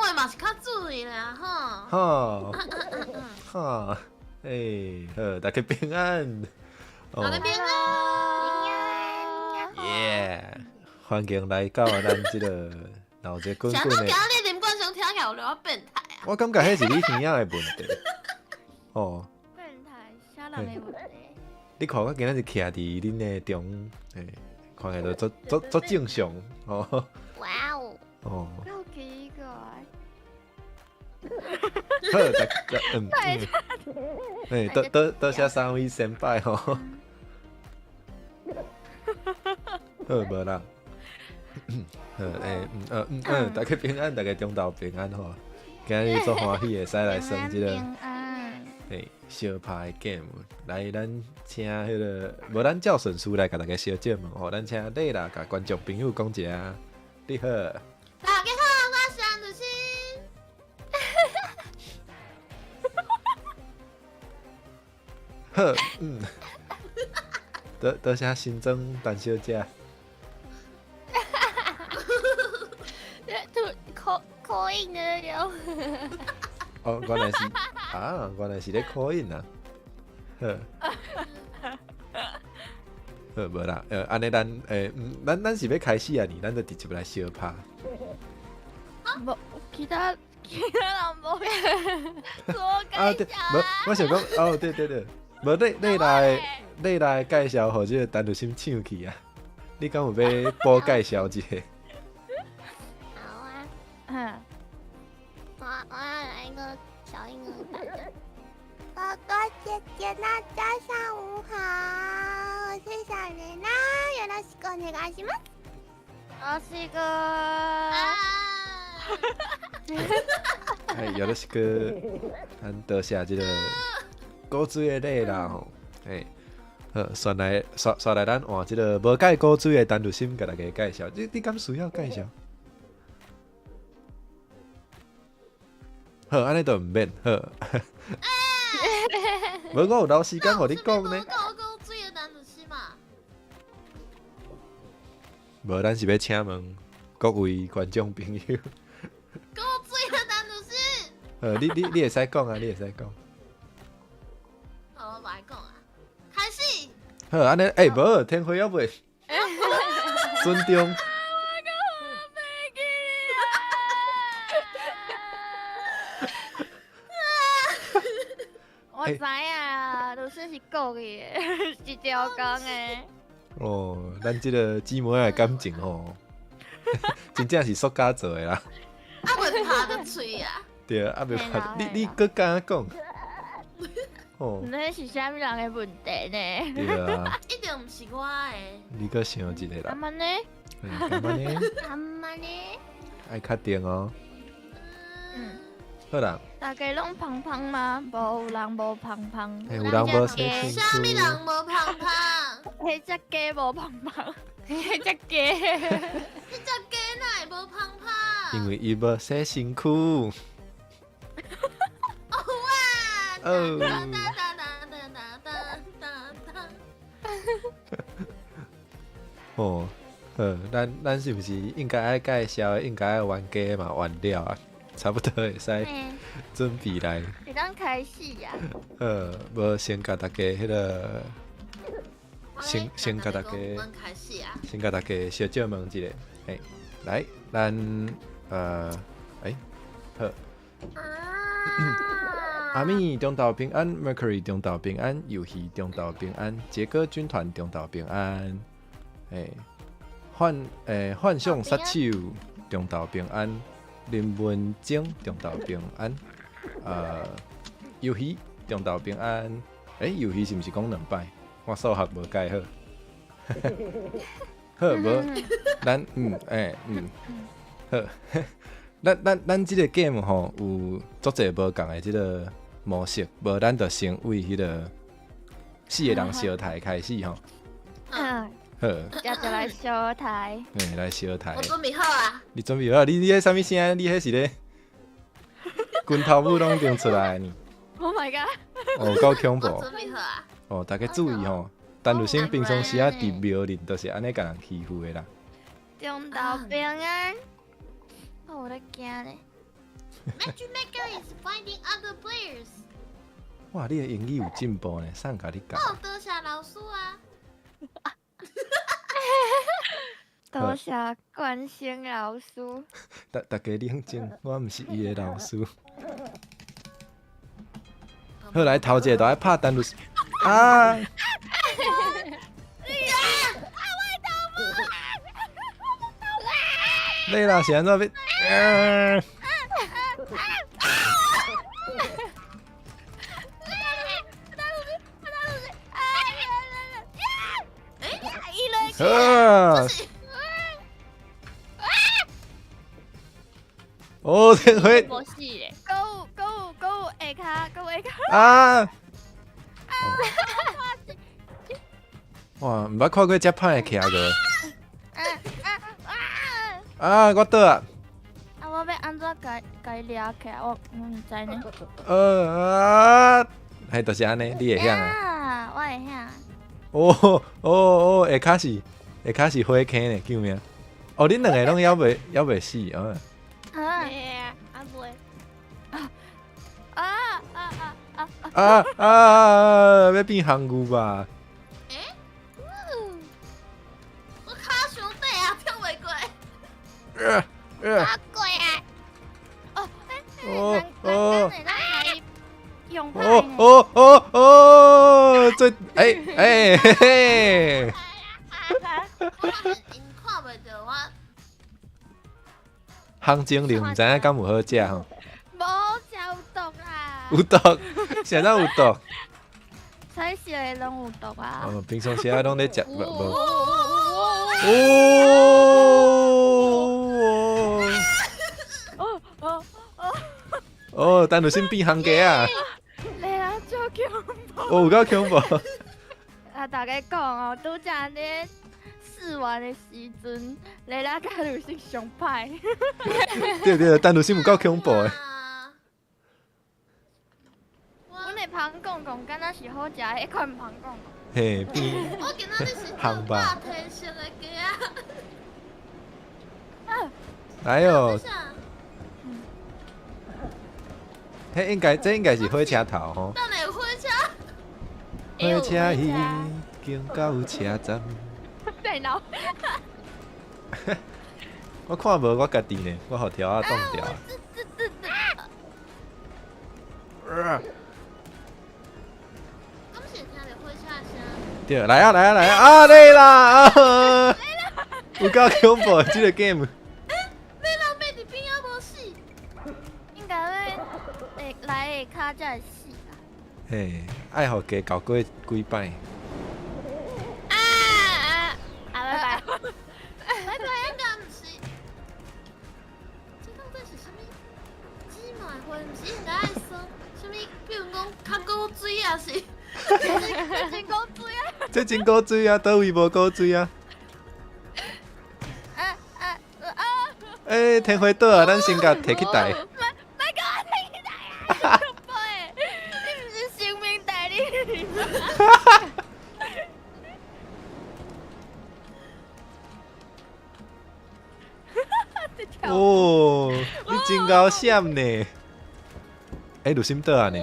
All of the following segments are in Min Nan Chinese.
話嘛是較注意啦吼。哈，哈，欸，好，大家平安。大家平安。耶，歡迎來到咱這个鬧熱滾滾的。啥今日林冠雄聽起來有偌變態啊？我感覺彼是你耳仔的問題。哦。變態，啥人的問題？你看我今仔日徛佇恁的中，欸，看起來都足足足正常哦。哇哦！哦。好奇怪。好，大家嗯嗯。欸，多多多謝三位先輩吼。好，無啦。好，欸，嗯嗯嗯嗯，大家平安，大家中晝平安吼。今日足歡喜會使來耍這个。欸，相拍的 game，來，咱請彼个，無咱照順序來共大家相借問吼，咱請麗啦，共觀眾朋友講一下，你好。大家好，我是安如心。好，嗯，多多謝新增陳小姐。口口音的了。哦，原來是啊，原來是咧口音啊。好，好，無啦，按呢咱，欸，咱是欲開始啊？呢，咱就直接來相拍。無，其他其他人無自我介紹。啊對，無，我想講，哦對對對，無你你來你來介紹，予這個陳如心搶去啊？你敢有欲補介紹一下？好啊。嗯。我要來一個小嬰兒版的。哥哥姐姐，大家下午好，我是小麗娜，よろしくお願いします。よろしく。哎，よろしく。咱多謝這个古錐的麗啦吼，欸，好，煞來煞煞來，咱換這个無蓋古錐的陳如心，共大家介紹。你敢需要介紹？好，按呢就毋免好。無，我有留時間予你講呢。無，咱是欲請問各位觀眾朋友。古錐的陳如心。好，你會使講啊，你會使講。好，我來講啊，開始。好，按呢，欸，無，天花猶未。尊重。我知影，律師是故意的，是刁工的。哦，咱這个姊妹的感情吼，真正是塑膠做的啦。啊，袂拍著喙啊！對啊，袂拍，你閣敢講？哦，那是啥物人的問題呢？對啊，一定毋是我的。你閣想一个啦。阿媽呢？阿媽呢？阿媽呢？愛確定哦。嗯。好啦。大家攏胖胖嗎？無人無胖胖。欸，有人無洗身軀。啥物人無胖胖？彼隻雞無胖胖。彼隻雞。彼隻雞哪會無胖胖？因為伊無洗身軀。哦哇！哦。噠噠噠噠噠噠噠。哦，好，咱是毋是應該愛介紹？應該愛玩家嘛，玩了啊，差不多會使準備來。會當開始啊！無先共大家彼个，先共大家，先共大家小借問一下，欸，來，咱欸，好。阿米中晝平安，Mercury 中晝平安，遊戲中晝平安，傑哥軍團中晝平安，欸，幻想殺手中晝平安，林文晶中晝平安，遊戲中晝平安，欸，遊戲是毋是講兩擺？我數學無介好，好無？咱嗯欸嗯好，咱這个 game 吼有足濟無仝的這个模式，無咱就先為彼个四个人相刣開始吼。嗯。好。接著來相刣。欸，來相刣。我準備好啊。你準備好？你彼啥物聲？你彼是咧？拳頭母攏已經出來呢。 Oh my god！哦，夠恐怖。我準備好啊。哦，大家注意吼，陳如心平常時啊佇廟裡都是按呢共人欺負的啦。中晝平安。我有咧驚咧。Matchmaker is finding other players。哇，你的英語有進步呢，啥人共你教？哦，多謝老師啊。多謝關心老師。逐家冷靜，我毋是伊的老師。好，來頭一個就愛拍單路啊！你啦是按怎欲？啊！哦，這回無死咧，Go go go 下跤，go 下跤啊！哇，毋捌看過遮歹的徛過。啊！我倒啊！啊！我欲按怎共伊掠起來？我毋知呢。啊！彼就是按呢，你會曉啊？啊！我會曉。哦哦哦！下跤是火坑呢，救命！哦，恁兩个攏猶未死啊？啊！啊袂。啊啊啊啊啊啊！欲變紅牛吧？欸？我跤傷短啊，跳袂過。啊過啊！哦哦哦用哦哦哦哦！最欸欸嘿嘿！我𪜶看袂著我。行精靈毋知影敢有好食吼？無好食，有毒啦！有毒，啥物有毒？彩色的攏有毒啊！哦，平常時仔攏咧食，無無。哦！哦哦哦！陳汝心變行家啊！來啊，足恐怖！哦，有夠恐怖！啊，大家講哦，拄才咧試玩的時陣，來啦佮汝心上歹。對對，陳汝心有夠恐怖的。阮的芳公公敢若是好食的彼款芳公公。嘿，變。我今仔日是做肉體色的雞仔。來哦！彼應該，這應該是火車頭吼。等下火車。火車已經到車站。電腦。我看無我家己呢，我予條仔擋掉。敢是聽著火車聲？對，來啊來啊來啊！啊來啦！有夠恐怖，這個 game。你老妹佇邊仔無死？應該會來下跤才會死啦。嘿，愛予加搞過幾擺。啊啊啊！拜拜拜拜！應該毋是。這到底是啥物？芝麻花毋是應該愛耍啥物？比如講較古錐啊是？這真古錐啊！這真古錐啊！佗位無古錐啊？啊啊啊！欸，天花倒啊！咱先共提起台。莫共我提起台啊！你毋是生命代理人。哦，你真𠢕閃呢！欸，汝心倒啊呢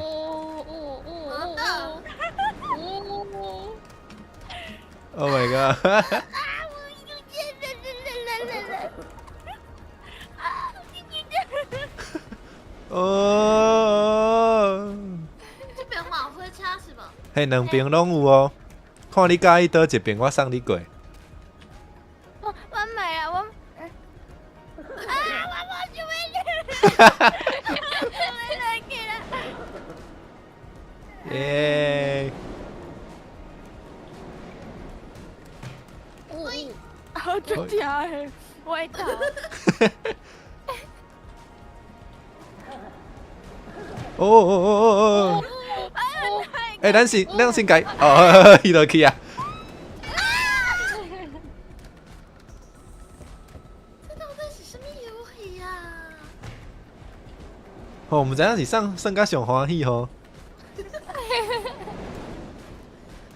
？Oh my god！哦，這邊嘛有火車是無？彼兩邊攏有哦，看你佮意佗一邊，我送你過。我袂啊，我啊，我無想欲去，想欲落去啦。耶！好足疼的，我的头。哦哦哦哦哦！欸，咱先共哦，彼落去啊！這到底是啥物遊戲啊？吼，毋知影是算算甲上歡喜吼。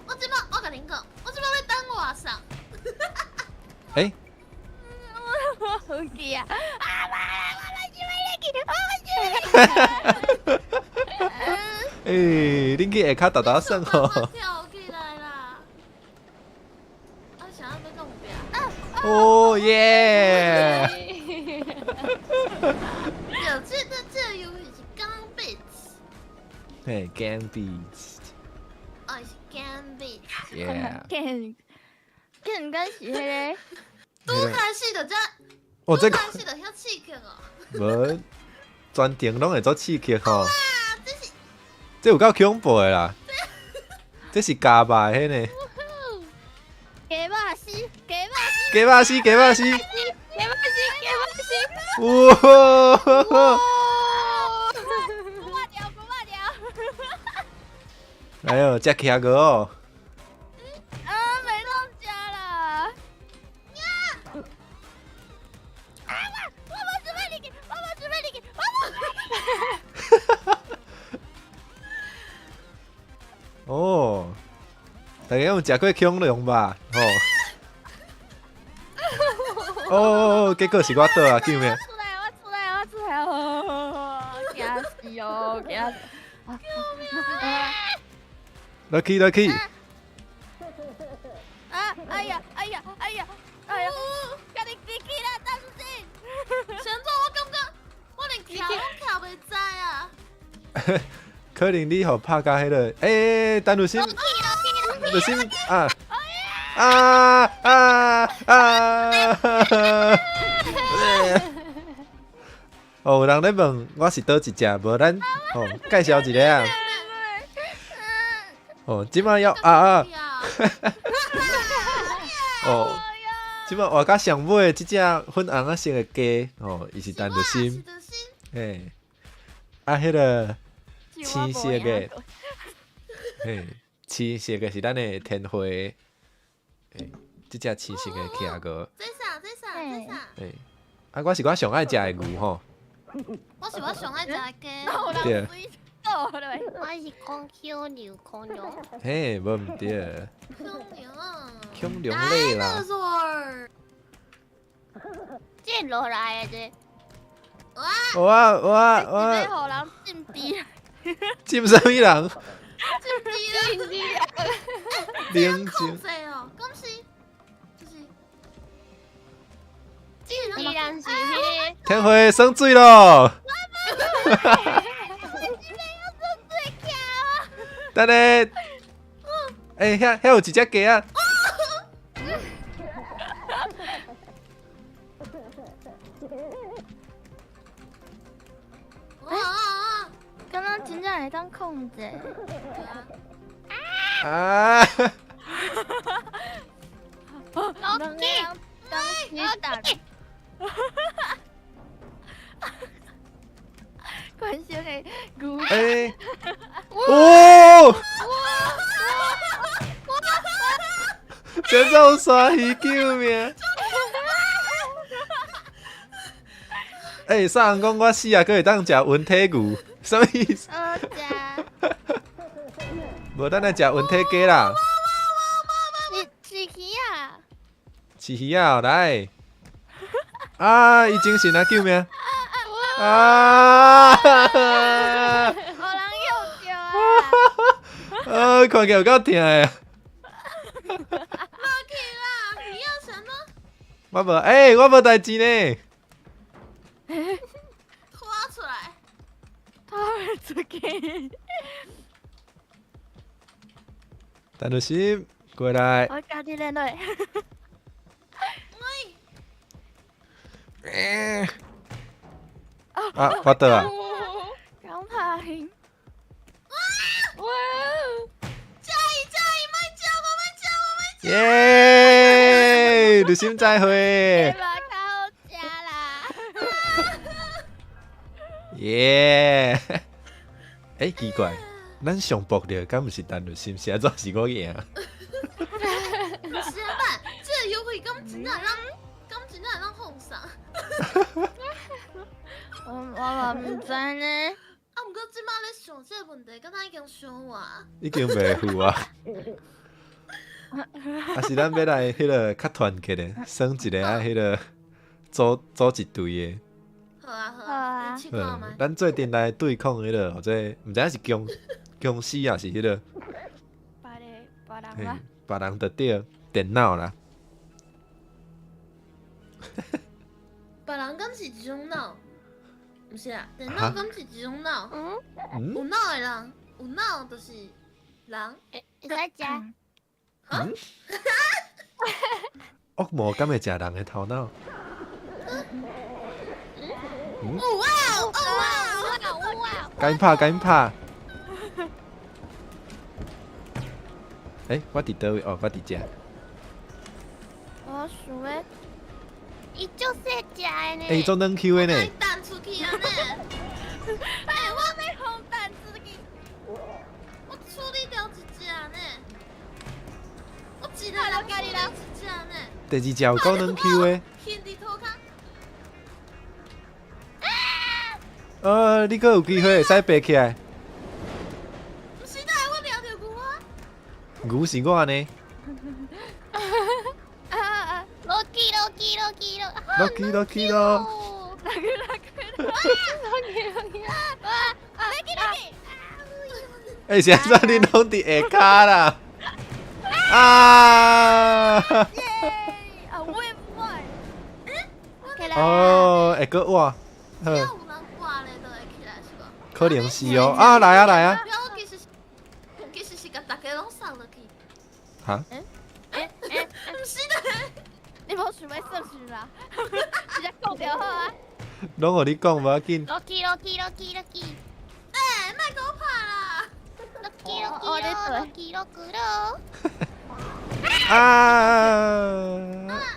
我這擺我共恁講，我這擺欲等外送。欸？我好記啊！啊媽！我無想欲入去，我無想欲欸，恁去下跤沓沓耍吼。跳起來啦！啊，想要欲講壁。哦耶！對，這個遊戲是 Gang Beasts。嘿，Gang Beasts。哦，是 Gang Beasts。 Yeah。 Gang， Gang 敢是彼个。拄開始就遮。哦，這個。拄開始就遐刺激哦。無，全程攏會做刺激吼。哇，這是。這有夠恐怖的啦！這是加肉的彼個。雞肉絲，雞肉絲，雞肉絲，雞肉絲，雞肉絲，雞肉絲。哇！古巴條，古巴條。哎呦，食企鵝哦！啊，沒當食啦！啊！我無準備入去，我無準備入去，我無。哦，大家有食過恐龍吧？吼！哦，結果是我倒啊，救命！我出來，我出來，我出來！哦，驚死哦，驚死！救命！落去，落去！啊！哎呀，哎呀，哎呀，哎呀！家己起去啦，等陣。先怎我感覺我連徛攏徛袂知啊！可能你予拍甲彼个，欸，陳律師，律師啊啊啊啊！哦，有人咧問我是佗一隻，無咱哦介紹一下啊。哦，這擺要啊啊！哦，這擺活甲上尾這隻粉紅仔色的雞，哦，伊是陳律師，嘿，啊，彼个。青色的，嘿，青色的是咱的天花，嘿，這隻青色的企鵝。這啥？這啥？這啥？嘿，啊，我是我上愛食的牛吼。我是我上愛食的雞。對。我是講恐龍，恐龍。嘿，無毋對。恐龍。恐龍類啦。這落來的這。哇哇哇！是欲予人浸滴。浸啥物人？浸滴啦！冷静哦，恭喜，就是。浸滴人是彼个。天花耍水咯！等下，欸，遐有一隻雞仔。剛剛真正會當控制。啊！兩個人當起打。關心的牛。欸！哦！這種鯊魚救命！欸，啥人講我死啊？閣會當食溫體牛？啥物意思？無，咱來食溫體雞啦。是魚仔。飼魚仔，來。啊！伊精神啊，救命！啊！予人誘著啊！啊，看起來有夠疼的。落去啦！魚仔什麼？我無，欸，我無代誌呢。拖出來，拖出去。陳律師過來。我家己練落。喂。啊，我倒啊。剛拍。哇！哇！加油加油！莫食我，莫食我，莫食。耶！律師再會。耶！欸，奇怪，咱上搏著，敢毋是陳律師，是按怎是我贏？是啊，這個遊戲敢真正會當，敢真正會當放送？我嘛毋知呢。啊，毋過這擺咧想這個問題，敢若已經傷活。已經袂赴啊！啊是咱欲來彼個較團結的，耍一个愛彼個組組一隊的。好，好啊好啊，你试看觅。咱做阵来对抗彼个，或者毋知影是僵尸抑是彼个。别个别人啦。别人就对，电脑啦。别人敢是一种脑？毋是啊，电脑敢是一种脑？嗯。有脑的人，有脑就是人。会使食？啊？恶魔敢会食人的头脑？有啊有啊有啊！赶紧拍，赶紧拍！欸，我伫佗位？哦，我伫遮。我想欲，伊足细只的呢。欸，伊做软 Q 的呢。弹出去啊呢！欸，我欲予弹出去。我处理掉一只呢。我一个人处理一只呢。第二只有够软 Q 的。你阁有机会会使爬起来。毋是，哪会我掠著牛啊？牛是我呢。落去落去落去落。落去落去咯。落去落去落去落去啊啊！落去落去。欸，是按怎你攏伫下跤啦？啊！耶！啊，我也不爱。哦，会阁活。好。可能是哦，啊来啊来啊！我其实是共大家拢送落去。哈？欸，毋是的，你无想欲算是啦，直接讲就好啊。拢予你讲无要紧。落去落去落去落去。欸，莫阁拍啦！落去落去落去落去落。啊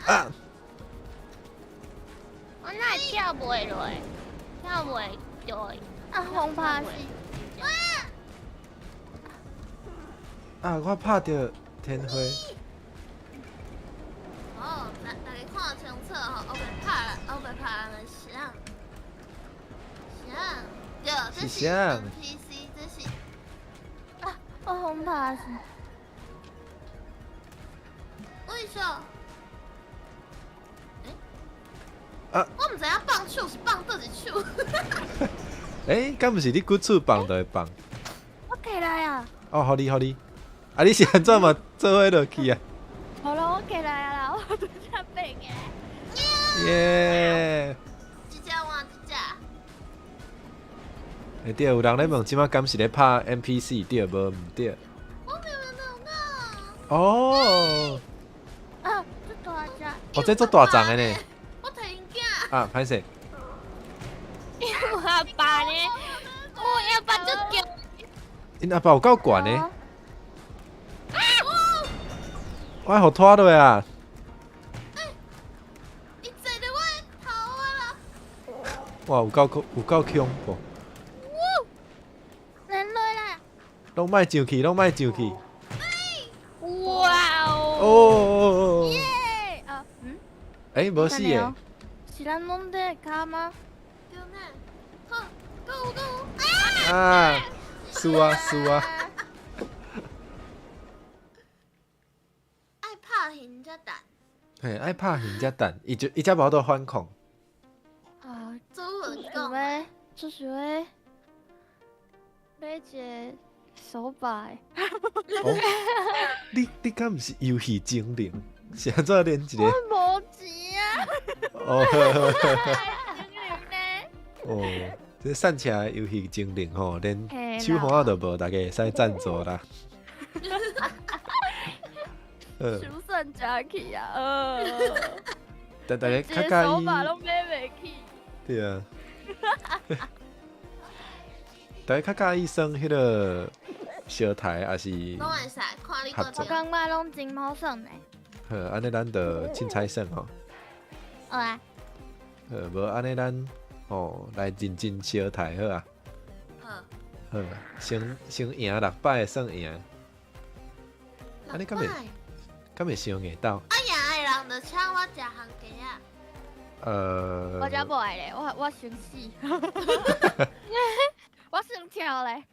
啊！我哪会跳袂落？跳袂落。啊，风拍死！啊，我拍著天花。哦，大家看清楚吼，乌白拍人，乌白拍人的啥？啥？对，这是 NPC，这是。啊，我风拍死！为什么？啊！我毋知影放手是放佗一手。欸，敢毋是你骨手放就会放？我起来啊！哦，予你，予你。啊，你是按怎嘛做伙落去啊？好了，我起来啊啦，我拄才爬起来。耶！一只换一只。欸对，有人咧问，这摆敢是咧拍 NPC 对无？毋对。我明明就有讲。哦。啊，这大只。哦，这足大丛的呢。我提𪜶囝。啊，歹势。我阿爸呢？我阿爸足强。𪜶阿爸有够悬的。我予拖落啊！伊坐伫我的头啊啦！哇，有够恐怖！人落啦！拢莫上去，拢莫上去！哇哦！哦！耶！啊，嗯？欸，无死的。是咱拢伫跤吗？对呢。好，够够。啊！输啊输啊！爱拍鱼才等。嘿，爱拍鱼才等，伊就伊才无法度反抗。啊，做运想欲，就是欲买一个手把的。哦，你敢毋是游戏精灵？是按怎连一个？我无钱啊！哦，精灵呢？哦，这散起来游戏精灵吼，连手环都无，大家会使赞助啦。手算真去啊！但大家较佮意。手把拢买袂起。对啊。大家较佮意耍彼个相刣，抑是？拢会使，看你我感觉拢真好耍呢。好，按呢咱就凊彩耍吼。好啊。好，无按呢咱吼来认真相刣好啊。好。好，先赢六摆算赢。按呢敢会？敢会伤硬斗？啊，赢的人就请我食番茄仔。我才无爱咧，我先死。我先跳咧。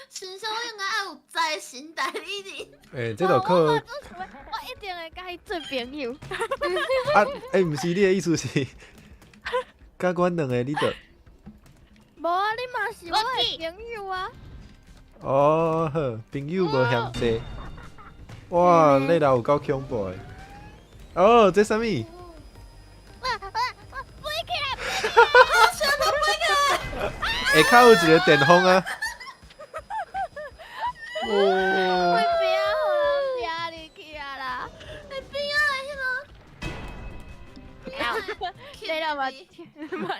亲像我应该爱有财神代理人。欸，这就靠。我一定會佮伊做朋友。啊，欸，毋是你的意思是，佮阮兩个你著。無啊，你嘛是我的朋友啊。哦，好，朋友無嫌濟。哇，你老有夠恐怖的。哦，這啥物？哇哇哇！飛起來！下跤有一個電風啊！哦。會邊啊，予人掠入去啊啦！會邊啊，彼个。你若嘛，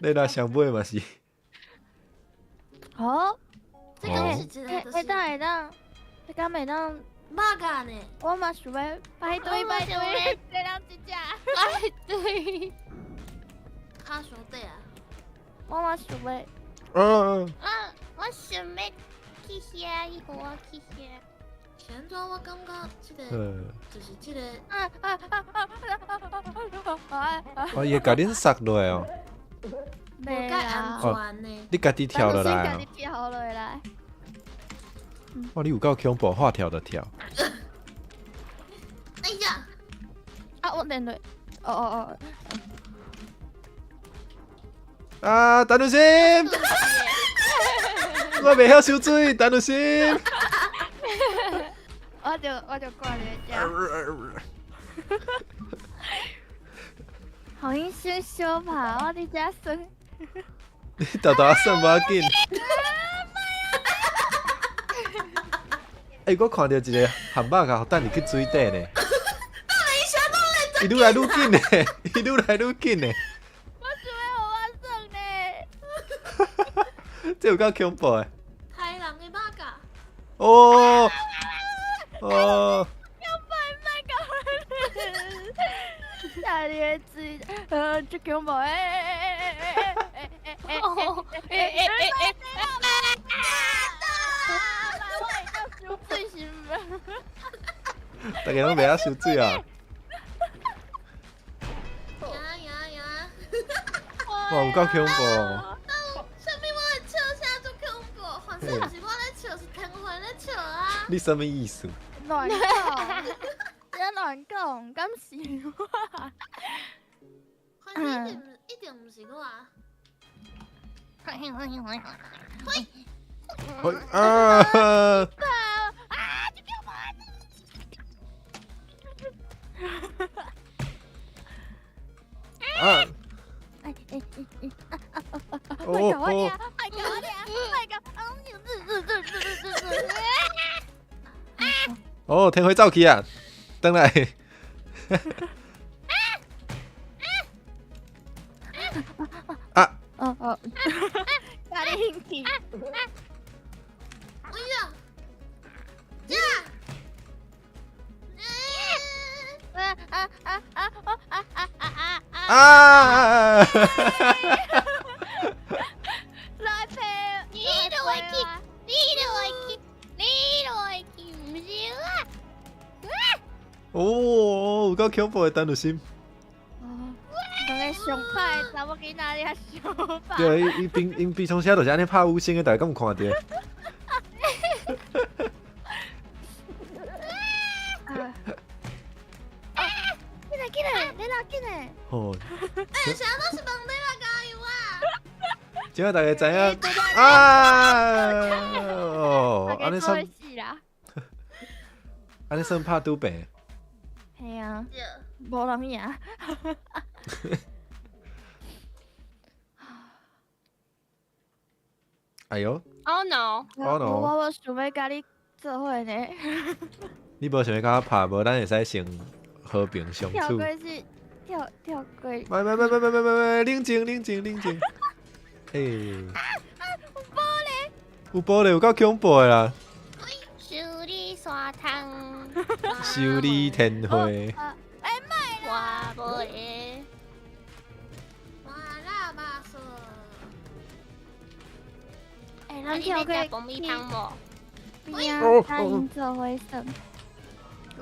你若上尾嘛是。哦，這個是一個，會當會當，這敢會當。肉夾呢？我嘛想欲排隊排隊，一人一隻。排隊。跤傷短啊！我嘛想欲。嗯。啊！我想欲去遐，伊予我去遐。是按怎？我感覺這個就是這個。啊啊啊啊啊啊！哦，伊會共恁殺落來哦。無蓋安全呢。你家己跳落來。家己跳落來。哇！你有夠恐怖，話跳就跳。哎呀！啊！我電落。哦哦哦。啊！陳如心，我袂曉游水，陳如心。我就掛佇遮。予𪜶先相拍，我佇遮耍。你沓沓耍無要緊。欸，我看著一個蚶肉共等入去水底呢。伊愈來愈緊呢，伊愈來愈緊呢。我想欲予我耍呢。這有夠恐怖的。台人的肉夾。哦。哦。下列水，足恐怖！哎哎哎哎哎哎哎哎哎哎！我會當游水是毋？大家攏袂曉游水啊！呀呀呀！哇，有夠恐怖！啥物我咧笑啥足恐怖？反正毋是我咧笑，是天花咧笑啊！你啥物意思？亂講，你亂講，敢是我？反正一定毋是我。嘿，啊！啊！這叫我！啊！哎哎哎哎！啊啊啊啊！哦哦！哎搞我哎搞！哦，天花走去啊！轉來。啊！哦哦，家己興趣。哎呀！呀！啊啊啊啊啊啊啊啊！啊！來配，你落去，你落去，你落去，毋是我。哦，有夠恐怖的陳如心。講個上歹查某囡仔，你較相拍。對，伊平𪜶平常時就是按呢拍五星的，大家敢有看著？緊來緊來，你來緊來。哦。欸，啥都是問你啦，加油啊！這下大家知影啊？哦，按呢算。按呢算拍賭牌。係啊。無人贏。哎喲！Oh no！ Oh no！我無想欲佮你做伙呢。你無想欲佮我拍，無咱會使先和平相處。跳過是跳跳過。莫莫莫莫莫莫莫，冷靜冷靜冷靜。欸！啊啊！有玻璃。有玻璃有夠恐怖的啦！修理山窗。修理天花。哎，莫啦！我无咧。我喇叭说。欸，咱跳过爆米香无？边啊，甲𪜶做伙耍。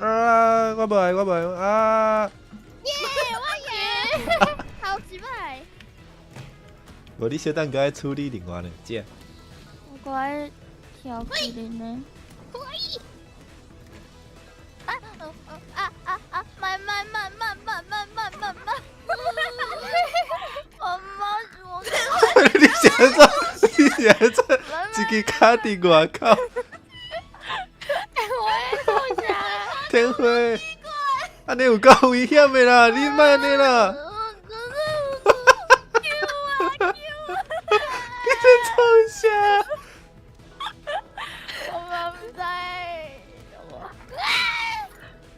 啊！我无爱，我无爱啊！耶！我赢，好一摆。无你小等阁爱处理另外两隻。我阁爱跳起来呢。可以。啊啊啊啊啊是按怎？一支跤伫外口。我咧创啥？天花，按呢有够危险的啦！你莫按呢啦！你在创啥？我嘛毋知。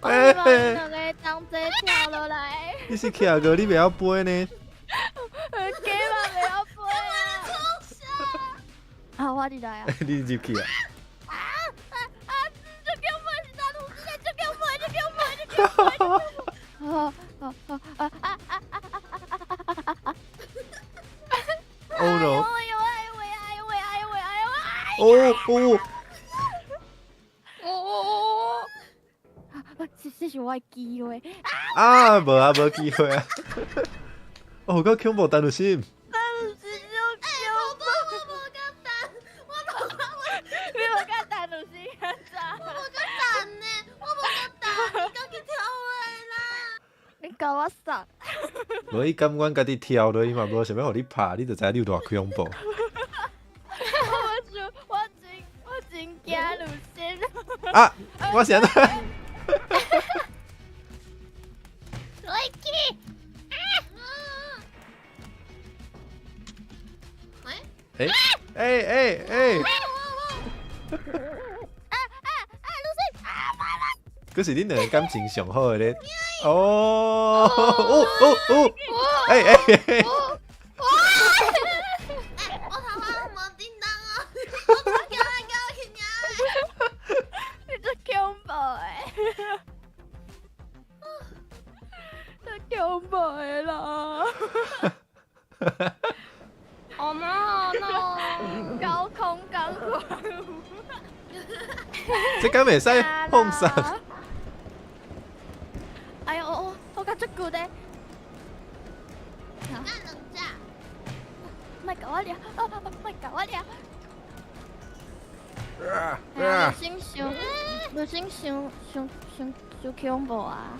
我欸希望两个同齐跳落来。你是企鹅，你袂晓飞呢？鸡嘛袂晓飞啊！啊，我伫来啊！你入去啊？啊啊！这叫我是啥东西？这叫我，这叫我，这叫我！啊啊啊啊啊啊啊！哦喏！哎呦哎呦哎呦哎呦哎呦！哦哦！哦哦哦！这是我的机会。啊，无啊，无机会啊！哦，够恐怖，陈有心。陈有心就哎，我无甲等，我无甲你无甲陈有心安怎？我无甲等呢，我无甲等，你家己跳落来啦！你共我杀！无伊甘愿家己跳落，伊嘛无想欲予你拍，你就知你有偌恐怖。我就我真我真惊有心。啊！我是按怎？落去！喂？欸欸欸欸！啊啊啊！露西啊！拜拜！可是恁两个感情上好的咧。哦哦哦哦！欸欸欸！欸，我头壳无叮当哦，我叫来叫去尔。你足恐怖的！足恐怖的啦！哦 no no！高空钢管舞。这敢袂使放送？哎呦，我我感足久的。干两只。莫共我掠，莫共我掠。哎，先想，无先想想想想恐怖啊！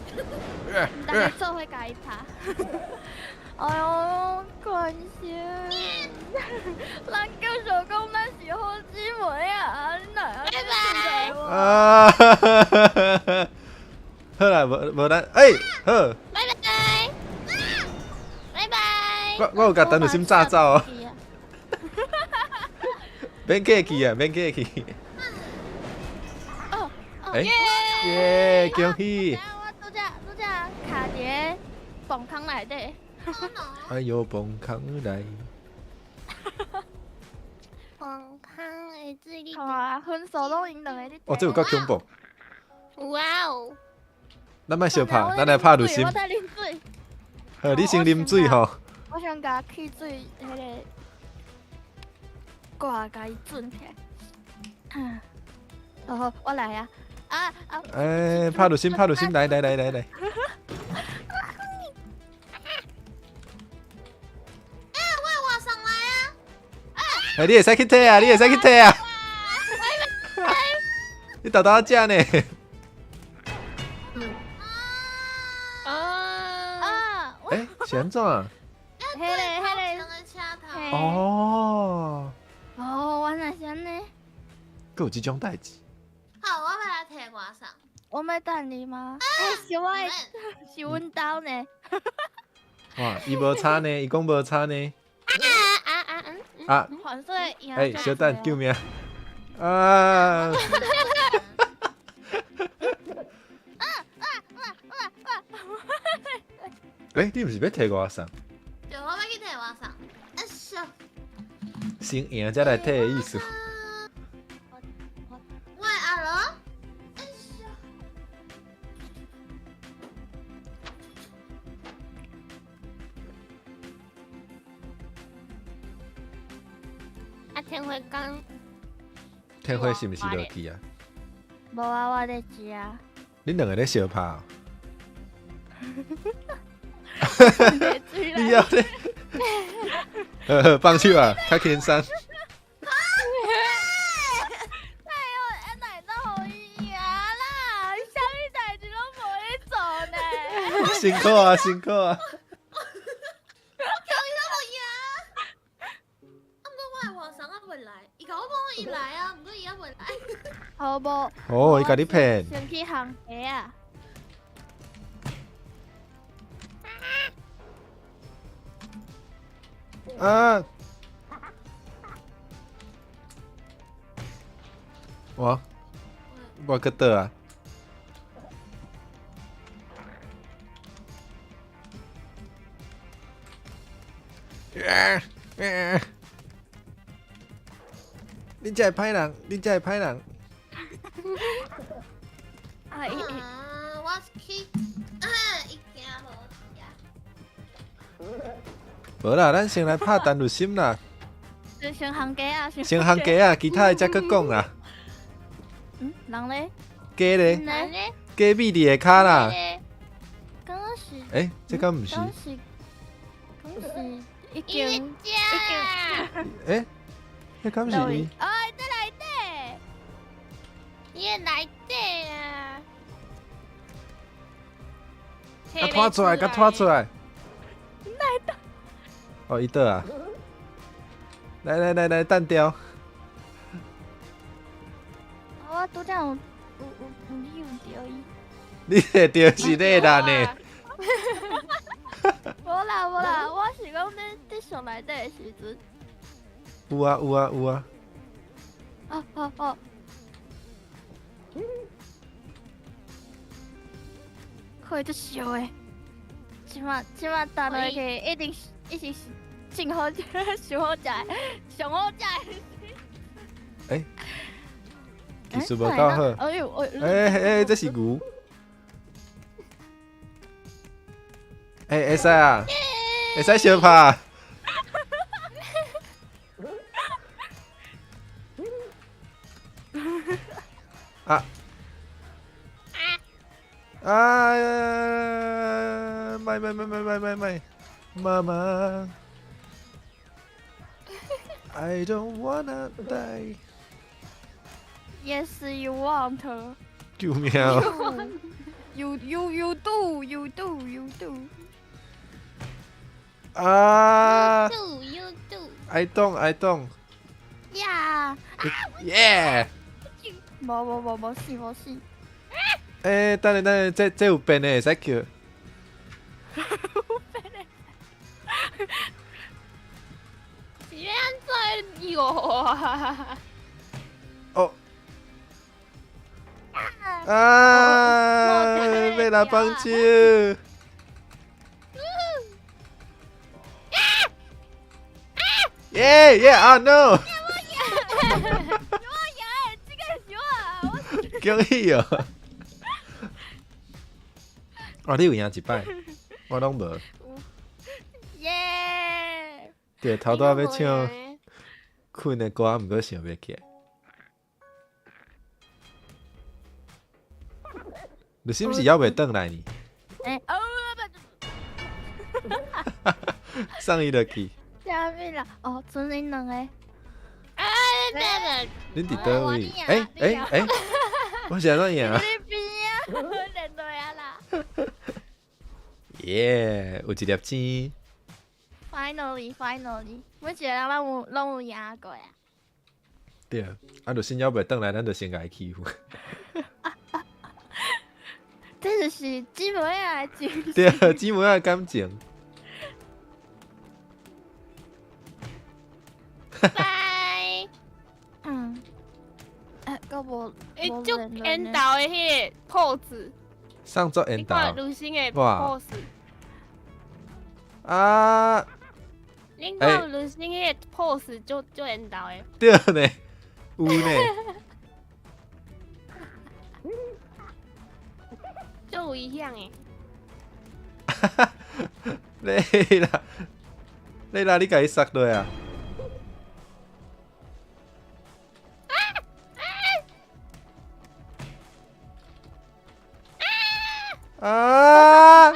大家做伙共伊拍。哎呦，关心，咱继续讲咱是好姊妹啊，你哪会拜拜。啊！好啦，无无咱，欸，好。拜拜。拜拜。我有共陈有心炸走哦。免客气啊，免客气。哦哦欸耶，恭喜！我拄才拄才卡伫个崩坑内底。哎呦，崩坑内。崩坑的水你。好啊，分数拢𪜶两个咧。哦，这有够恐怖。哇哦！咱莫相拍，咱来拍滤心。我在啉水。好，你先啉水吼。我想共汽水彼个挂共伊转起来。好，我来啊！啊啊！欸，拍滤心，拍滤心，来来来来来。欸，我会活上来啊！欸，你会使去提啊！你会使去提啊！你沓沓食呢？啊啊！欸，是按怎？彼个彼个车头。哦。哦，原来是按呢。阁有这种代志。好，我欲来提外送。我欲等你吗？欸，是我的，是阮兜呢。哇，伊无差呢，伊讲无差呢。啊啊啊啊！欸，小等，救命！啊！欸，你毋是欲提外送？对，我欲去提外送。哎咻！先赢才来提的意思。喂，阿罗。哎咻！啊，天花刚。天花是毋是落去啊？无啊，我咧食。恁两个咧相拍？你要咧？呵，放手啊，较轻松。哎呦，哪会当予伊赢啦？啥物代志拢无咧做呢？辛苦啊，辛苦啊！我叫伊拢无赢。啊，毋过我的外送还袂伊共我讲伊来啊，毋过伊犹未来。好无？哦，伊共你骗。先去行街啊！啊！我我去倒啊！你这个歹人，你这个歹人！啊！伊啊，我去，啊，伊惊无食。无啦，咱先来拍陈律心啦。先行街啊！先行街啊，其他的才阁讲啦。嗯，人咧？鸡咧？人咧？鸡米伫下跤啦。敢若是？欸，这敢毋是？敢是？敢是已经已经。欸，彼敢是伊？哎，在内底。伊在内底啊！共拖出来，共拖出来。哦，伊倒啊！来来来来，弹掉。我拄才有有著伊。你会著是你啦呢？无啦无啦，我是讲你上内底的时阵。有啊有啊有啊。哦哦哦。开足烧的，这马这马弹落去，一定是一定是真好食，上好食的，上好食的。欸，技术无够好。哎呦哎！欸欸，这是牛。欸，会使啊，会使相拍。啊！啊！莫莫莫莫莫莫莫，妈妈，I don't wanna die. Yes, you want. 救命！You you you do you do you do. 啊！You do you do. I don't I don't. Yeah. Yeah. 无无无无死无死。欸，等下等下，这有变的，会使叫。有变的。是欲按怎摇啊？哦。啊！欲来帮手。耶耶啊 no！我赢，这个是我，我。恭喜哦！哦，你有赢一摆，我拢无。耶！对，头拄仔欲唱困的歌，毋过想袂起来。你是毋是犹未转来呢？欸哦！送伊落去。啥物啦？哦，剩恁两个。啊！对了，恁伫佗位？欸欸欸！我是按怎赢？你边啊？连落啊啦！耶，有一粒星。 Finally, finally，每一个人拢有赢过啊。对，啊，就先犹袂转来，咱就先共伊欺负。这就是姊妹仔的情。对，姊妹仔的感情。拜。嗯。欸，阁无。欸，足缘投的彼个 pose。上足缘投。你看卢星的 pose。啊！你看卢星彼个 pose 足足缘投的。对呢，有呢。足危险的。你啦，你啦，你共伊杀落啊！啊！无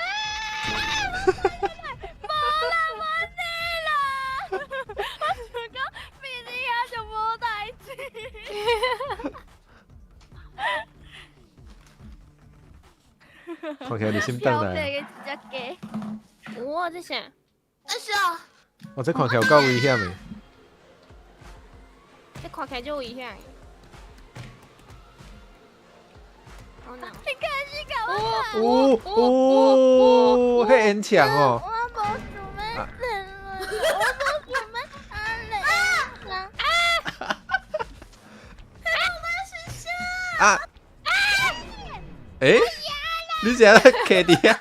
啦，无你啦！我想讲，比你遐就无代志。看起来你心转来。一只鸡。有啊，这啥？啊是啊。我这看起来有够危险的。看起来足危险。你开始搞我。哦哦，彼烟墙哦。我无想欲等了，我无想欲安尼啦。啊！啊！欸？你是按怎徛伫遐？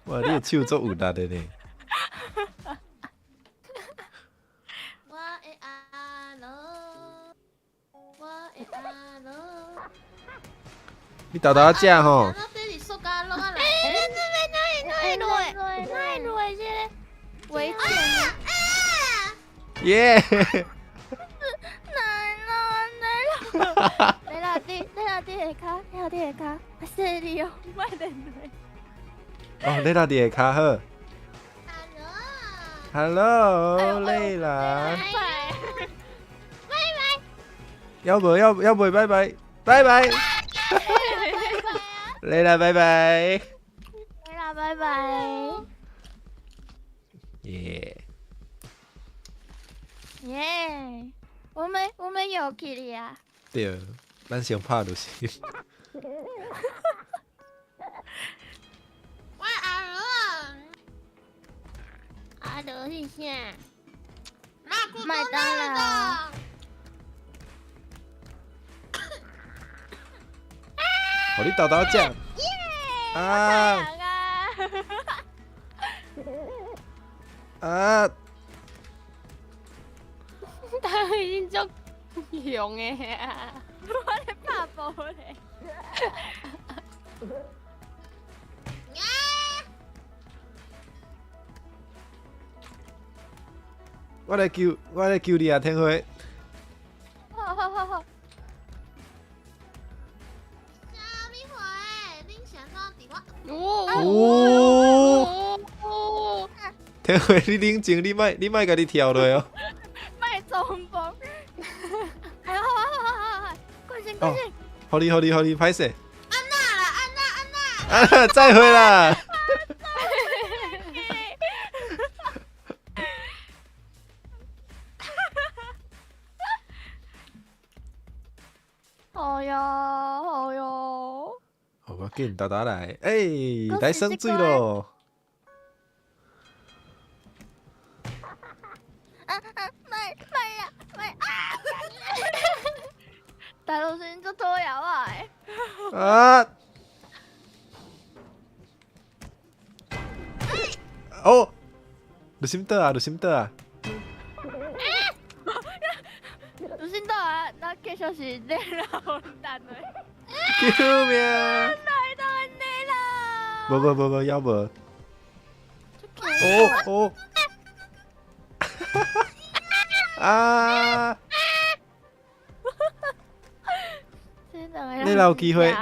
哇，你的手足有力的呢。我的阿罗，我的阿罗。你沓沓仔食吼。欸，这边哪会哪会落？哪会落这个危险！耶！难啦难啦！你落伫，你落伫下跤，你落伫下跤，谢你哦，莫连累。哦，你落伫下跤好。Hello，累啦。拜拜。要不要要不拜拜拜拜。累啦，拜拜。累啦，拜拜。耶。耶！我们有去了啊。对，咱先拍就是。我阿罗，阿罗是啥？麦当劳。予你沓沓食。啊！啊！他已经足凶的啊！我咧拍波咧。我来救，我来救你啊，天辉。好好好好。啥物货？恁是按怎伫我？哦！天辉，你冷静，你莫，你莫家己跳落哦。莫冲锋。哎，好好好好好，快点快点！予你予你予你，歹势。按那啦，按那按那。啊，再会啦。好哟好哟。好，我紧沓沓来，欸，来耍水咯。啊啊！莫莫啦莫啊！大陆先足讨厌我的。啊！哦，你心倒啊！你心倒啊！你心倒啊！那继续是你老蛋的。救命！来到你啦！无无无无，犹无。哦哦！啊！你有机会。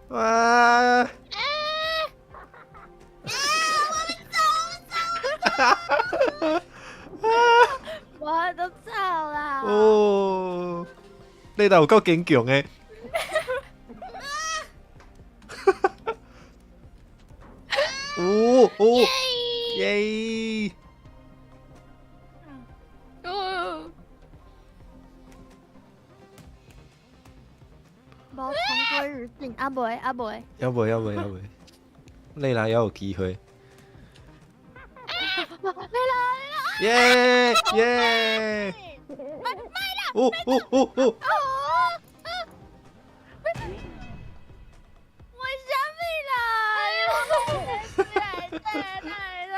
哇！我都走啦！哦，你若有够坚强的。哦哦，耶！哦，无同归于尽，啊袂啊袂，犹袂犹袂犹袂，你来犹有机会。来啦来啦！耶耶！哦哦哦哦！为啥物啦？来来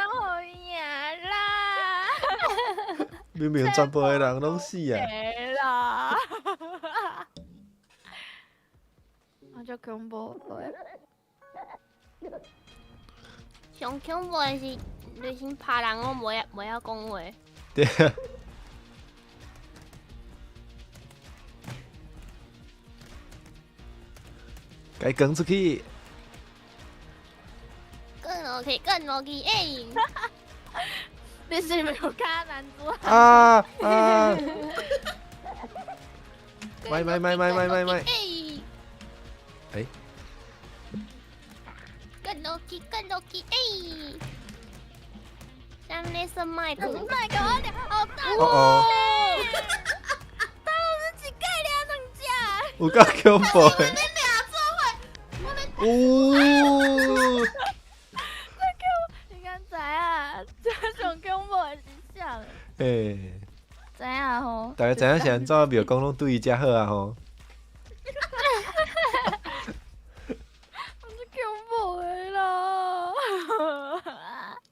好赢啦！明明全部的人拢死啊！啦！啊，足恐怖的。上恐怖的是，内心拍人，我袂袂晓讲话。对啊。该滚出去！滚落去，滚落去，欸！你是毋是有卡男子汉？啊啊！买买买买买买买！欸！欸。跟落去，跟落去，欸！啥物咧说麦克？麦克，我俩好大哦哦。大是一盖俩两只。有够恐怖的。哦！你敢知影？这上恐怖的是啥？欸。知影吼。大家知影是按怎庙公拢对伊遮好啊吼？足恐怖的啦！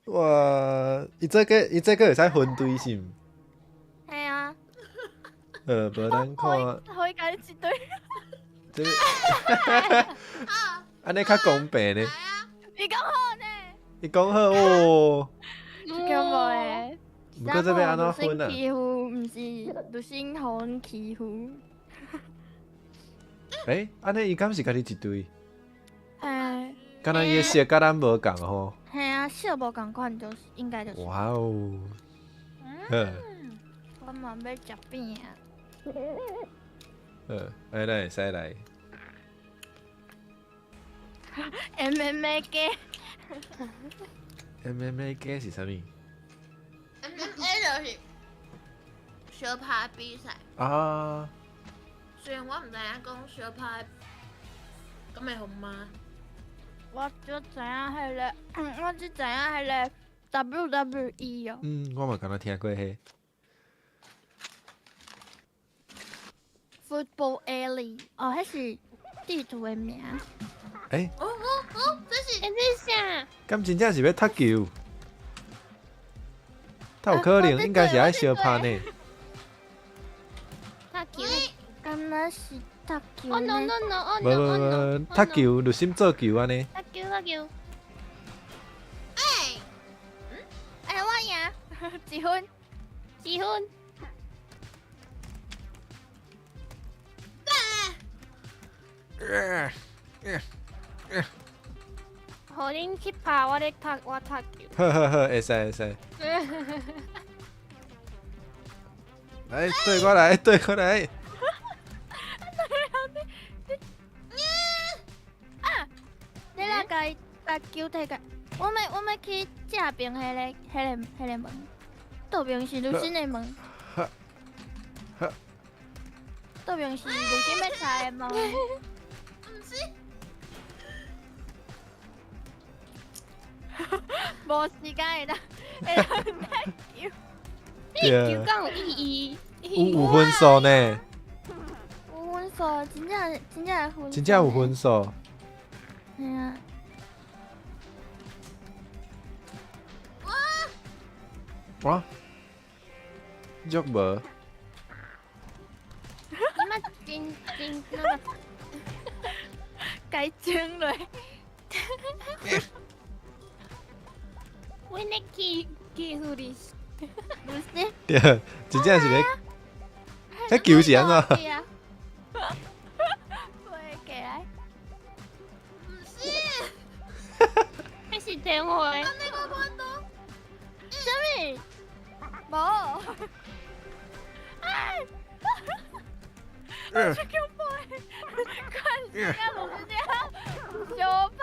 哇，伊这个会使分队是毋？系啊。无咱看。予伊家己一队。这个，按呢较公平呢。伊讲好呢。伊讲好哦。足恐怖的。毋过这欲按怎分啊？欺负，毋是律师予阮欺负。欸，按呢伊敢是家己一队？嘿。敢若伊的色佮咱无仝吼。嘿啊，色无仝款，就是应该就是。哇哦。嗯。我嘛欲食饼啊。来来，会使来。 MMA 鸡。 MMA 鸡是啥物？MMA 就是相拍比赛。啊。虽然我毋知影讲相拍，敢会予骂？我只知影彼个，我只知影彼个 WWE 哦。嗯，我嘛敢若听过彼。 Football Alley，哦，彼是地图的名。欸？哦哦哦，这是欸，这是啥？敢真正是欲踢球？他有可能，应该是爱相拍呢。踢球？敢若是踢球？哦 no no no 哦无无无，踢球，热心做球按呢。踢球踢球。欸，欸，我赢，一分，一分。予恁去拍，我咧踢，我踢球。好好好，会使会使。来，对过来，对过来。啊！你来共伊把球提过，我欲去正边彼个门，倒边是女生的门。倒边是女生欲拆的门。毋是。无时间会当会当踢球。你球敢有意义？有分数呢。有分数，真正真正有分数。真正有分数。嘿啊。哇！哇！足无。你嘛真真那个。该装落。阮咧欺欺负你。不是。对，真正是咧。彼球是按怎？飞起来。毋是。彼是电话。按呢我看到。啥物？无。哎！我去恐怖的，看时间就是这样，相拍，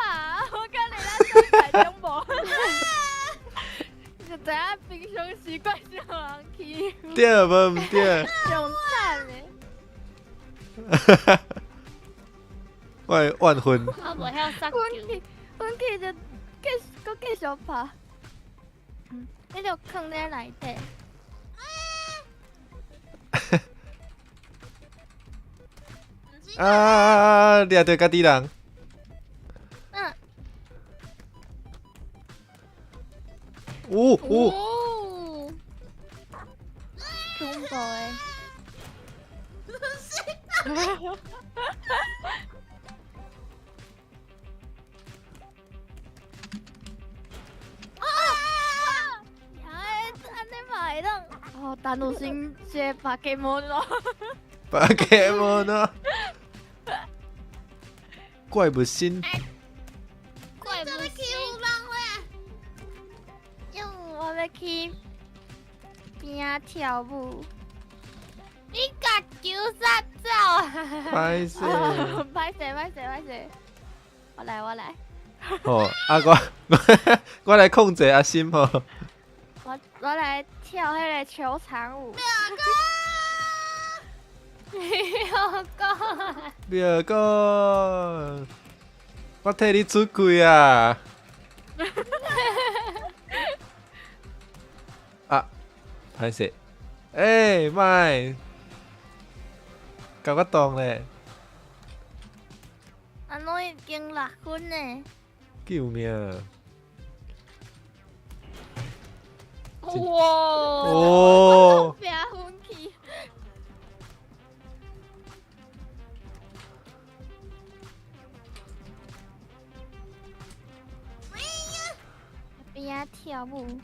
我甲你咱相拍恐怖。就知影平常时惯受人欺负。对，无毋对。上惨的。我会怨恨。我无晓杀球。阮去就继阁继续拍。你就囥咧内底。啊！掠著家己人。嗯。哦哦。恐怖的。啊！哎，按呢嘛会当，哦，陈汝心这个化物咯。化物咯。怪物新。怪物欺负人咧！因为我欲去边仔跳舞。你共球杀走啊！歹勢。歹勢歹勢歹勢，我來我來。吼，啊我來控制阿心吼。我來跳彼個球場舞。表哥，表哥，我替你出氣啊！啊，歹勢，欸，莫，共我動咧！啊，攏已經6分呢。救命！哇！哦！拼分去。邊仔跳舞，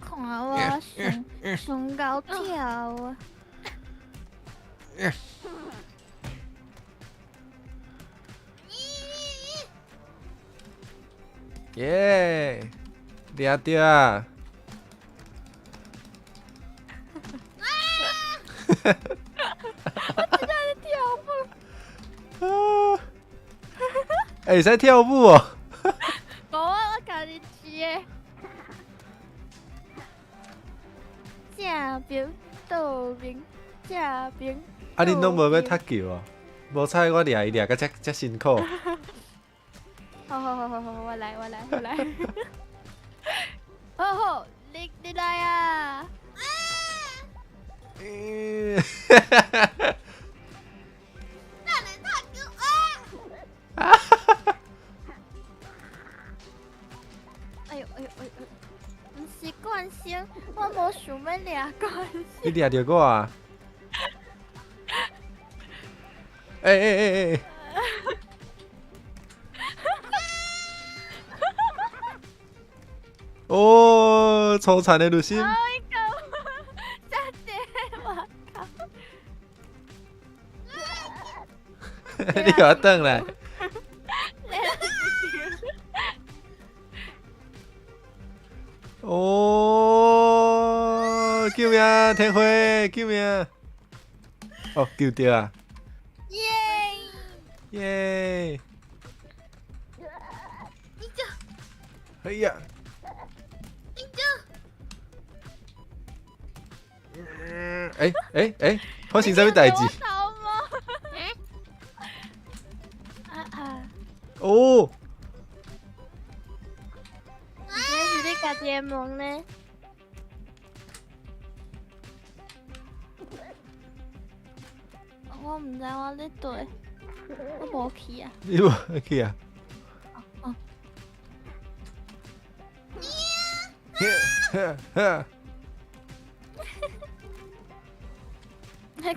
看我上上𠢕跳啊！耶！掠著啊！我真正咧跳舞。欸，會使跳舞哦！無啊，我家己一个。正邊倒邊正邊。啊！恁攏無欲踢球哦？無彩我掠伊掠甲遮遮辛苦。好好好好好，我來我來我來。好好，你來啊！哎呦哎呦哎呦！毋是慣性，我無想欲掠慣性。你掠著我啊！欸欸欸欸！哦，粗殘的女心。哎呦，嚇死我靠！你共我轉來。哦，救命！天輝，救命！哦，救著啊！耶！耶！哎呀！欸欸欸！發生啥物代誌？哦！這是你家己的門呢？我毋知我咧佗，我無去啊。你無去啊？哦。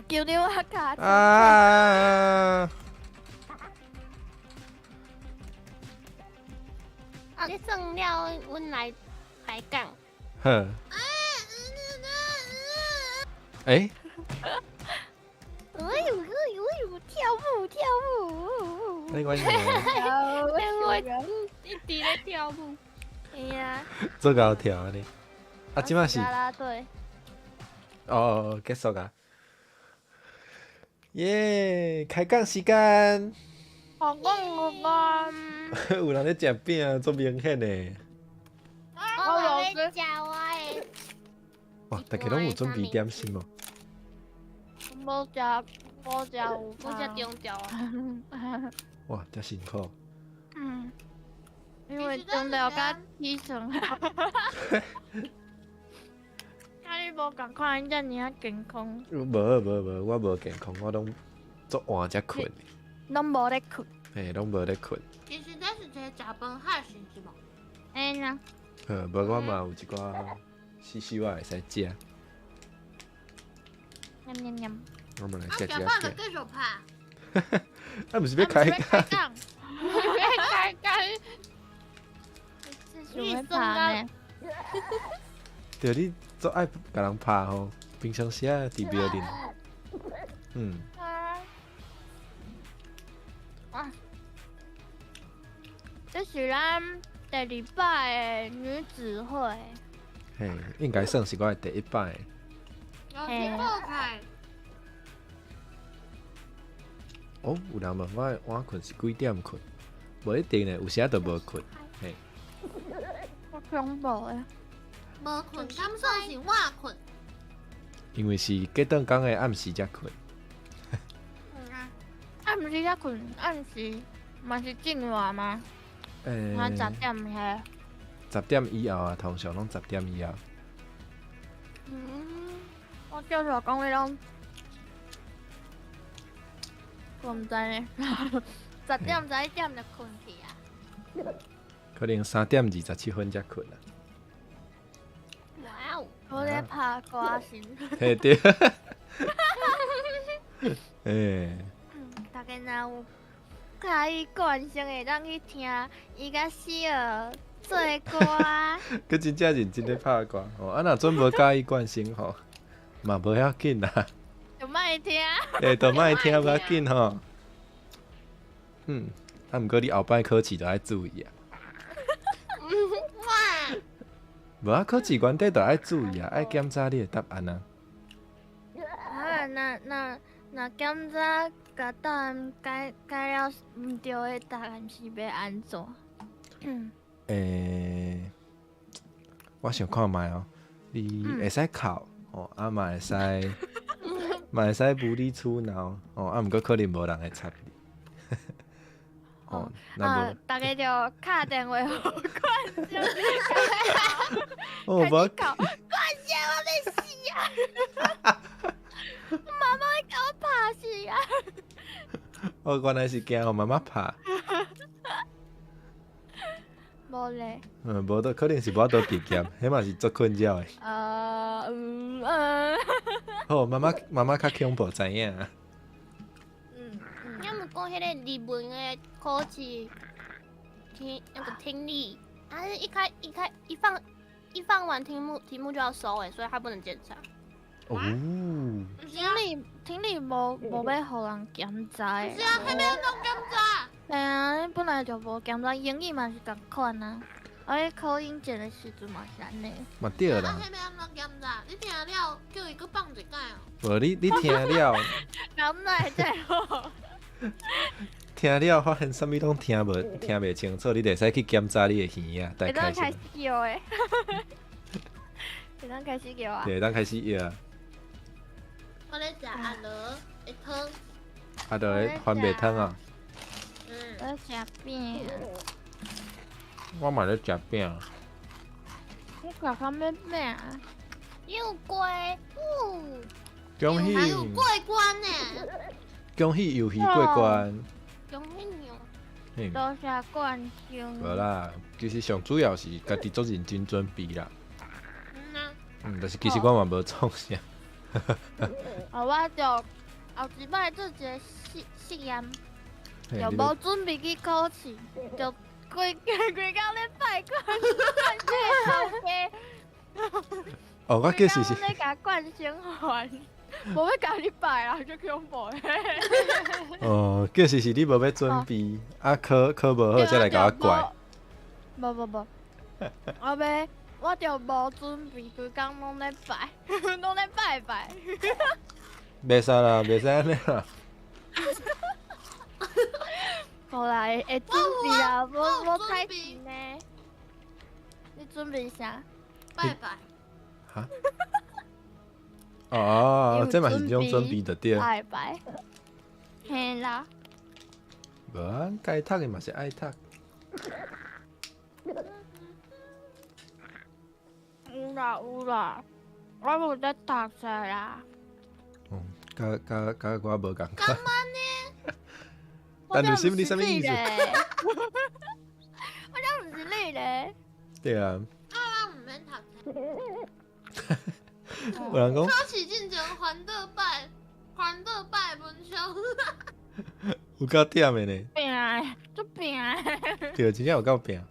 求你我卡。啊！啊，你算了，阮來開講。好。欸？哎呦哎呦哎呦！跳舞跳舞。你講啥？我一直咧跳舞。哎呀。做𠢕跳按呢。啊，這擺是。啦啦隊。哦，結束啊！耶，開講時間。好講好講。有人咧食餅，足明顯的。我無咧食我的。哇，大家攏有準備點心無？無食，無食有，無食中晝啊。哇，遮辛苦。嗯。因為中晝才起床。啊！你無仝款，你遮爾仔健康。無無無，我無健康，我攏足晚才睏。攏無咧睏。嘿，攏無咧睏。其實這是一個食飯好時是無？會啦。好，無我嘛有一寡細細仔會使食。啉啉啉。我們來食一下。食飯就繼續拍。啊，毋是欲開講。欲開講。你想欲拍呢？對，你足愛共人拍吼，平常時啊佇廟裡。嗯。啊！這是咱第二擺的女子會。嘿，應該算是我的第一擺。有去报开。哦，有人问我晚睏是几点睏？无一定呢，有时就无睏。嘿，我恐怖的。无睏，敢算是晚睏？因为是隔顿工的暗时才睏。嗯啊。暗时才睏，暗时嘛是真晚吗？欸， 10点遐。十点以后啊，通常拢十点以后。嗯，我照说讲你拢，我毋知呢。10点11点就睏去啊。可能3点27分才睏啊。哇哦！我咧拍歌神。嘿对。欸。大家若有佮意冠生，会当去听伊佮喜儿做的歌。阁真正认真咧拍歌吼，啊若准无佮意冠生吼，嘛无要紧啦。就莫听。欸，就莫听无要紧吼。嗯，啊，毋过你后摆考试就爱注意啊。哇！无啊，考试原底就爱注意啊，爱检查你的答案啊。啊，若检查共答案改改了毋对的答案是欲按怎？欸，我想看觅哦，你会使哭哦，啊嘛会使，嘛会使无理取闹哦，啊毋过可能无人会插你。哦，啊，逐家就敲电话予冠生，哦，无，冠生我欲死啊！妈妈会共我拍死啊！哦，原来是惊予妈妈拍。无咧。嗯，无都可能是无法度毕业，彼嘛是足困扰的。嗯嗯。好，妈妈妈妈较恐怖，知影。嗯嗯。你毋讲彼个日文的考试，听那个听力，它是一开一开一放一放完题目，题目就要收诶，所以他不能检查。哦。听力听力无欲予人检查的。是啊，彼欲按怎检查？嘿啊，你本来就无检查，英语嘛是仝款啊。啊，你考英检的时阵嘛是按呢。嘛对啦。啊，彼欲按怎检查？你听了叫伊阁放一摆哦。无你你听了。敢会这好？听了发现啥物拢听无，听袂清楚，你就会使去检查你的耳仔。会当开始叫的。会当开始叫啊！对，会当开始叫。我咧食阿罗的汤。阿罗的番麦汤啊。嗯。我咧食饼。我嘛咧食饼。我食啥物饼啊？又龟，恭喜！还有过关呢。恭喜游戏过关。恭喜你！多谢冠生。无啦，其实上主要是家己足认真准备啦。嗯啊。嗯，但是其实我嘛无创啥。哦，我就后一摆做一个实实验，就无准备去考试，就规规工咧拜冠冠生头家。哦，我其实是。咧共冠生还，无欲共你拜啦，足恐怖的。哦，其实是你无欲准备，啊考考无好，才来共我怪。无无无，我欲。我就无准备，规工拢咧拜，拢咧拜拜。袂使啦，袂使按呢啦。无啦，会准备啦，无无太紧呢。你准备啥？拜拜。哈？哦，这嘛是一种准备就对。拜拜。嘿啦。无啊，该读的嘛是爱读。有啦有啦，我无咧读册啦。嗯，佮佮佮我无仝款。干嘛呢？但你是你啥物意思？我讲毋是你咧。对啊。啊，我毋免读册。有人讲。考试进前还倒拜，还倒拜文章。有够忝的呢。拼，足拼。对，真正有够拼。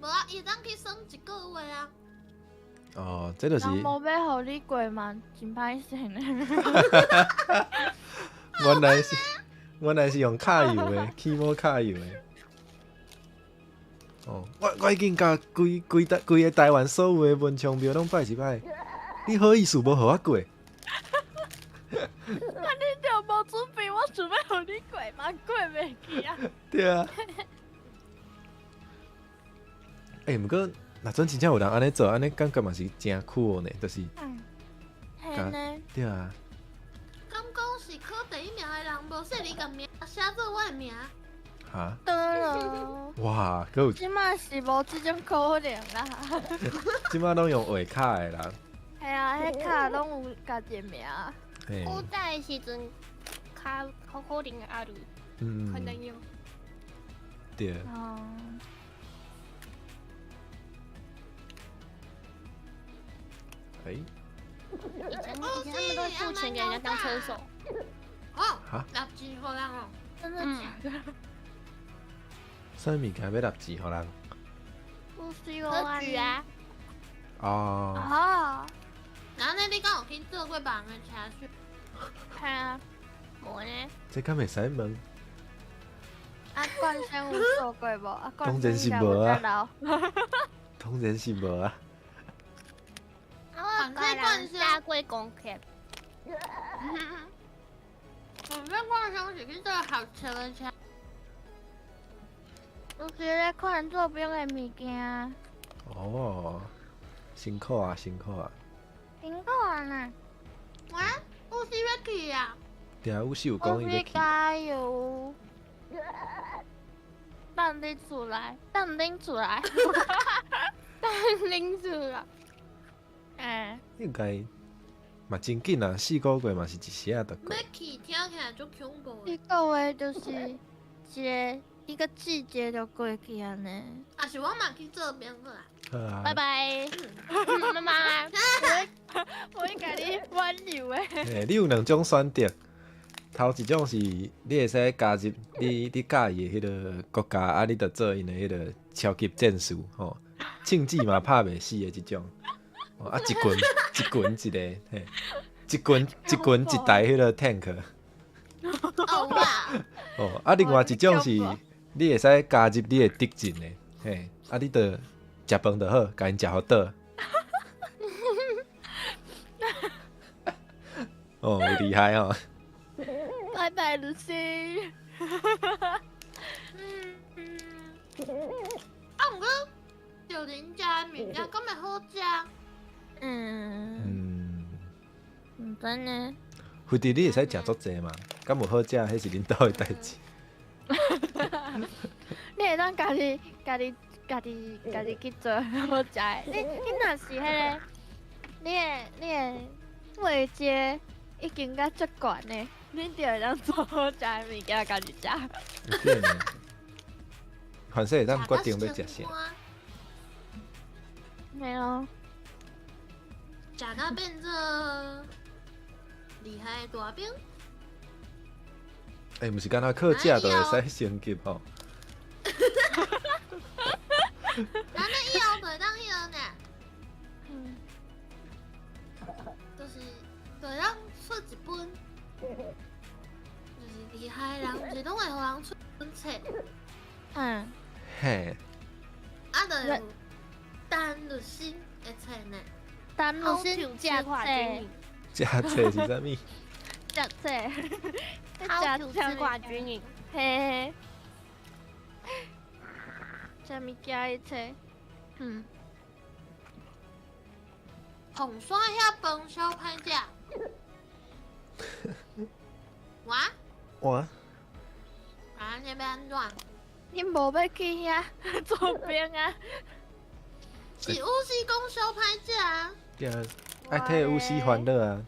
无啊，伊会当去耍一个月啊。哦，这就是。人无欲予你过嘛，真歹势呢。原来是，原来是用卡油的，起毛卡油的。哦，我已经共规规台规个台湾所有的文昌庙拢拜一摆，你好意思无予我过？想欲予你过，嘛过袂去啊。对啊。欸，毋过若阵真正有人按呢做，按呢感觉嘛是真酷呢，就是。嗯。嘿呢。对啊。敢讲是考第一名的人，无说你共名写做我的名。哈？对咯。哇，阁有。这马是无这种可能啦。这马拢用画卡的啦。系啊，彼卡拢有家己的名。古早的时阵，较较可能会有，可能有。对。哦。欸。以前他们都付钱给人家当车手。哦。哈？纳钱予人哦？真的假的？啥物件欲纳钱予人？不是科举啊。哦。啊。那呢？你敢有去做过别人的车手？系啊，无呢。这敢会使问？啊，冠生有做过无？啊，当然是无啊。当然是无啊。啊，我共人搭过公车。反正冠生是去坐校车的车。就是咧看做兵的物件。哦，辛苦啊，辛苦啊。辛苦啊！呢。喂，有时欲去啊？对啊，有时有讲伊欲去。加油！等恁出来，等恁出来，等恁出来。哎。应该嘛真紧啊，4个月嘛是一时仔就过。欲去听起来足恐怖。4个月就是一个一个季节就过去啊呢。啊是我嘛去做兵好啊。好啊。拜拜，妈妈。我会共你挽留的。欸，你有两种选择，头一种是你会使加入你你佮意的彼个国家，啊，你就做𪜶的彼个超级战士吼，枪子嘛拍袂死的这种。啊，一群一群一个，嘿，一群一群一台彼个 tank。哦哇。哦，啊，另外一种是，你会使加入你的敌阵的，嘿，啊，你就食饭就好，共𪜶食予倒。哦，厉害哦！拜拜，露西。啊，毋过就恁食的物件敢会好食？嗯。毋知呢。反正你会使食足济嘛，敢有好食，彼是恁兜的代志。你会当家己、家己、家己、家己去做好食的。你若是彼个，你的位阶已经甲足悬的，你就会当做好食的物件家己食。对呢。反正会当决定欲食啥。没有。食到变做厉害的大兵。欸，毋是干焦靠食就会使升级吼。那你以后就会当彼个呢？就是就会当出一本，就是厉害的人，毋是拢会予人出本册。嗯。嘿。啊，就有陈律师的册呢。陈律师食册。食册是啥物？食册。好图吃寡军营。嘿。食物件的册。嗯。红山遐饭烧歹食。哇？哇？啊，你欲按怎？你无欲去遐做兵啊？是有时讲烧歹食啊。对啊，爱替有时烦恼啊。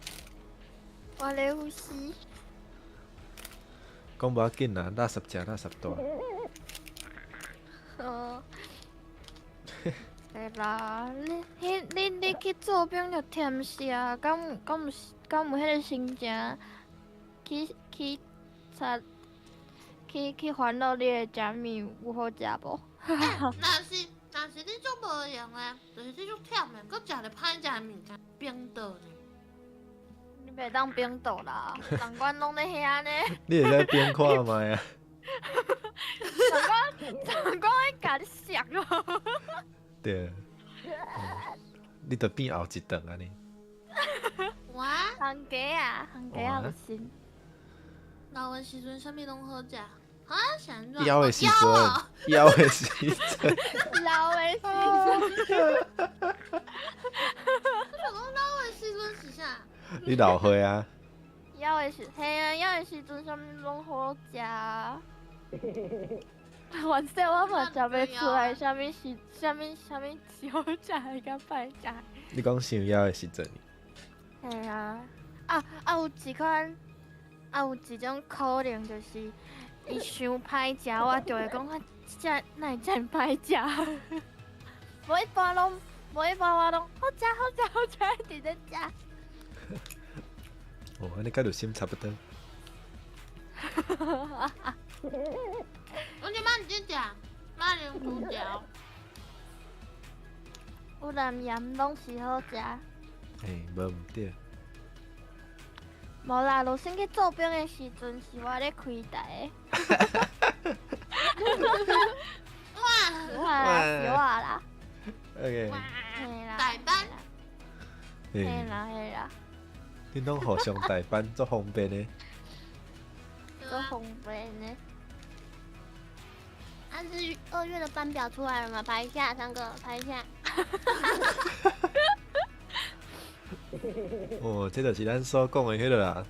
我咧有时。讲无要紧啦，垃圾食垃圾大。哦。对啦，你、彼、你、你去做兵就忝死啊！敢有、敢有、敢有彼个心情去去插去去烦恼你的食物有好食无？若是你足无闲的，就是你足忝的，阁食著歹食的物件，冰倒呢？你袂当冰倒啦，长官拢咧遐呢。你会使冰看觅啊？长官会共你摔咯。对，你就变后一顿按呢。哇！番茄啊，番茄仔有心。老的时阵，啥物攏好食。啊，是按怎？枵的时阵，枵的时阵，老的时阵，我想讲老的时阵是啥？你老岁啊？枵的时，嘿啊，枵的时阵啥物攏好食。反正我嘛食袂出來，啥物是啥物啥物是好食的佮歹食。你講傷枵的時陣，嘿啊，啊啊有一款，啊有一種可能就是伊傷歹食，我就會講啊，這只哪會遮爾歹食？無一般攏，無一般我攏好食好食好食，一直咧食。哦，按呢佮汝心差不多。我這擺毋是食馬鈴薯條，有南鹽攏是好食。欸，無毋對。無啦，汝先去做兵的時陣是我咧開台的。哇！是我啦，是我啦。 OK。嘿啦。代班。嘿啦嘿啦。恁攏互相代班，足方便的。足方便的。啊，是2月的班表出來了嗎？排一下，三個排一下。哦，這就是咱所講的彼个啦，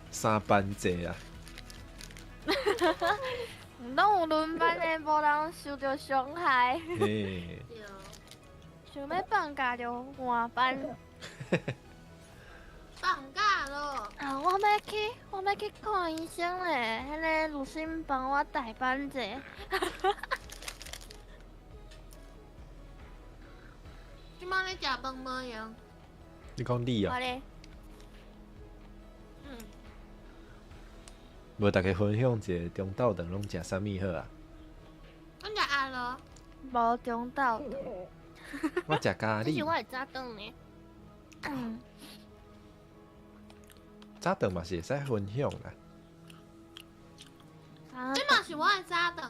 三班制啊。攏有輪班的，無人受著傷害。嘿。想欲放假就換班。放假咯！啊，我欲去，我欲去看醫生咧。彼个汝心幫我代班者。這擺咧食飯無閒？你講你啊？我咧。嗯。無，大家分享一下中晝頓攏食啥物好啊？阮食阿羅。無中晝頓。我食咖喱。這是我的早頓呢。嗯。早頓嘛是會使分享啦。這嘛是我的早頓。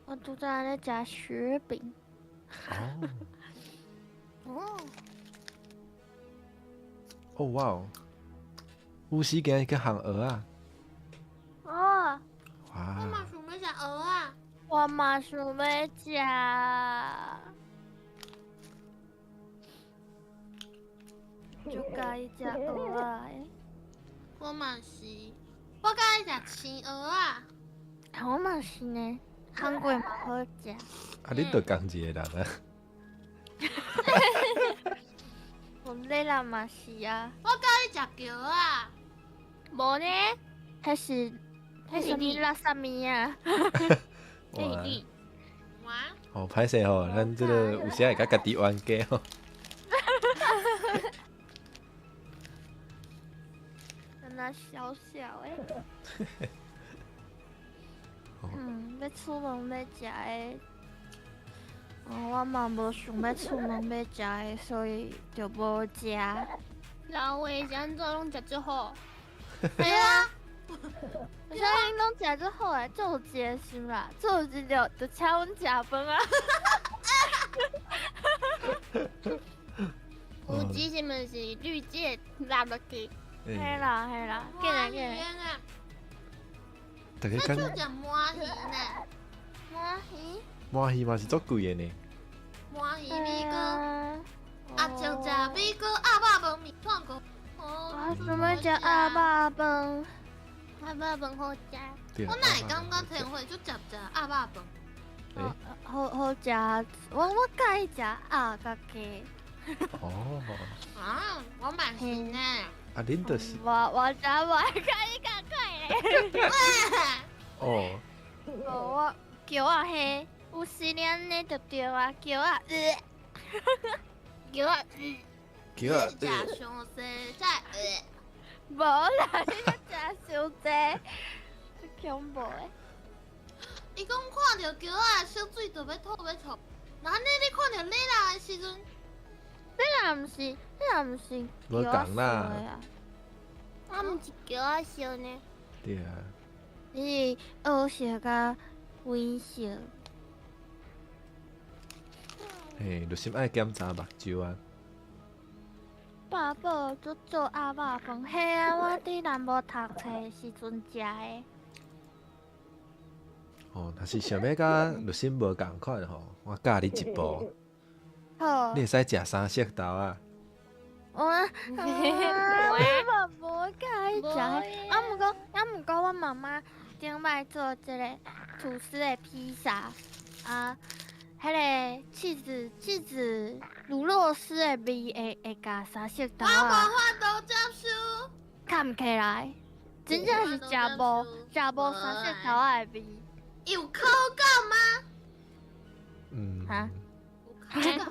我拄才咧食雪餅。哦。哦。哦哇哦！有時今日去烘蚵仔。哦。哇！我嘛想欲食蚵仔。我嘛想欲食。就喜歡食蚵仔的。我嘛是，我喜歡食青蚵仔。我嘛是呢，烘過嘛好食。啊，恁都仝一个人啊。我們人嘛是啊。我喜歡食蕎仔。無呢？彼是彼是你垃圾物啊？彼是你。哇！哦，歹勢吼，咱這个有時會共家己冤家吼。那小小的。嗯，欲出門欲食的，哦，我嘛無想欲出門欲食的，所以就無食。老話是按怎攏食足好？對啊，啥物攏食足好的，足有一個心啦，足有一個就請阮食飯啊。有錢是毋是綠界納落去？嘿啦嘿啦，過來過來。大家講。食鰻魚呢？鰻魚。鰻魚嘛是足貴的呢。鰻魚米糕，阿叔食米糕，鴨肉飯麵線糊。我想欲食鴨肉飯，鴨肉飯好食。我哪會感覺天會就食食鴨肉飯？好好食，我佮意食鴨佮雞。哦。啊，我嘛是呢。啊，恁就是。我我食無愛佮你仝款咧。哦。無我蕎仔蝦，有時你按呢就對啊，蕎仔，蕎仔，蕎仔，食傷濟才會。無啦，你閣食傷濟，足恐怖的。伊講看著蕎仔燒水就欲吐欲吐，那按呢你看著禮人的時陣，禮人毋是，禮人毋是無仝啦。我毋是蕎仔燒呢。對啊。你是黑色佮灰色。嘿，就是愛檢查目睭啊。飽飽做做鴨肉飯，嘿啊！我佇南部讀冊時陣食的。哦，若是想欲佮律師無仝款吼，我教你一步。好。你會使食三色豆仔。我我嘛無佮意食，啊毋過啊毋過，我媽媽頂擺做這个吐司的披薩啊，彼个起子起子乳酪絲的味會會共三色豆我無仔法度接受。崁起來，真正是食無食無三色豆仔的味。有口感嗎？嗯。哈？有口感，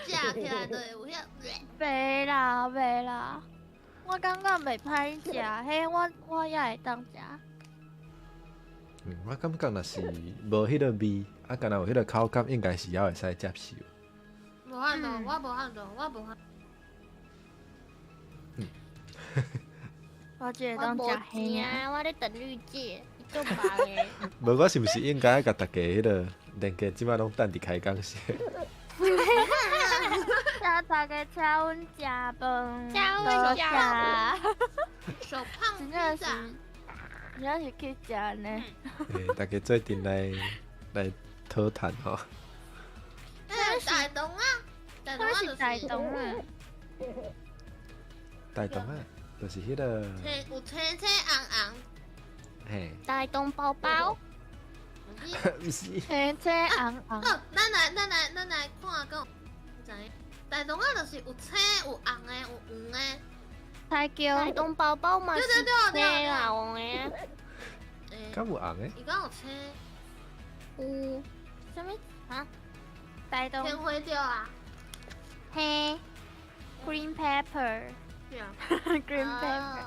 食起來就會有彼。袂啦袂啦，我感覺袂歹食，彼我我也會當食。嗯，我感覺若是無彼个味，啊，敢若有彼个口感，應該是猶會使接受。無法度，我無法度，我無法。我只會當我無食彼錢啊，我咧等綠界，足忙的。無，我是毋是應該共大家彼个連結這擺攏等佇開講先？請大家請阮食飯，請阮食小胖真正是，真正是去食呢。欸，大家做陣來來討談吼。欸，大同啊，大同啊我是大同啊。大同啊，就是彼个。青有青青紅紅。嘿。大同寶寶。毋是。青青紅紅。好，咱來咱來咱來看講，知影？大同啊，就是有青有紅的，有黃的。菜椒。大同寶寶嘛是對對對對青啊黃的啊。敢有紅的？伊敢有青？有。啥物？啊？大同。天花椒啊。嘿。Green pepper。對啊。 Green pepper。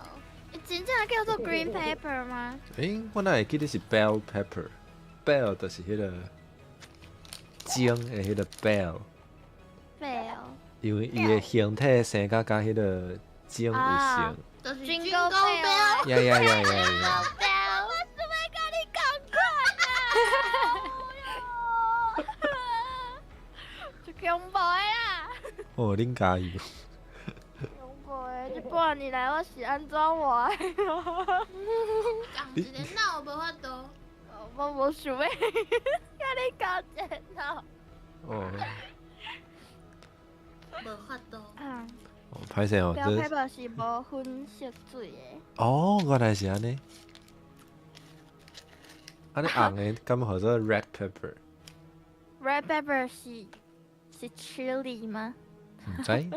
真正叫做 green pepper 嗎？欸，我哪會記得是 bell pepper，bell 就是彼个鐘的彼个 bell。 bell。因為伊的形體生甲佮彼个鐘有像。就是 Jingle bell。呀呀呀呀呀！我是欲佮你仝款啊！足恐怖的啦！哦，恁加油！恐怖的，這半年來我是按怎活的？仝一个腦無法度。我無想欲佮你共一个腦。哦。無法度。嗯。歹勢哦， Bell pepper 是無粉色水的。哦，原來是按呢。按呢紅的敢號做 red pepper？ Red pepper 是是 chili 嗎？毋知，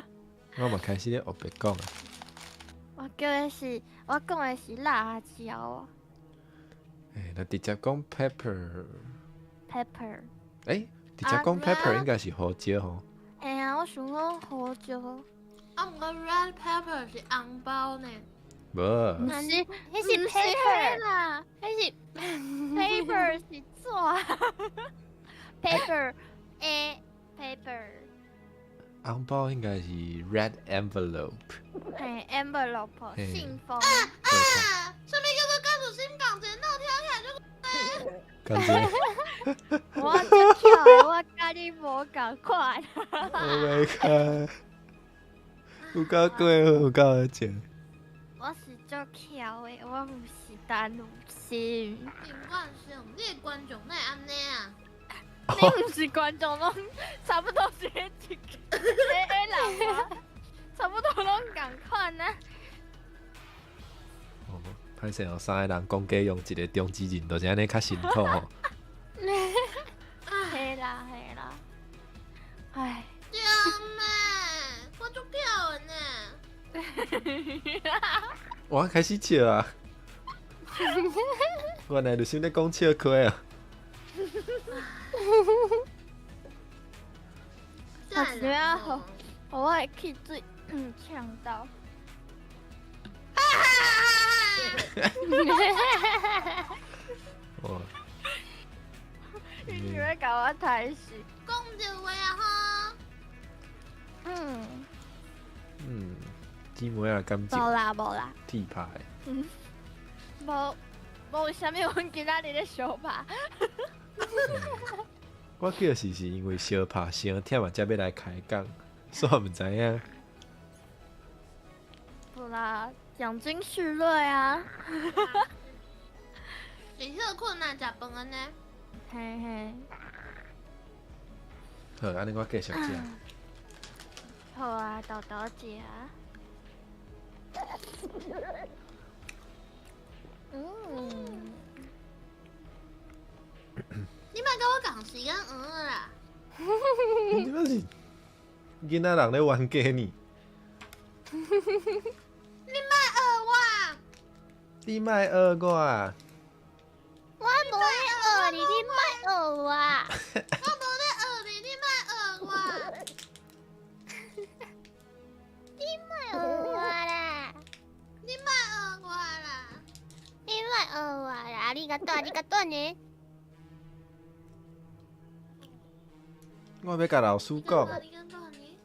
我嘛開始咧學白講啊。我叫的是，我講的是辣椒啊。欸，那直接講 pepper。 Pepper。欸，直接講 pepper 應該是胡椒吼。嘿啊，我想講胡椒。啊，毋過 red pepper 是紅包呢。無。毋是，彼是 paper 啦，彼是 paper 是紙。paper A paper。紅包應該是 red envelope。嘿，envelope 信封。啊！啥物叫做佮律師仝一个腦，聽起來就感覺。我足巧的，我佮你無仝款。 Oh my god！有夠過分，有夠好笑。我是足巧的，我毋是陳如心。林冠雄，你的觀眾哪會按呢啊？你毋是觀眾，攏差不多是彼一個人嗎？差不多攏仝款啊。哦，歹勢哦，三個人講假用一個中之人，就是按呢較辛苦吼。嘿啦嘿啦，唉。對咩？我足巧的呢。我開始笑啊！原來就是咧講笑話啊！我怎樣好？我會氣水嗆到。哦。你是欲共我刣死？講著話啊吼！嗯。嗯，姊妹仔感情。無啦無啦。鐵拍。嗯。無無，為啥物阮今仔日咧相拍？我記得是因為相拍傷忝啊，才欲來開講，所以毋知影。不啦，養精蓄銳啊。是歇睏啊，食飯按呢。嘿嘿。好，按呢我繼續食。好啊，豆豆食。嗯。你莫佮我仝時間啦。你這是囡仔人咧冤家呢？你莫學我。你莫學我。我無咧學你，你莫學我。我無咧學你，你莫學我。你莫學我啦！你莫學我啦！你莫學我啦！ありがとう、ありがとうね。我欲共老師講。ありがとうね。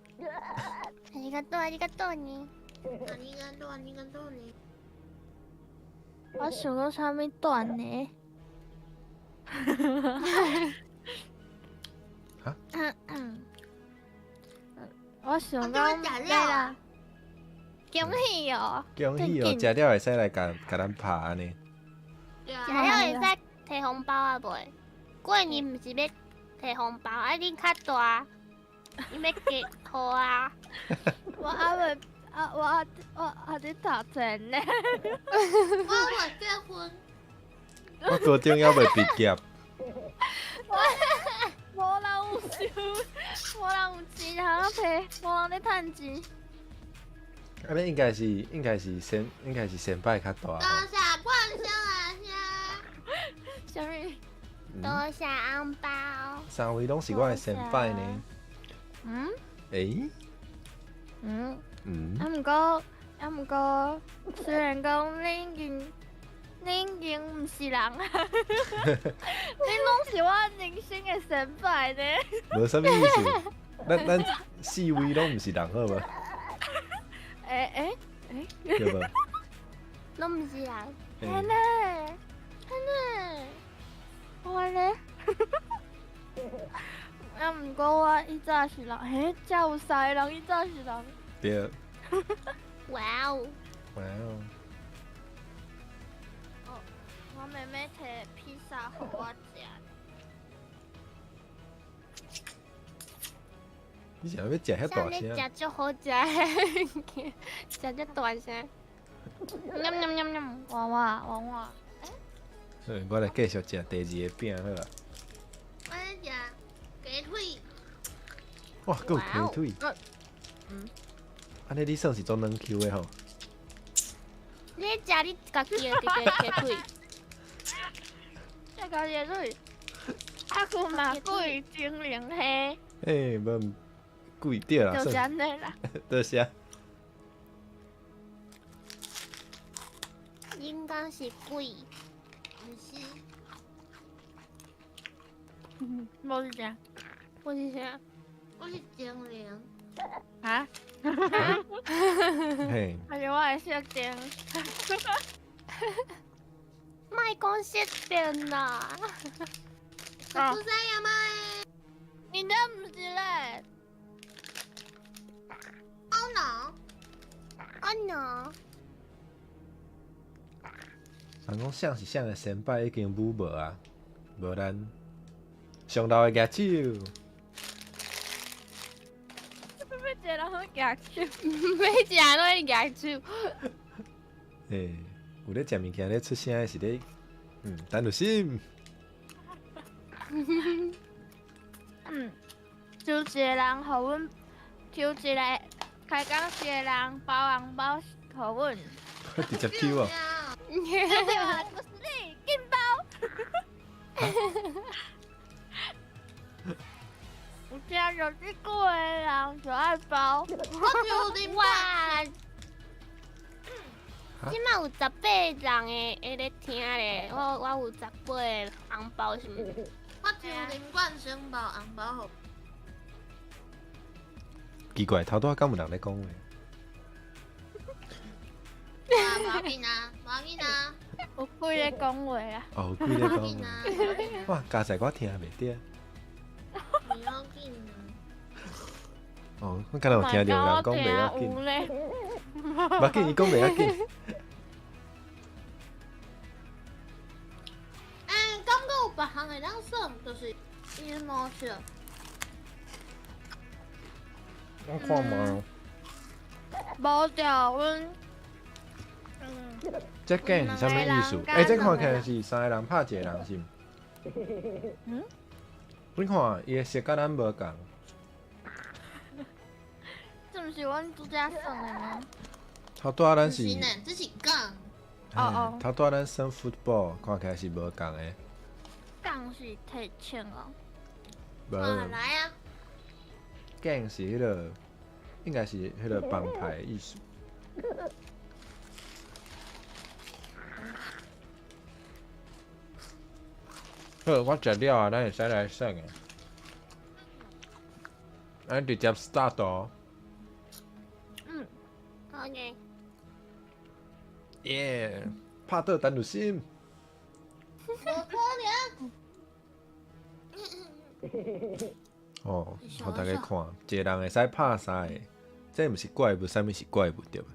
ありがとう、ありがとうね。ありがとう、ありがとうね。我想講啥物斷呢？哈？我想講對啦，恭喜哦！恭喜哦！食了會使來共咱拍按呢。食了會使提紅包啊袂？過年毋是欲提紅包，啊恁較大，你欲給予啊？我還未啊！我還佇讀冊呢。我還未結婚。我高中猶未畢業。無人有收，無人有錢通提，無人咧趁錢。按呢應該是應該是先應該是先輩較大。多謝冠生阿兄。啥物？多謝紅包。三位攏是我的先輩呢。嗯？欸？嗯？嗯。啊，毋過，啊毋過，雖然講恁已經，恁已經毋是人，恁攏是我人生的先輩呢。無啥物意思，咱四位攏毋是人好無？欸欸欸，對無？攏毋是人。嘿呢，嘿呢，我咧。啊，毋過我以早是人，嘿，遮有三个人以早是人。對。哇哦！哇哦！哦，我妹妹提披薩予我食。你是欲食遐大聲？食足好食的，食遮大聲。啉啉啉啉，娃娃娃娃。好，我來繼續食第二个餅好啦。我咧食雞腿。哇，閣有雞腿。嗯。按呢你算是做軟 Q 的吼。你食你家己的雞腿。食家己的腿。啊，佢嘛鬼精靈蝦。欸，無鬼對啦。就是按呢啦。多謝。應該是鬼，毋是。無是啥？我是啥？我是精靈。啊？嘿。還是我的設定？莫講設定啦。我知影嗎？你這毋是咧？Oh no！ Oh no！人講誰是誰的先輩已經舞無啊，無咱上老的舉手。每一个人攏舉手，每一个人攏舉手。欸，有咧食物件咧出聲的是咧，陳有心。就一個人予阮，抽一個開講一個人包紅包予阮。直接抽哦。對啊，就是你，緊包。有聽著這句的人就愛包。我抽恁哇！這馬有18人會咧聽咧，我有18個紅包是毋？我抽林冠生包紅包。奇怪，頭拄仔敢有人咧講話？無要緊啊，無要緊啊。有幾个講話啊？哦，有幾个講話。哇，加載我聽袂著。不要緊啊！哦，我敢若有聽著有人講袂要緊。有咧。无要紧，伊讲袂要紧。欸，感觉有别项会当耍，就是伊的模式。我看觅。无对，阮。这 game 是啥物意思？欸，这看起来是三个人拍一个人是毋？嗯？你看，伊的色佮咱无仝。这毋是阮拄才耍的吗？头拄仔咱是。毋是呢，这是杠。哦哦。头拄仔咱耍 football，看起来是无仝的。杠是提枪哦。无。来啊！ gang 是彼个，应该是彼个帮派的意思。好，我食了啊，咱会使来耍个。咱直接 start 哦。嗯，OK。耶，拍倒陈如心。无可能。哦，予大家看，一个人会使拍三个，这毋是怪物，啥物是怪物对无？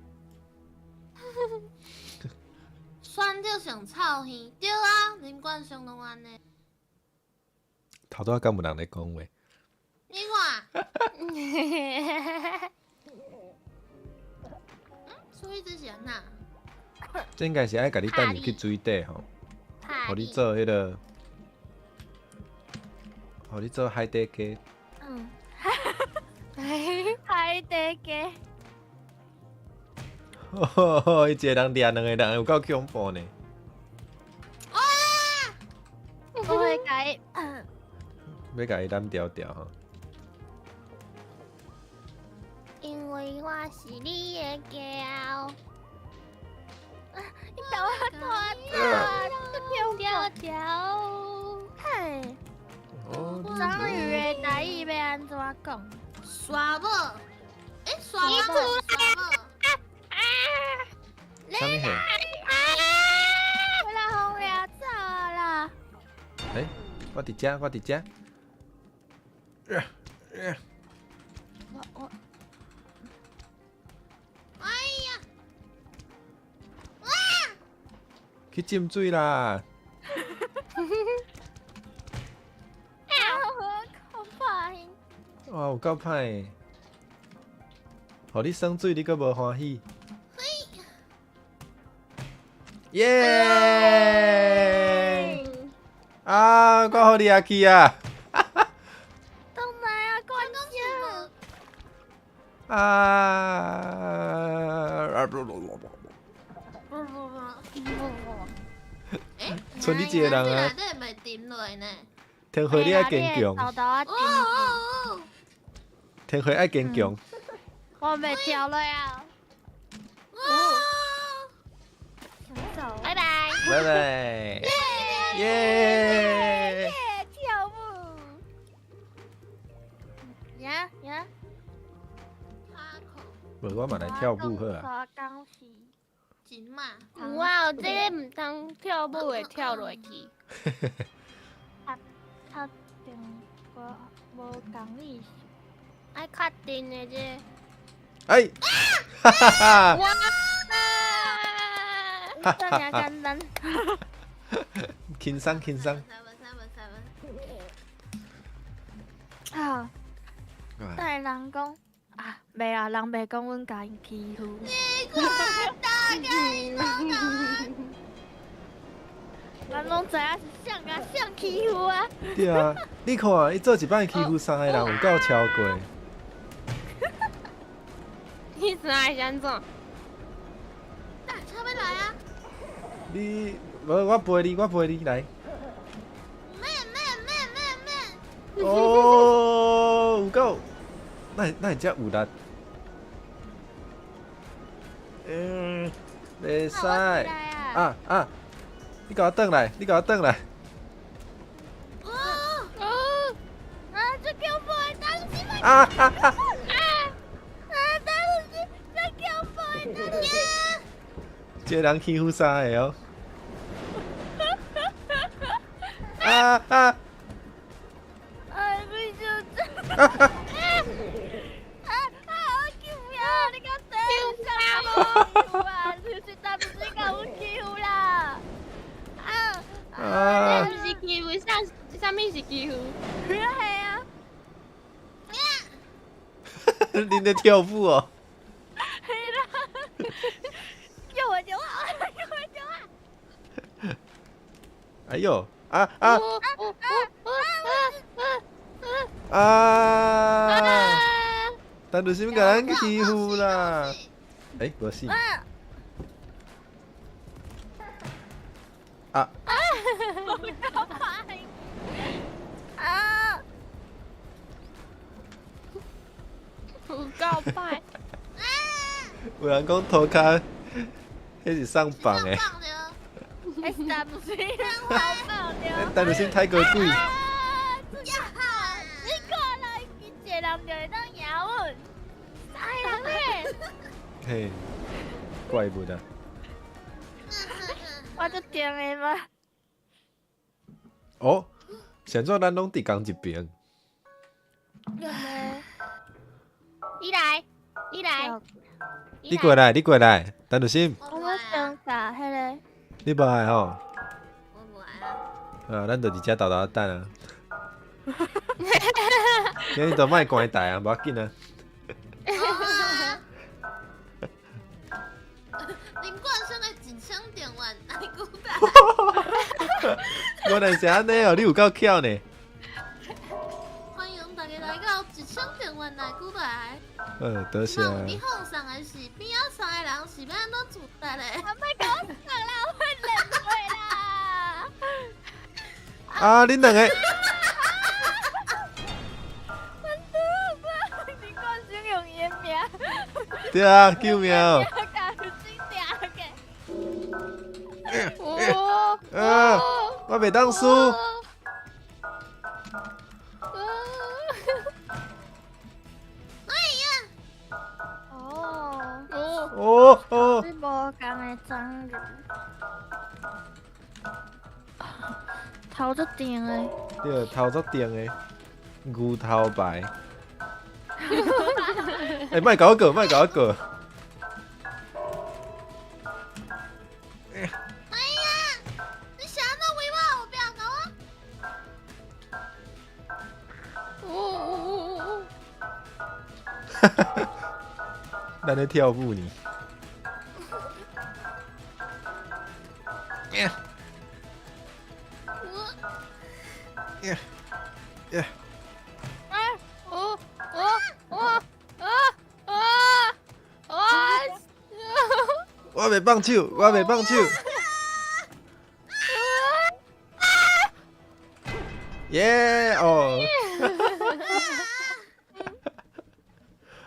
选著上臭耳，对啊，林冠雄拢按呢。头拄仔敢有人咧讲话？你看。所以这是按怎？这应该是爱共你带入去水底吼，予你做彼个，予你做海底鸡。嗯。海底鸡。吼吼，伊一个人掠两个人，有够恐怖呢。哇！我会共伊，欲共伊揽牢牢吼。因为我是你的狗。你共我拖走，跳跳。嘿。章鱼的台语欲按怎讲？沙某。欸，沙某，沙某。啊！啥物货？我来予掠走啦！欸，我伫遮，我伫遮。我我。哎呀！哇！去浸水啦！啊！好歹。哇，有够歹的！予你耍水，你阁无欢喜。耶！啊，我予你掠去啊！转来啊，关机。啊！不不不。欸，剩你一个人啊！你会沉落呢？天辉，你爱坚强。天辉爱坚强。我袂跳落啊！拜拜。拜拜。耶！跳舞。呀呀。无，我嘛来跳舞好啊。真嘛？有啊，这个毋通跳舞会跳落去。确定无无仝意思。爱确定的这。哎！哈哈哈！哇！这尔简单。轻松轻松。啊！但人讲啊，袂啊，人袂讲阮共𪜶欺负。你看，大家拢讲。咱拢知影是谁共谁欺负啊？对啊，你看，伊做一摆欺负三个人，有够超过。你三个是按怎？大车欲来啊！你无，我陪你，我陪你来。免免免免免。哦，有够，那那会遮有力？嗯，袂使。啊啊！你共我转来，你共我转来。哦哦啊！这恐怖的东西！啊啊啊！啊！东西，这恐怖的东西！这个人欺负三个哦。啊啊！哎，不就这？啊啊！啊啊！救命！你敢死？就是当时共阮欺负啦！啊！啊这！毋是欺负，啥啥物是欺负？系啊！恁咧跳舞哦？系啦！救我救我！救我救我！哎呦！啊啊啊啊！陈如心共咱欺负啦！欸，无死。啊！啊！啊！有够歹！有人讲涂跤，彼是上榜的。欸，陈如心好棒欸，陈如心太高鬼。啊！你看啦，伊一个人就会当赢阮，三个人咧。嘿，怪物啊！我足定的嘛。哦，是按怎咱拢伫仝一边？你来，你来，你过来，你过来，陈如心。我想打彼个。你无爱吼？我无爱啊。啊，咱就伫遮沓沓等啊。今日都莫关台啊，无要紧啊。林冠生的1000点万来古代。原来是按呢哦，你有够巧呢。欢迎大家来到1000点万来古代。多谢。你放送的是边仔三个人是欲按怎自在咧？莫共我送啦，我练袂啦。啊，恁两个。林冠生用伊的名。对啊，救命！啊！我袂当输。哎呀！哦哦哦！是无仝的章鱼，头足长的。对，头足长的牛头牌。欸，莫共我过，莫共我过。哎呀！你是按怎为我后壁共我？哦哦哦！哈哈哈！咱咧跳舞呢。耶！耶！耶！啊！哦哦哦哦哦哦！我袂放手，我袂放手。耶！哦。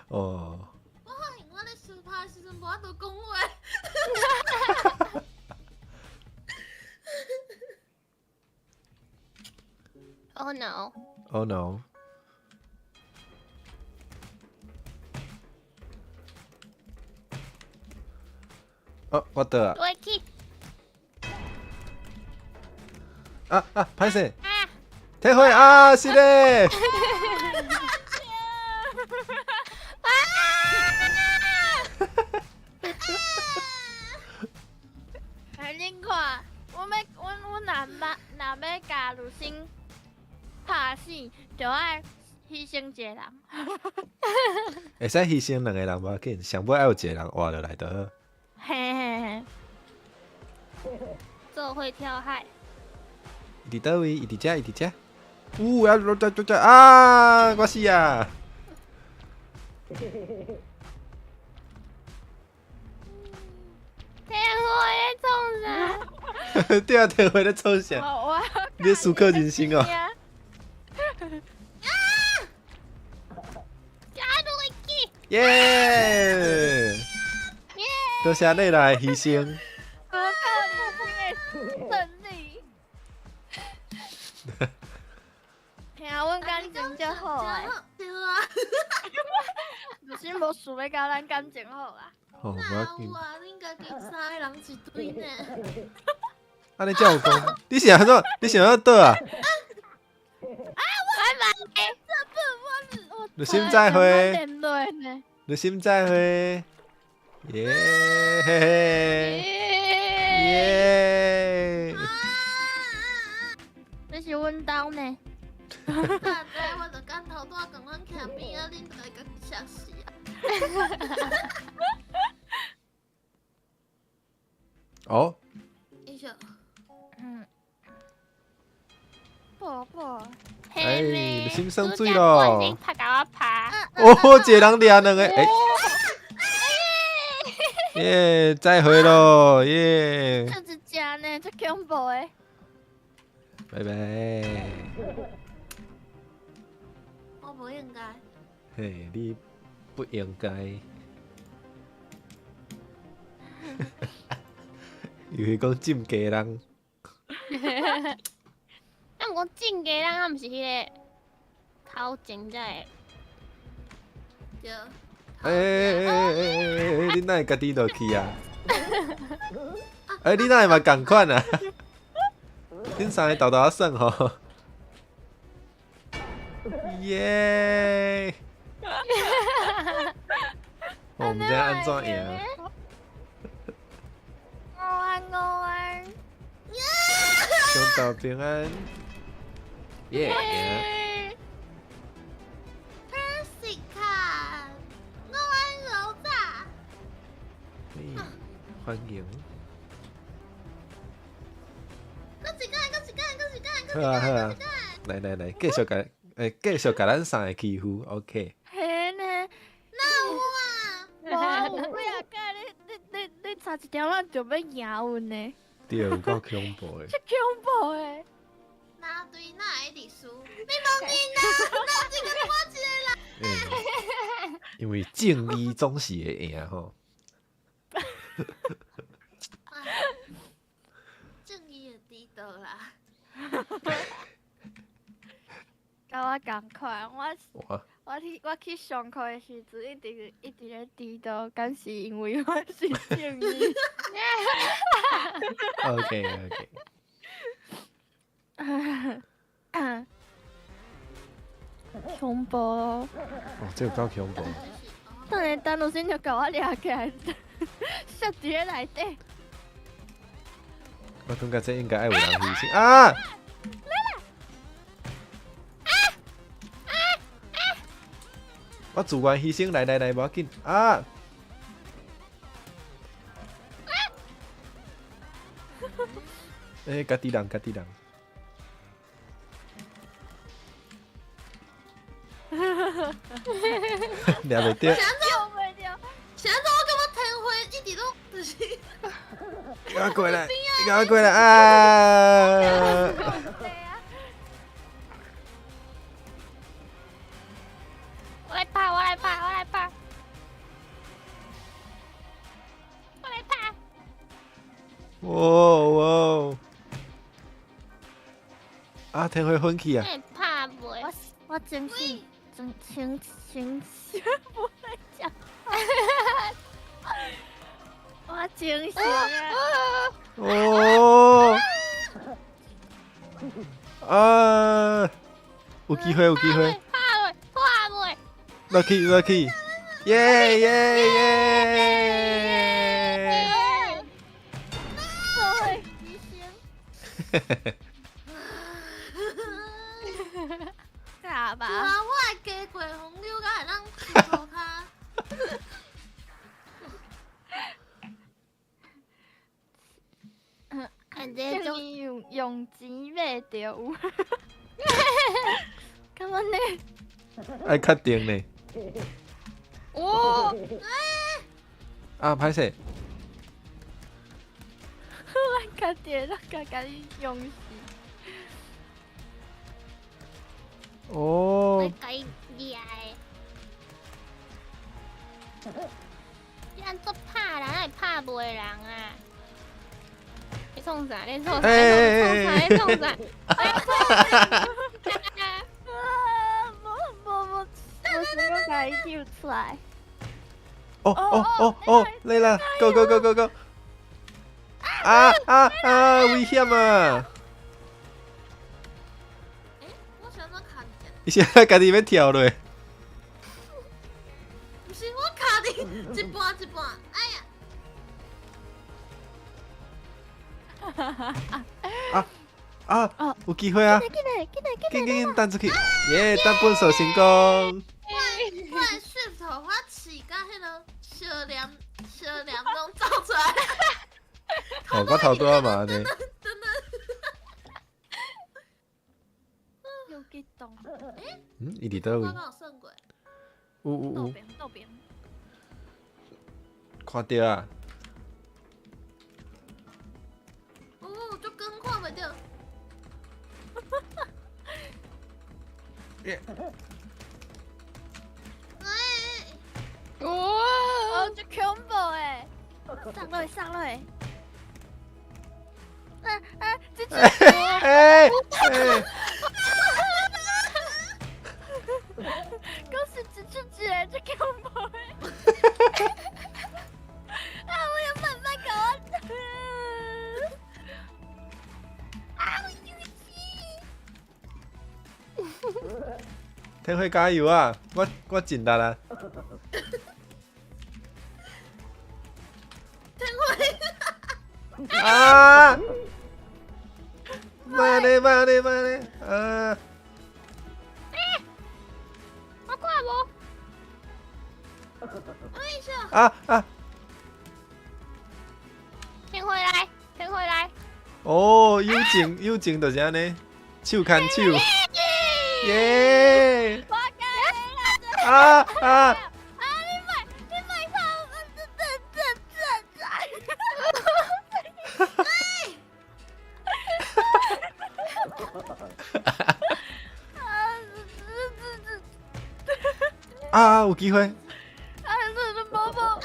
哦。我发现我咧相拍的时阵无法度讲话。 Oh no! Oh no! 哦，我倒啊！我去。啊啊，歹势！退火啊，是咧！啊！哎，恁看，我欲，阮阮若欲若欲共如新拍死，就爱牺牲一个人。会使牺牲两个人无要紧，上尾爱有一个人活落来就好。嘿嘿嘿。做伙跳海。伊伫佗位？伊伫遮，伊伫遮。呜啊！这这这啊！我死啊！天火咧创啥？对啊，天火咧创啥？你咧思考人生哦。加落去！耶！多谢你来牺牲。我靠人生的胜利。听阮感情才好欸。对啊。就是无想欲共咱感情好啊。哦，无要紧。哪有啊？恁家己三个人一队呢。按呢才有讲，你是按怎？你是按怎倒啊？啊！我拜拜。这不我你心再会。你心再会。耶嘿嘿。恁就會共嚇死啊！哦，英雄，嗯。宝宝，哎，心生水咯！拍共我拍。哦，一个人掠两个，哎，耶，再会咯，耶。这一只呢，足恐怖的。拜拜。我不应该。嘿，你不应该。又是讲浸家人。啊，毋过浸家人，啊，毋是彼个头前才会。对。欸欸欸欸欸！你哪会家己落去啊？欸，你哪会嘛仝款啊？恁三个沓沓仔耍吼。耶！我毋知按怎赢。午安，午安。中昼平安。耶！ Persica，我安柔炸。欢迎。搁一个，搁一个，搁一个，好啊好啊，來來來，繼續共，繼續共咱三个欺負，OK。嘿呢？哪有啊？無，有幾仔擺你差一點仔就欲贏阮呢。對，有夠恐怖的。足恐怖的。哪對哪會佇輸？你無見啊？哪一個我一個人？因為正義總是會贏吼。正義會知道啦。佮我仝款，我去上課的時陣，一直咧遲到，敢是因為我是正義。 OK OK。恐怖哦！哦，這有夠恐怖。等下等老師就共我掠起來，摔佇咧內底。我感覺這應該愛有人犧牲啊！我自願犧牲，來來來，無要緊啊！欸，家己人，家己人。掠袂著。是按怎？是按怎？我感覺天花一直攏就是。給我過來！給我過來啊！我來拍，我來拍，我來拍，我來拍。哇哇！啊，天花粉去啊！拍袂？我真是真清清醒，不會講。我清醒啊！哦！啊！有機會，有機會！拍袂？拍袂？落去，落去！耶耶耶！對，醫生。吧？啊！我會加過風流，敢會當出塗跤？这用錢買著有，敢按呢？愛確定呢。哦！啊，歹勢。我確定，我共你用死。哦。我共伊掠的。你按怎拍人，會拍袂人啊？你創啥？你創啥？你創啥？你創啥？啊！無無無，我想講共伊救出來。哦哦哦哦，來啦！Go go go go go！啊啊啊！危險啊！欸，我想怎卡佇遮？伊現在家己欲跳落。毋是，我卡佇一半一半，哎呀！啊啊！有機會啊！緊緊緊，彈出去！耶！彈本手成功。換迄个小念小念拢走出来。哦，我头拄仔嘛按呢。真的。有激动。嗯，伊伫佗位？我有算过。有有有。倒边倒边。看著啊！哦，就更看袂著。哎！哦，这恐怖的！上落上落。啊啊！这只。哎哎！讲是一出一个，这恐怖的。啊！我有慢慢搞我。啊！我生气。天辉加油啊！我尽力啊！天辉。啊！慢咧慢咧慢咧啊！我看无。等一下。啊啊！天辉来，天辉来。哦，友情友情就是按呢，手牵手。耶！啊啊！啊！你莫你莫跑！这这这这这！啊！这这这！啊！有机会！啊！这这宝宝！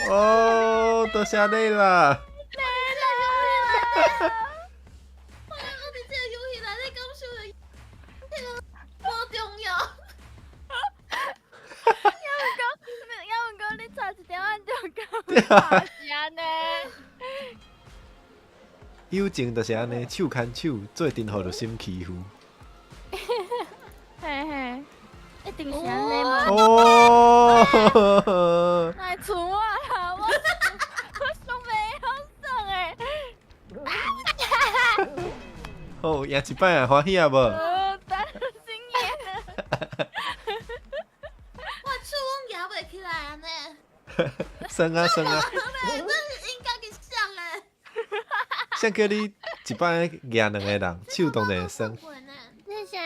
哦，多谢你啦！来啦！我伫这个游戏内底感受著，彼个无重要。抑毋过你差一点仔就讲，是按呢。友情就是按呢，手牵手，做阵予著心欺负。嘿嘿，一定是按呢嘛。哦！来厝我啦，我我想袂晓耍的。好，赢一摆啊，欢喜啊无？担心赢。我手拢举袂起来按呢。耍啊耍啊！真是应该去想的。谁叫你一摆举两个人，手当然会酸。谢谢。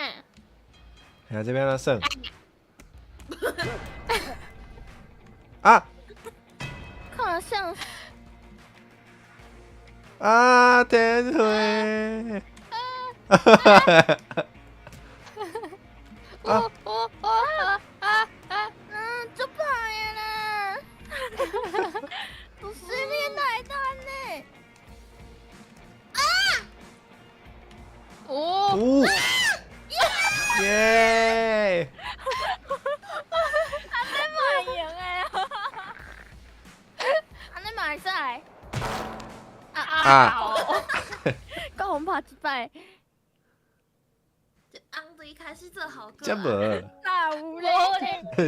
下这边怎耍？啊！看像。啊！天辉！哈哈哈哈哈！哦哦哦啊啊！嗯，足歹的啦！不是你哪会当按呢？啊！哦！耶！按呢嘛会赢的，按呢嘛会使。啊啊！阁予阮拍一摆。这红队开始做好歌。这无。哪有咧？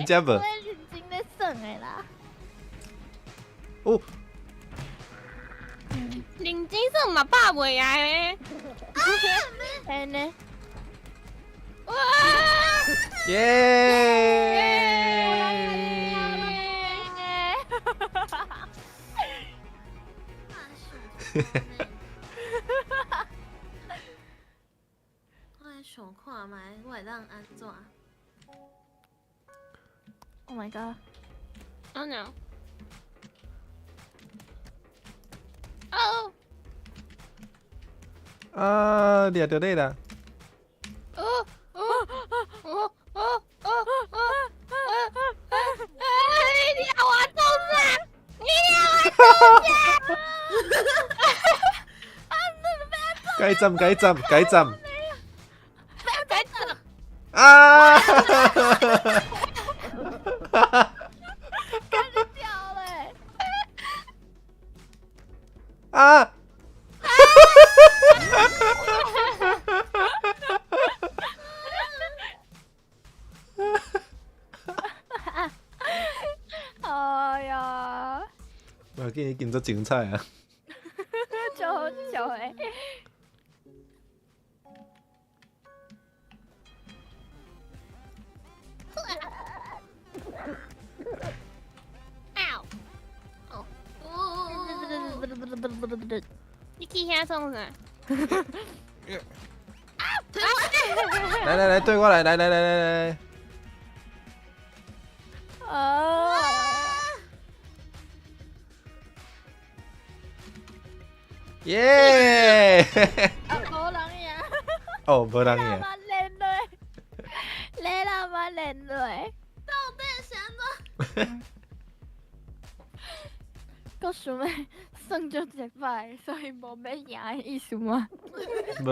这无。我认真咧耍的啦。哦。认真耍嘛拍袂赢的。嘿呢。哇！耶！我来想看觅，我会当按怎？Oh my god! Oh no! 哦！啊，掠著你啦！哦哦哦哦哦哦哦！你掠我创啥？你掠我创啥？该站该站该站！该站！啊！开始掉嘞！啊！哎呀！我见已经足精彩啊！足好笑的。你去遐创啥？来来来，对过来，来来来来来。啊！耶！啊，无人赢。哦，无人赢。你老妈连落，到底是按怎？阁想欲算足一摆，所以无欲赢的意思吗？无。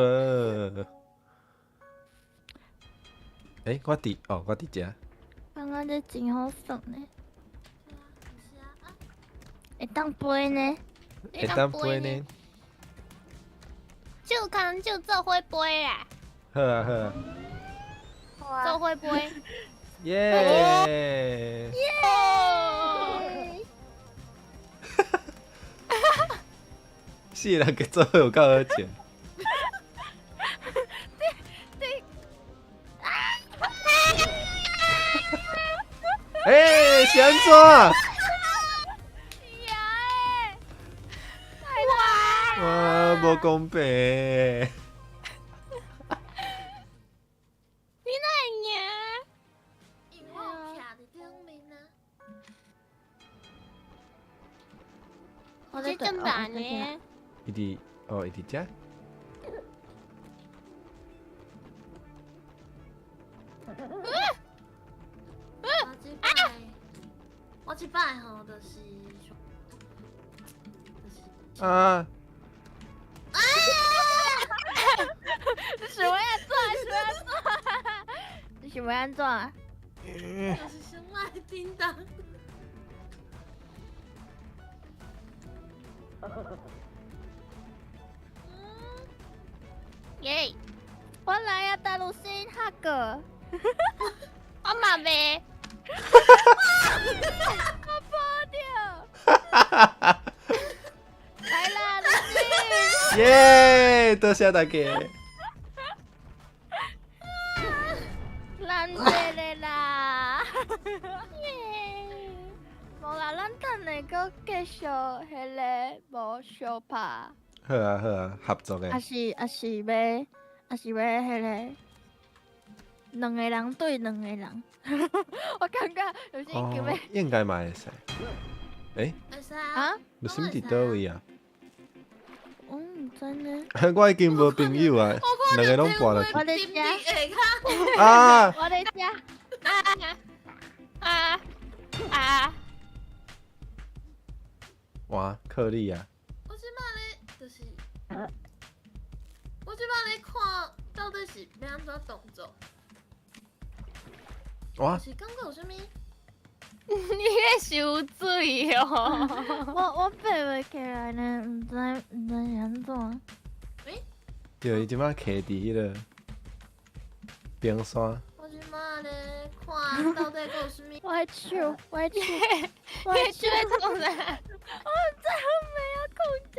欸，我伫哦，我伫遮。感觉这真好耍呢。是啊，会当飞呢？会当飞呢？手牵手做伙飞啦！好啊好啊。做伙飞。耶！耶！四个人做伙有够好笑。欸，是按怎？哇，无公平！你哪会赢？因为我徛伫顶面啊。我这怎办呢？伊伫哦，伊伫遮。我这摆吼，就是就是啊！啊！是欲按怎？是欲按怎？你是欲按怎？就是想爱叮当。耶！我来啊，大陆新哈哥。我嘛袂。我破掉。来啦，露西！耶！多谢大家。难得的啦。耶！无啦，咱等下阁继续彼个无相拍。好啊好啊，合作的。抑是欲彼个两个人对两个人。我感觉有时叫欲。应该嘛会使。欸？会使啊？露心伫佗位啊？我毋知呢。我已经无朋友啊，两个拢跋落去。我咧遮。啊！我咧遮。啊啊啊！哇，克力啊！我这摆咧就是，我这摆咧看到底是欲按怎动作。哇！是感觉有啥物？你咧泅水哦！我爬袂起来呢，毋知是按怎。欸？对，伊这摆徛伫彼个冰山。我这摆咧看到底阁有啥物？我的手，我的手，我的手在创啥？我毋知我袂晓控制。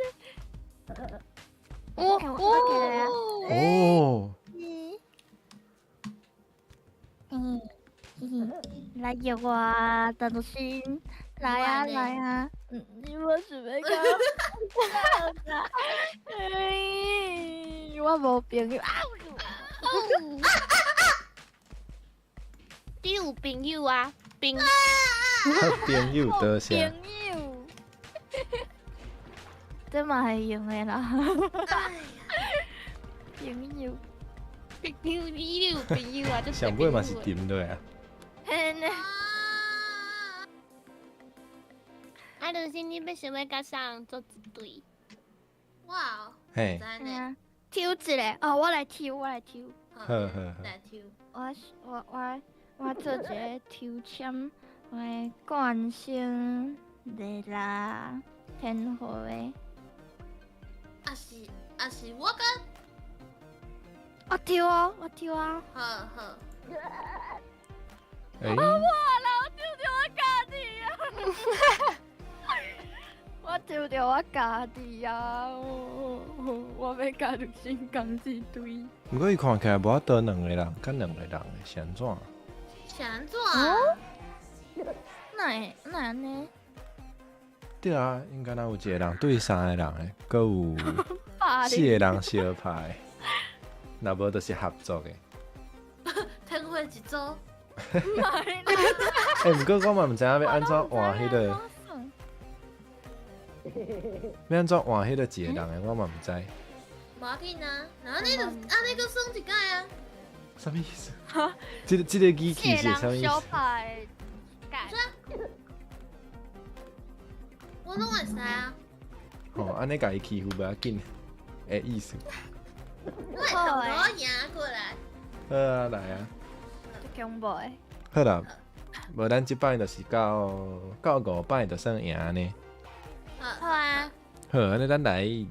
哦哦。嗯。来约我，陈露心，来啊来啊！你无想欲共我？哎，我无朋友啊！你有朋友啊？朋友，朋友多谢。朋友，这嘛会用的啦。朋友，朋友，你有朋友啊？上尾嘛是沉落啊。啊，露心，你欲想欲佮啥人做一对？哇！嘿，抽一个哦，我来抽，我来抽。好好好。来抽。我做一个抽签，我的冠星丽拉天后的。抑是我佮。我抽哦，我抽啊。好好。欸。我啦，我抽著我家己啊！我抽著我家己啊！我欲佮露心仝一对。毋过伊看起来无法度两个人，佮两个人的是按怎？是按怎？哪会哪会按呢？对啊，应该若有一个人对三个人的，阁有四个人相拍，若无就是合作的。天花一组。欸，毋过我嘛毋知影欲按怎换彼个，欲按怎换彼个一个人的，我嘛毋知。无要紧啊，那你就按呢阁耍一摆啊。啥物意思？这个语气是啥物意思？我拢会使啊。吼，按呢共伊欺负袂要紧的意思。我会统统赢过来。好啊，来啊。恐怖的。好啦，无咱这摆就是到五摆就算赢呢。好啊。好，按呢咱来。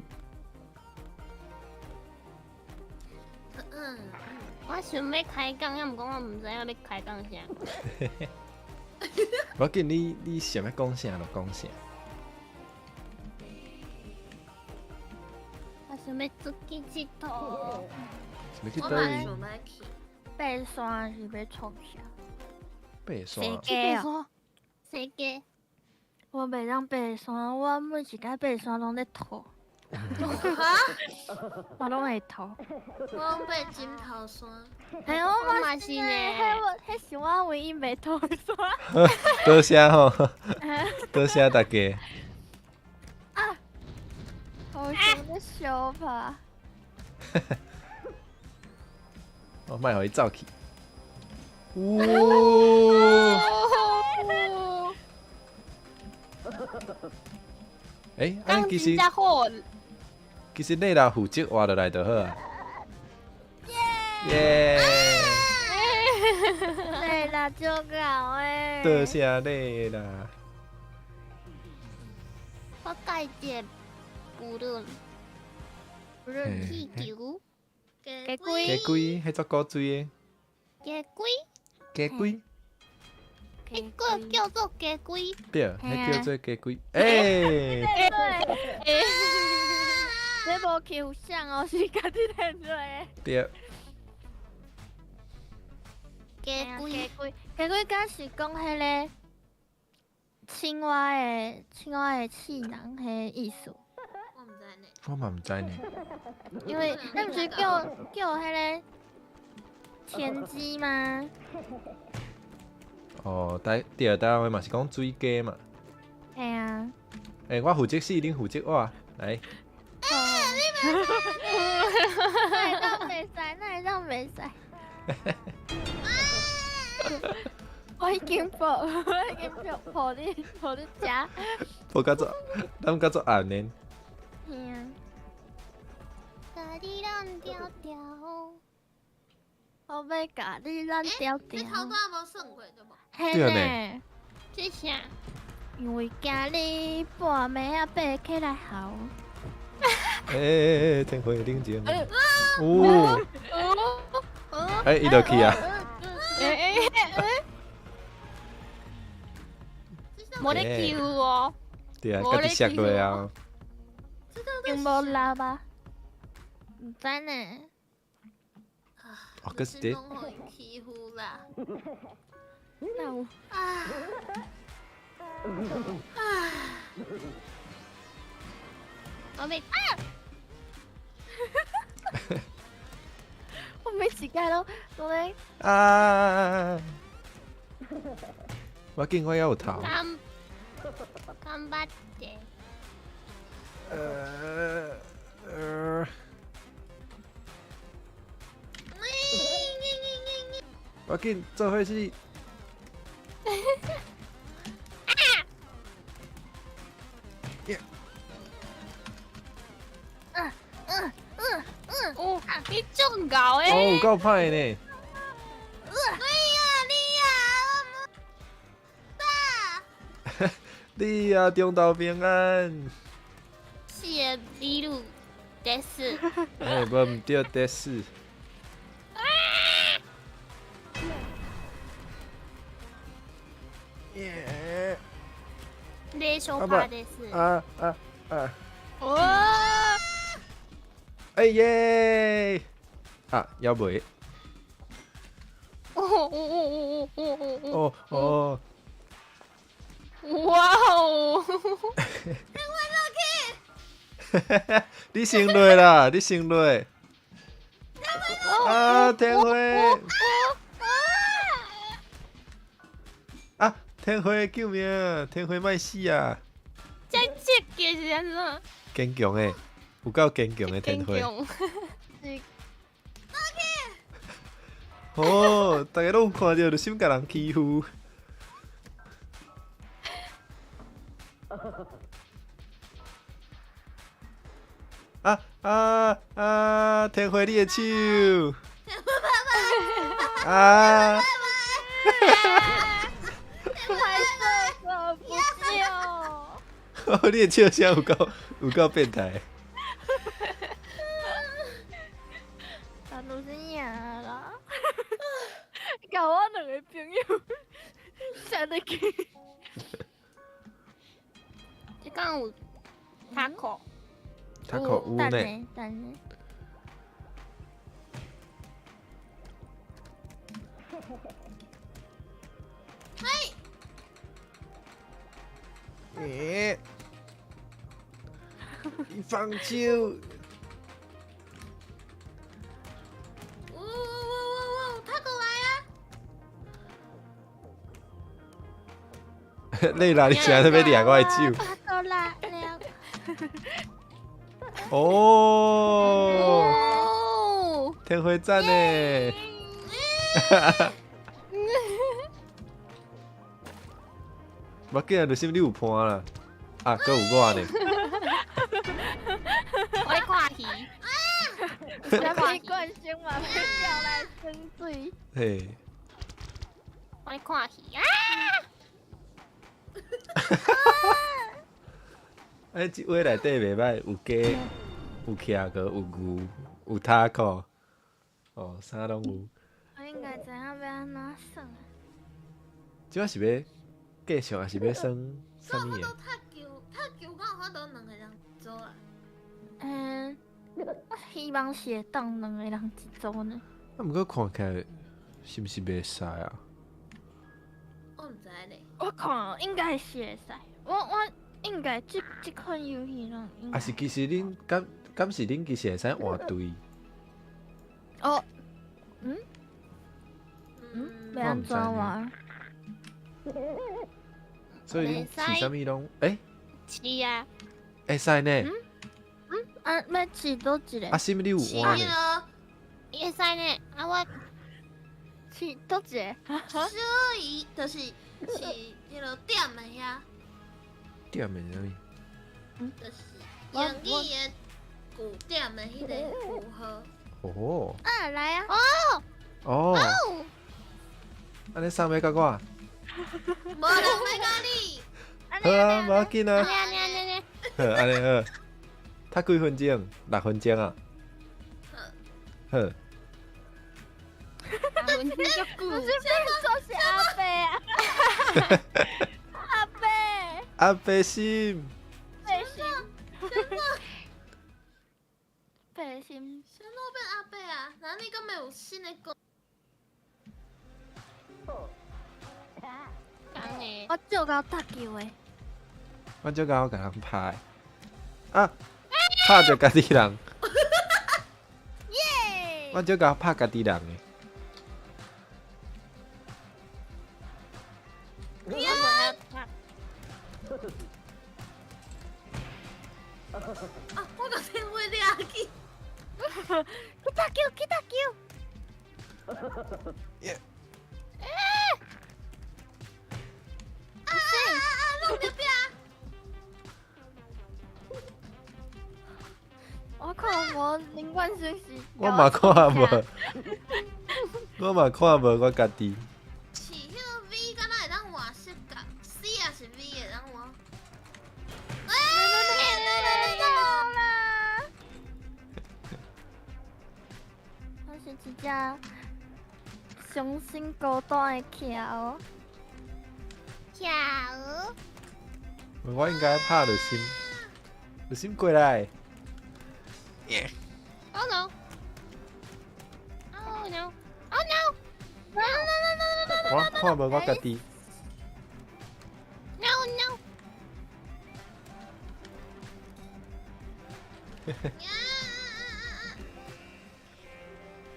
我想欲开讲，犹毋过我毋知影欲开讲啥。无要紧，你想欲讲啥就讲啥。我想欲出去𨑨迌。想欲去佗位？爬山是欲创啥？爬山。爬山。踅街。我袂当爬山，我每一摆爬山拢咧吐。哈？我拢会吐。我拢爬枕头山。嘿，我嘛是呢。彼是我唯一袂吐的山。多谢吼，多谢大家。啊！好想咧相拍。我莫予伊走去。哇！欸，啊，其实你若负责活落来就好啊。耶！对啦，足够的。多谢你啦。我盖一个不论不论气球，鸡龟，鸡龟，彼足古锥的。鸡龟，鸡龟。彼个叫做鸡龟。对，彼叫做鸡龟。欸！这无欺负谁哦，是家己练出来的。对。鸡龟，鸡龟，鸡龟，敢是讲彼个青蛙的气囊彼个意思？我毋知呢。我嘛毋知呢。因为咱毋是叫彼个田鸡吗？哦，台对，台湾话嘛是讲水鸡嘛。嘿啊。欸，我负责死，恁负责活，来。欸，你袂当袂使，哪会当袂使？我已经抱，我已经抱抱你，抱你食。抱甲做，咱甲做暗呢。嘿啊。共你挵牢牢。我欲共你挵牢牢。你头拄仔无算过对无？嘿呢。这啥？因为惊你半暝仔爬起来嚎。欸，天花冷静。哦。欸，伊就去啊。欸。无咧欺负哦。对啊，家己摔落啊。用无力吧？毋知呢。哦，阁是伫。欺负啦。哪有？啊。啊。我欲啊！我每一摆拢咧。啊！我见我犹有头。干巴的。我紧做伙死。啊！哦，你足𠢕的。哦，有够歹呢。你呀，你呀，我大。你呀，中昼平安。四个美女，です。欸，无毋对，です。耶！你小拍です。啊啊啊！哦！哎耶！啊，犹未。哦哦哦哦哦哦哦哦。哇哦！你先落啦，你先落。啊，天花！啊，天花救命！天花莫死啊！这这个是按怎？坚强的，有够坚强的天花。哦，大家拢有看著，就心共人欺负。啊啊啊！天花你的手！啊！太色了，不救！你的笑声有够变态。咱都是赢啦！共我两个朋友杀入去。这敢有塔可？塔可有呢。等下。嘿。欸？你放手！呜呜呜呜呜！他过来啊！累啦，你现在欲掠我的手？他过来了。哦！天花赞呢！无紧啊，就是你有伴啦，啊，阁有我呢。我咧看戏。啥物关心嘛？欲叫来耍水。嘿。我咧看戏啊！哎，这画内底袂䆀，有鸡，有企鹅，有牛，有塔可，哦，啥拢有。我应该知影欲按怎耍啊？这摆是欲继续，还是欲耍啥物的？踢球，踢球敢有法度两个人一组啊？嗯，我希望是会当两个人一组呢。啊，毋过看起来是毋是袂使啊？我毋知咧。我看应该是会使，我应该这款游戏拢。啊是，其实恁敢是恁其实会使换队？哦，嗯？嗯？欲按怎换？所以恁饲啥物拢？欸？试啊！会使呢。嗯？啊，欲试佗一个？啊，是毋你有换呢？会使呢，啊我试佗一个？所以就是是彼落点的遐。点的啥物？就是英语的句点的彼个符号。哦。啊，来啊！哦。哦。按呢送欲共我？无人欲共你。好啊，无要紧啊。按呢按呢按呢。好，按呢好。踢几分钟？6分钟啊。好。6分钟足久。不是变做是阿伯啊。阿伯。阿伯心。伯心。伯心。啥物变阿伯啊？那你敢会有新的歌？我足𠢕踢球的。我足𠢕共人拍的。啊！拍著家己人。耶！我足𠢕拍家己人的。啊！我共天花掠去。去踢球，去踢球。耶！啊啊啊！弄著壁。我看无林冠生是。我嘛看无，我嘛看无我家己。是彼个 V 敢若会当换色角，C 也是 V 会当换。欸！啦！我是一只伤心孤单的企鹅。企鹅。我应该拍著心，著心过来。 Oh no! Oh no! Oh no! 我看无我家己。 No no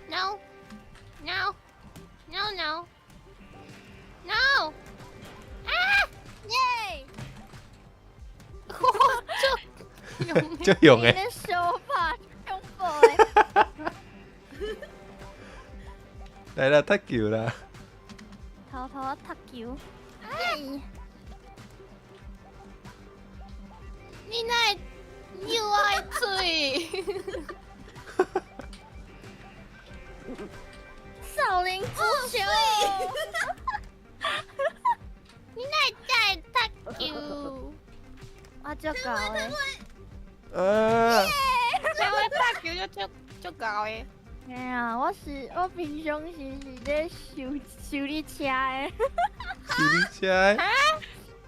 No, no, no, no, no！啊！耶！我就足勇的。你的手法恐怖的。来啦，踢球啦！偷偷踢球。你哪会扭我的嘴？少林足球。你哪会才会踢球？我足𠢕的。这我踢球就足足𠢕的。哎呀，我是我平常时是咧修修理车的。修理车的。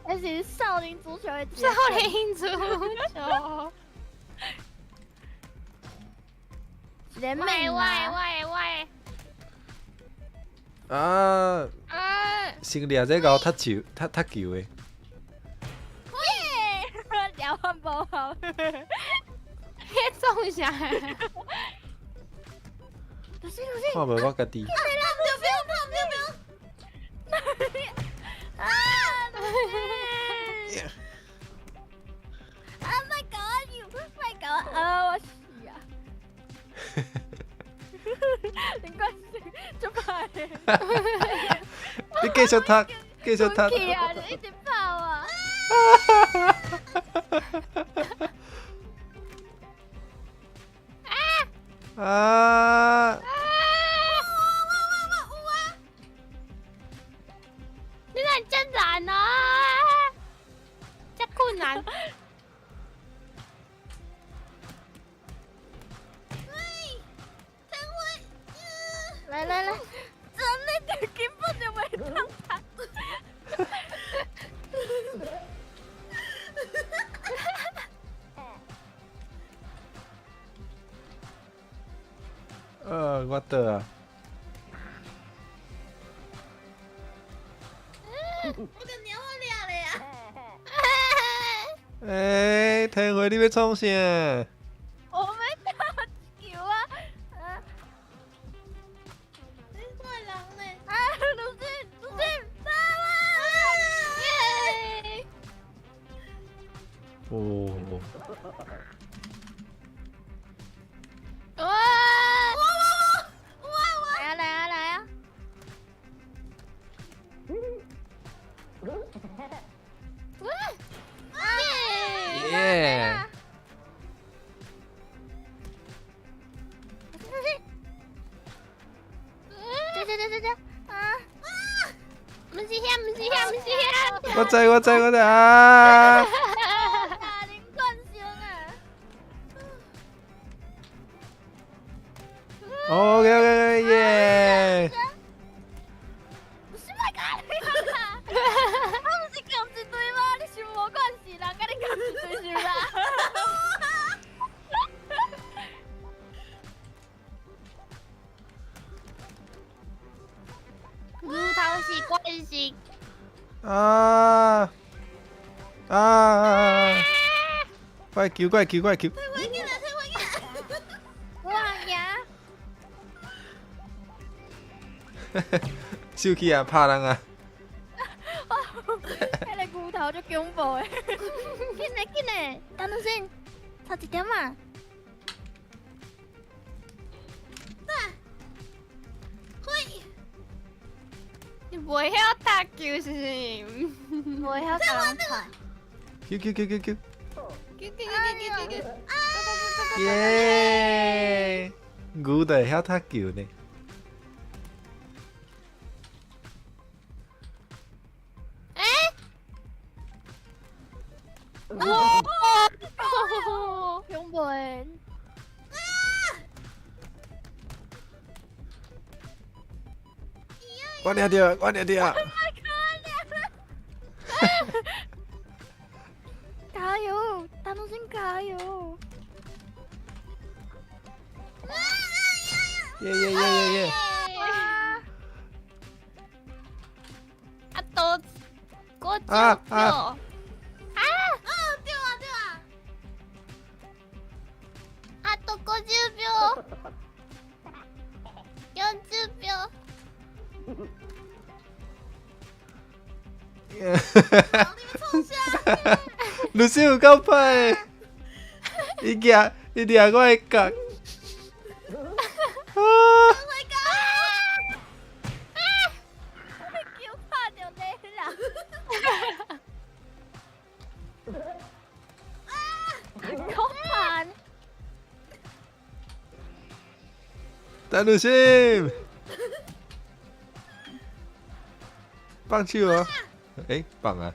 那是少林足球的。少林足球。一个喂妹喂喂喂！啊！啊！先掠这个踢球，踢踢球的。耶！聊完无好。彼创啥？不是不是。看无我家己。啊！啊！莫搞我尿，莫搞我啊！我死啊！林冠希，足歹的。你继续踢，继续踢。去啊！就一直跑啊！啊！你哪这难啊？这困难。来来来，真的就根本就袂当踢。我倒啊！我个鸟我掠咧啊！欸，天辉，你欲创啥？我欲打球啊！你怪人呢？啊，鲁迅，鲁迅，打我！耶！哦。哇！来啊来啊来啊！哇！耶！对对对对对！啊！毋是遐，毋是遐，毋是遐。我知我知我知啊！打林冠星啊！ OK OK 耶！不是莫搞你啊！我毋是共一队吗？你是无关系，人佮你仝一队是啦。牛头是关系。啊啊！快球快球快球！退回去啦，退回去啦！我赢。收起啊，拍人啊！彼个牛头足恐怖的。紧来紧来，等阵先，差一点仔。嘿，你袂晓踢球是毋是？袂晓共人拍。球球球球球！球球球球球球！耶！牛就会晓踢球呢。欸？哇！恐怖的。我掠著，我掠著。加油，大东星加油！耶耶耶耶耶！啊都，我啊啊啊！哦，对啊对啊！ 50秒。40秒。律师有够歹，伊举伊掠我的角。啊！球拍著你啦！可怕！陈律师，放手啊！欸，放啊！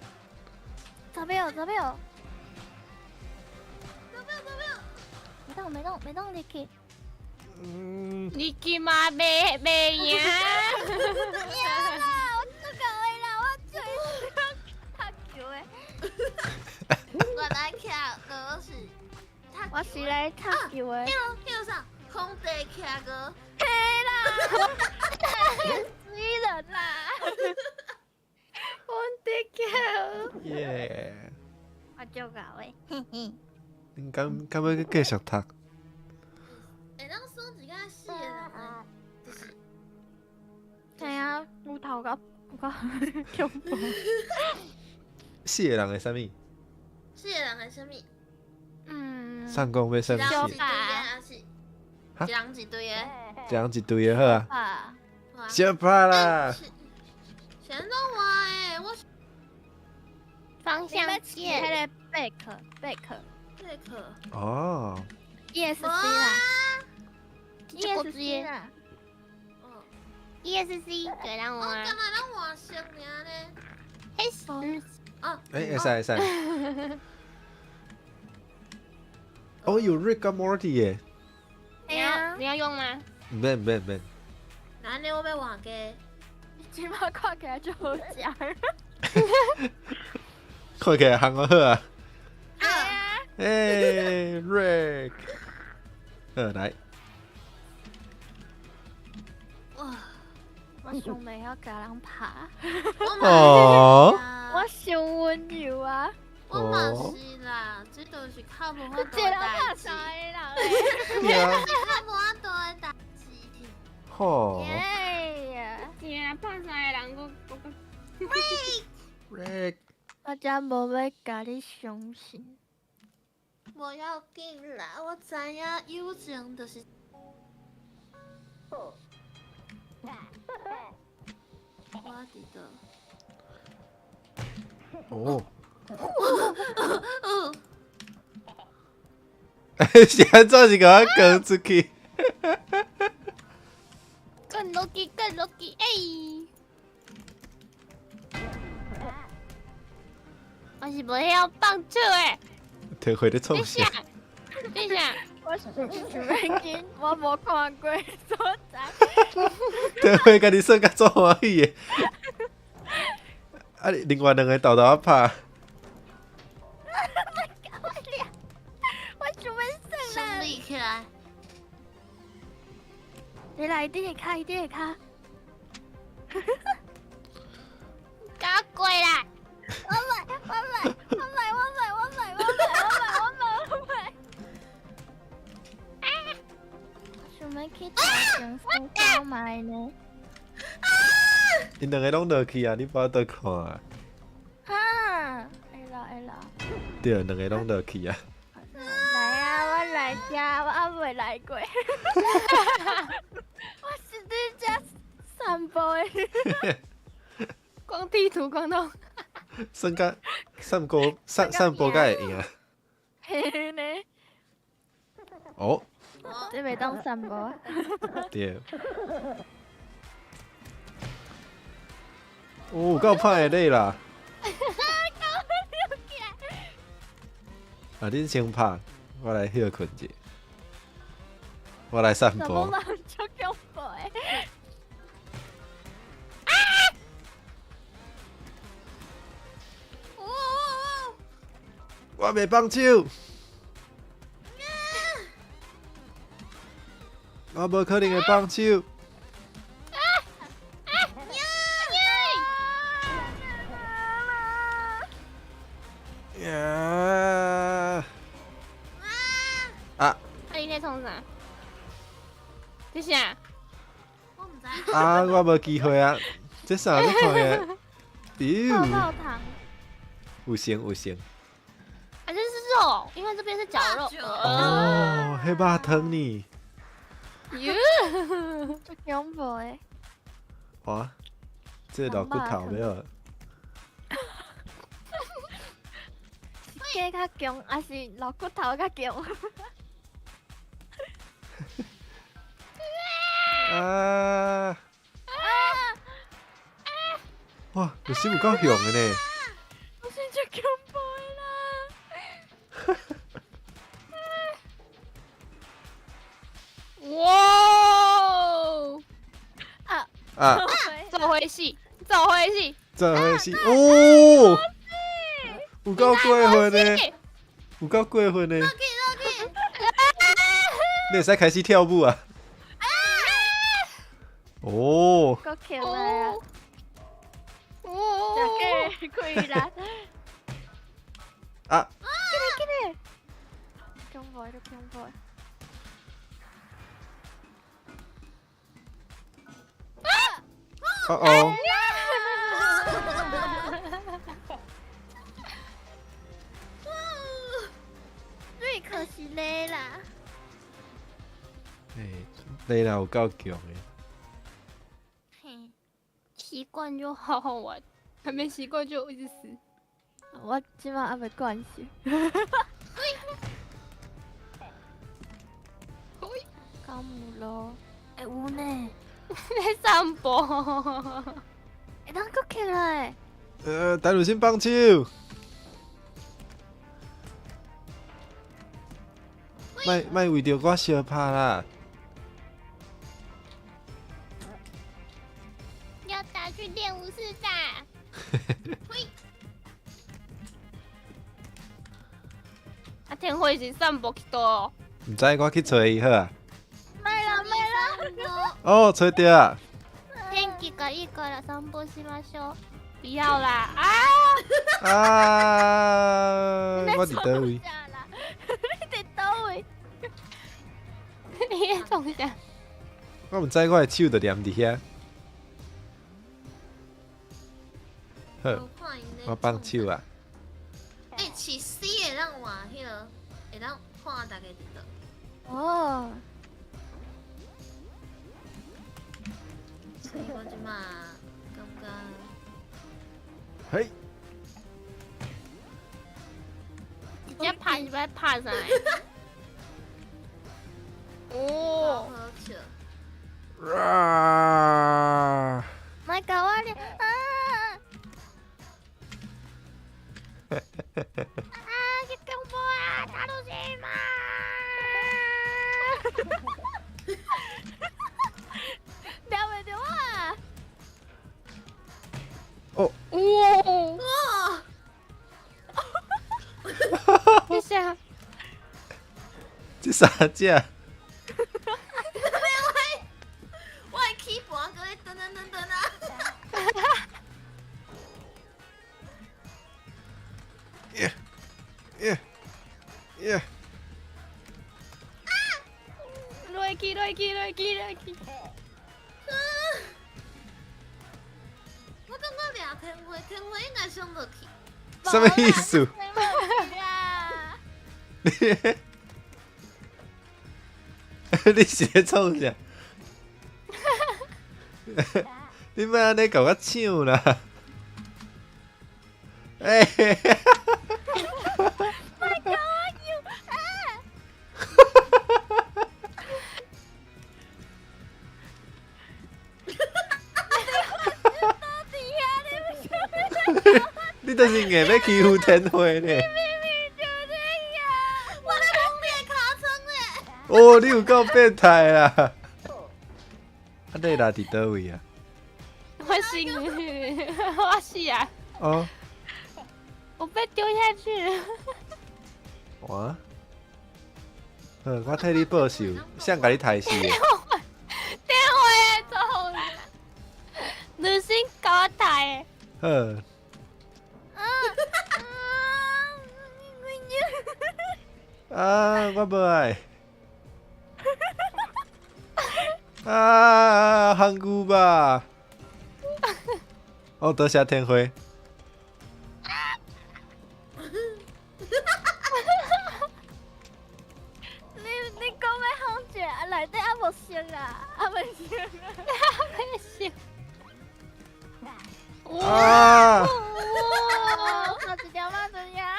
咋没有？咋没有？没动，没动，没动，入去。入去嘛，袂袂赢。赢啦！我足够的啦，我最踢球的。我来徛哥是，我是来踢球的。迄个啥？空地徛哥。嘿啦！水人啦！空地徛。耶！我足够的，嘿嘿。恁敢敢欲继续读？会当选一个四个人的，就是。知影，有头甲有较恐怖。四个人的啥物？四个人的啥物？嗯。上讲欲选四。一人一队的还是？一人一队的。一人一队的好啊。小拍啦！选到我的，我。方向键。彼个 back back back。哦。 ESC 啦。 ESC 啦。ESC 对，让我。哦，干嘛让我先尔呢？ S。哦。欸，会使会使。哦，有 Rick and Morty 耶。你要用吗？毋免毋免毋免。那呢，我欲换机。这马看起来就好食。看起来烘好啊。欸，Rick。好，来。哇！我尚袂晓共人拍。哦。我伤温柔啊。我嘛是啦，这都是较无法度的一人代志。拍三个人对啊。较无法度的代志。吼。耶！一个人拍三个人，阁阁阁。 Rick。我才无欲共你相信。无要紧啦，我知影友情就是。我伫佗？哦。是按怎是共我扛出去？更落去，更落去，欸！我是无晓放手的。摕回咧创啥？等一下，我想欲紧，我无看过所在。摕回家己耍甲足欢喜的。啊！另外两个沓沓仔拍。我想欲耍啦！立起来。你来，你下跤，你下跤。搞过来！我来，我来，我来，我来，我来，我来，我来，我来，我来。啊！想欲去头前耍看觅呢？𪜶两个拢落去啊！你无法度看啊。哈！会啦会啦。对，两个拢落去啊。来啊！我来遮，我犹未来过。我是伫遮散步的。逛地图逛到。算甲散步散散步才会赢。嘿呢。哦。这袂当散步啊。对。哦，有够歹的啦！啊，恁先拍，我来歇睏者。我来散步。我足恐怖的。啊！我袂放手。我无可能会放手。呀！啊！啊！你咧创啥？这啥？我毋知。啊，我无机会啊！这啥？你看的？泡泡糖。有型有型。啊，这是肉，因为这边是绞肉。哦，彼肉汤呢？哟，足恐怖的。哇，这老骨头没有？是鸡较强，还是老骨头较强？啊！哇，有时有够凶的呢！我是足恐怖的啦！哇！啊啊！做伙死，做伙死，做伙死！哦，有够过分的，有够过分的！你会使开始跳舞啊！哦，阁起来啊！哦，大家开啦！啊！起来起来！恐怖，足恐怖！哦哦！瑞克是累啦。哎，累啦，有够强的。嘿，习惯就好好玩，还没习惯就一直死。我这马还袂惯势。敢有咯？会有呢。在散步。会当阁起来。陈如新放手。莫莫为著我相拍啦！要打去练武士打。啊，天辉是散步去佗？毋知，我去揣伊好啊。莫啦莫啦！哦，揣著啊！天気がいいから散歩しましょう。不要啦！啊！啊！我伫佗位？你伫佗位？你咧创啥？我毋知我的手就黏伫遐。好，我放手啊。欸，饲死会当换彼个，会当看大家伫佗。哦。所以我这马感觉。嘿。直接拍是欲拍啥？哦。好笑。啊！莫共我咧啊！啊！去恐怖啊！打到谁嘛？抓袂著我！哦！哇！哇！这啥？这啥只？我的起盘阁咧噔噔噔噔啊！耶耶耶！啊！落去落去落去落去！我感觉掠天花，天花应该上落去。啥物意思？你是咧创啥？你莫按呢共我抢啦！欸！莫共我抢啊！你就是硬欲欺负天花呢？明明就这样，我咧摸你的尻川咧。哦，你有够变态啦！啊，你啦伫佗位啊？我死，我死啊！哦，我被丢下去了。哇！好，我替你报仇，谁共你刣死的？天花走了，女星共我刣的。好。啊！我无爱。啊，韩国吧！哦，多谢天辉。你讲欲放者，啊内底还无熟啊，还未熟啊，未熟。啊！哇！好一条马子呀！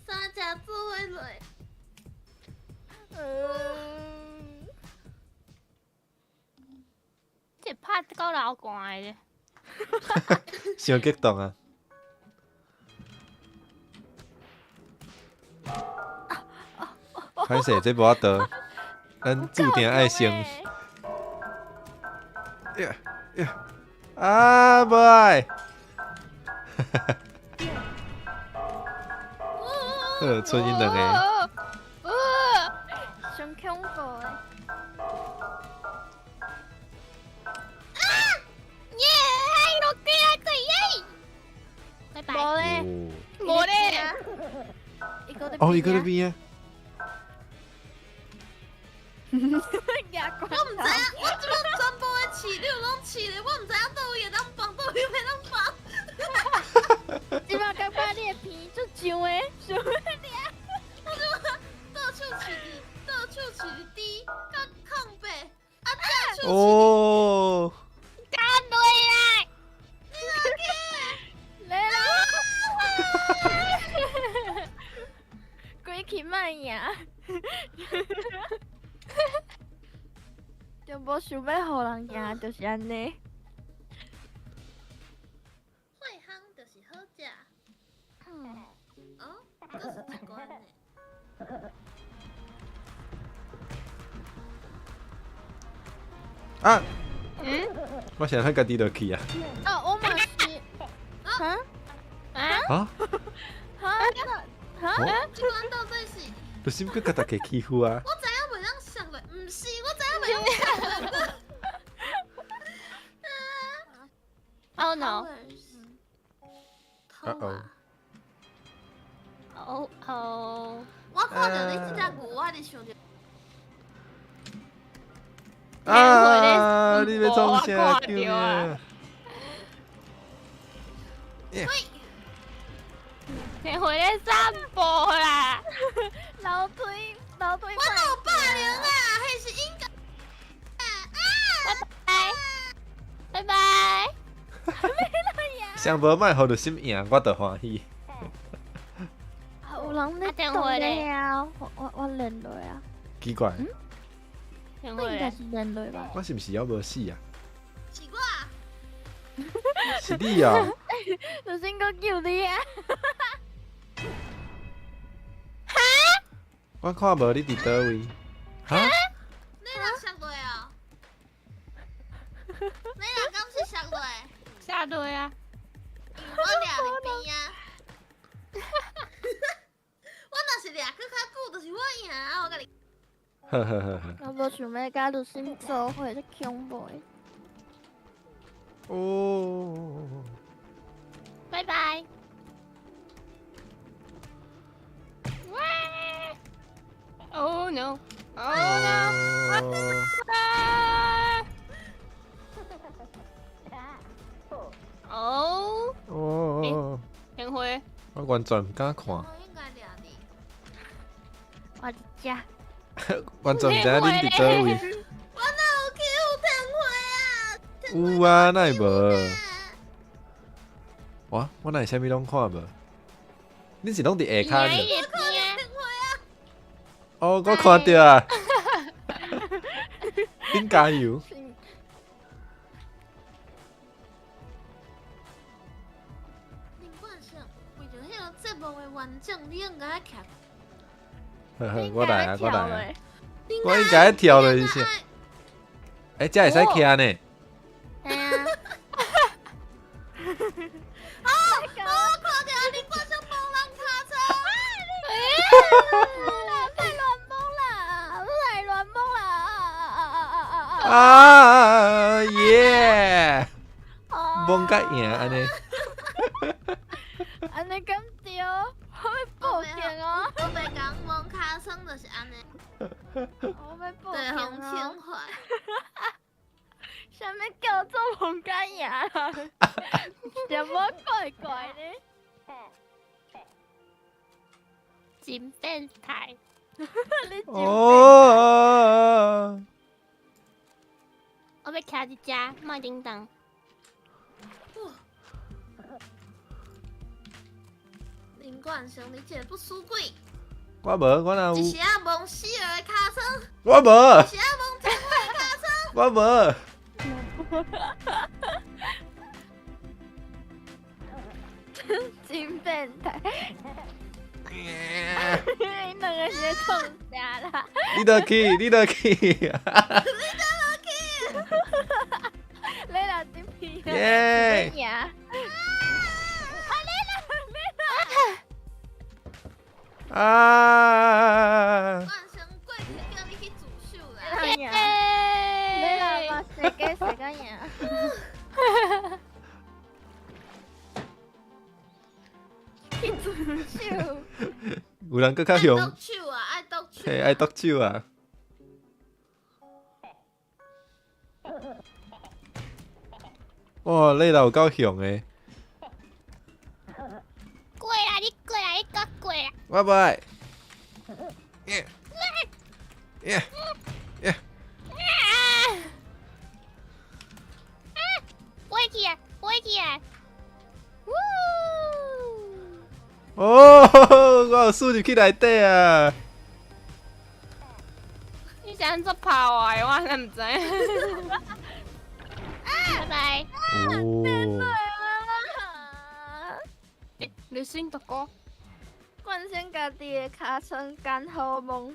三只做伙落。嗯。这拍够流汗的。伤激动啊！歹势，这无法度，咱注定爱先。呀呀！啊，无爱！剩𪜶两个。上恐怖的！啊！耶！落地啊！对耶！拜拜。无咧，无咧。哦，伊阁伫边啊！我毋知影，我这摆全部的饲料拢饲咧，我毋知影佗位会当放，佗位袂当放。这摆感觉你的鼻足上的，上的尔。我这摆到处饲伫，到处饲伫猪，甲空白，啊，正手哦。干落来！你哪去？来啦！规气莫赢。就无想欲予人赢，就是按呢。血烘就是好食。哦，这是一关呢。啊！我是按怎家己落去啊？啊，我嘛是。哈？啊？啊？哈？哈？这关到底是？就是阁共大家欺负啊！我知影袂当上落，毋是，我知影袂当上落。 Oh no！哦哦。哦哦！我看著你这只牛，我就想著。啊！你欲创啥？救命！喂！天回咧散步啦！楼梯，楼梯。我有霸凌啊，彼是应该。啊！拜拜，拜拜。上无莫予绿心赢，我就欢喜。啊，有人咧动咧啊！我连落啊。奇怪。应应该是连落吧？我是毋是犹无死啊？是我。是你啊！绿心阁救你啊！哈？我看无你伫佗位。哈？你人摔落哦？你人敢是摔落？摔落啊！我掠伫边啊！我若是掠阁较久，就是我赢啊！我共你。呵呵呵呵。我无想欲佮绿心做伙，足恐怖的。哦。拜拜。哇！Oh no! Oh no! 哦。哦。天辉。我完全毋敢看。我应该掠你。我伫遮。完全毋知影恁伫佗位。我哪有欺负天辉啊？有啊，哪会无？我哪会啥物拢看无？恁是拢伫下跤呢？哦，我看著啊！恁加油！林冠生，为著彼个节目的完整，你应该徛。呵呵，我来啊，我来啊！我应该跳落去。欸，这会使徛呢？对啊。哦，我看著林冠生无人尻车。太乱摸啦！太乱摸啦！啊耶！摸甲赢按呢？按呢敢对？我欲报警哦！我袂讲摸尻川就是按呢。我要报对，警红哦！天坏。啥物叫做蒙家赢啦？什么怪怪的？真变态！你真哦，我欲徛伫遮，莫叮当。林冠雄，你这个不输鬼！我无，我哪有一？时啊蒙死儿的尻川，我无，一时啊蒙天坏的尻川。我无。真变态！你两个是咧创啥啦？你落去，你落去。你若真屁啊！耶！赢！啊啊！冠雄过去叫你去自首啦！你赢！你若嘛世界世界赢！去自首！有人阁较凶爱剁，手啊，爱剁手！嘿，爱剁手啊！哇，你若有够凶的，过来，你过来，你阁过来！我无爱。耶耶耶！飞起来，飞起来！呜！哦，我有输入去内底啊！你是按怎拍我的？我哪毋知。拜拜。哦，你先大哥。冠生家己的尻川干好摸，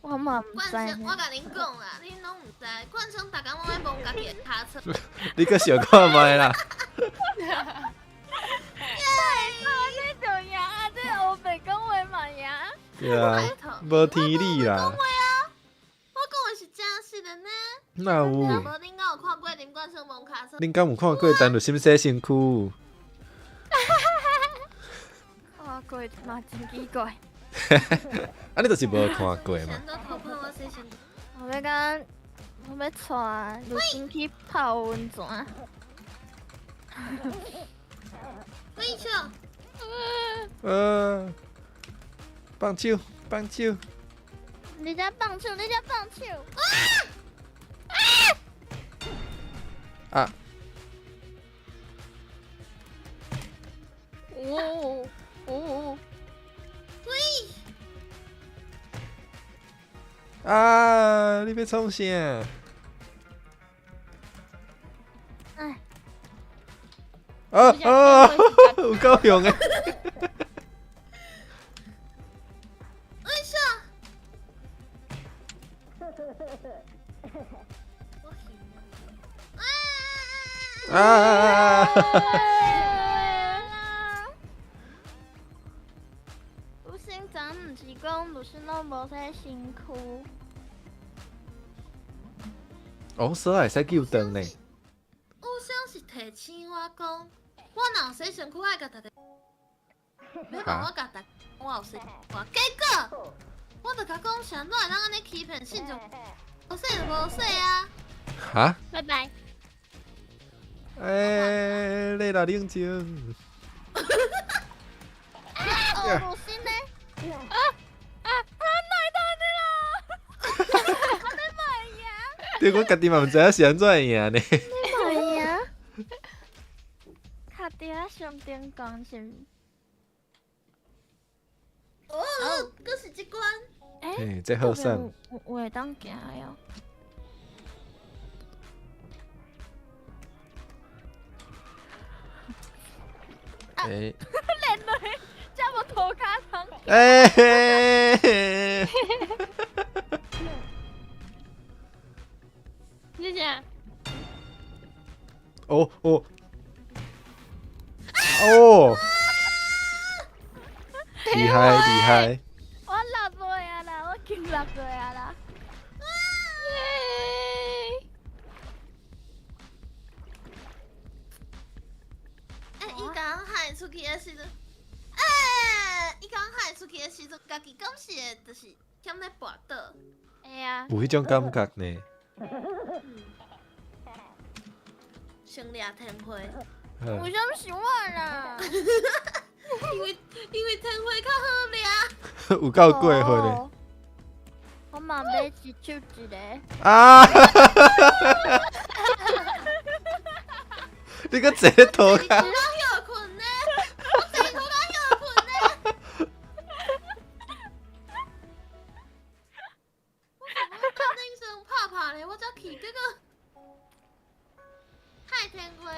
我嘛毋知冠生，呢我共恁讲啦，恁拢毋知。冠生逐工拢爱摸家己的尻川。你阁想看觅啦？你就赢啊！这乌白讲话嘛赢。对啊，无天理啦！我讲的是真实的呢。哪有？若无恁敢有看过林冠生摸尻川？恁敢有看过陈绿心洗身躯？看过嘛真奇怪。啊，你就是无看过嘛？我欲共，我欲带绿心去泡温泉。滚球！放手，放手！你在放手，你在放手！啊！啊！哦哦！喂！啊！你欲创啥？哎！啊啊！有够凶的！为啥？啊！有心昨毋是讲律师拢无洗身躯。哦，锁会使救转呢。有啥是提醒我讲，我若有洗身躯，爱共大家，欲问我共大家，我有洗，我结果我就共讲，是按怎会当按呢欺骗信众？无洗就无洗啊！哈？拜拜。欸，你若冷静。哦，无心呢？啊啊啊！哪会当按呢啦？我咧嘛会赢。对，我家己嘛毋知影是按怎会赢呢。你嘛会赢？卡伫遐上顶悬是？哦，阁是这关。欸，这好耍。有会当行的哦。欸，连落，这无涂骹通。欸！谢谢。哦哦哦！厉害厉害！我落落啊啦，我紧落落啊啦！欸，伊刚喊出去的时阵，欸，伊刚喊出去的时阵，家家己敢是會，就是欠咧跋倒。會啊。有彼種感覺呢。先掠天花。為啥物是我啦？因為天花較好掠。有夠過分的。我嘛買一手一個。啊！你閣坐咧塗跤。我歇睏呢，我坐塗跤歇睏呢。我等恁先拍拍咧，我才去，結果太天花。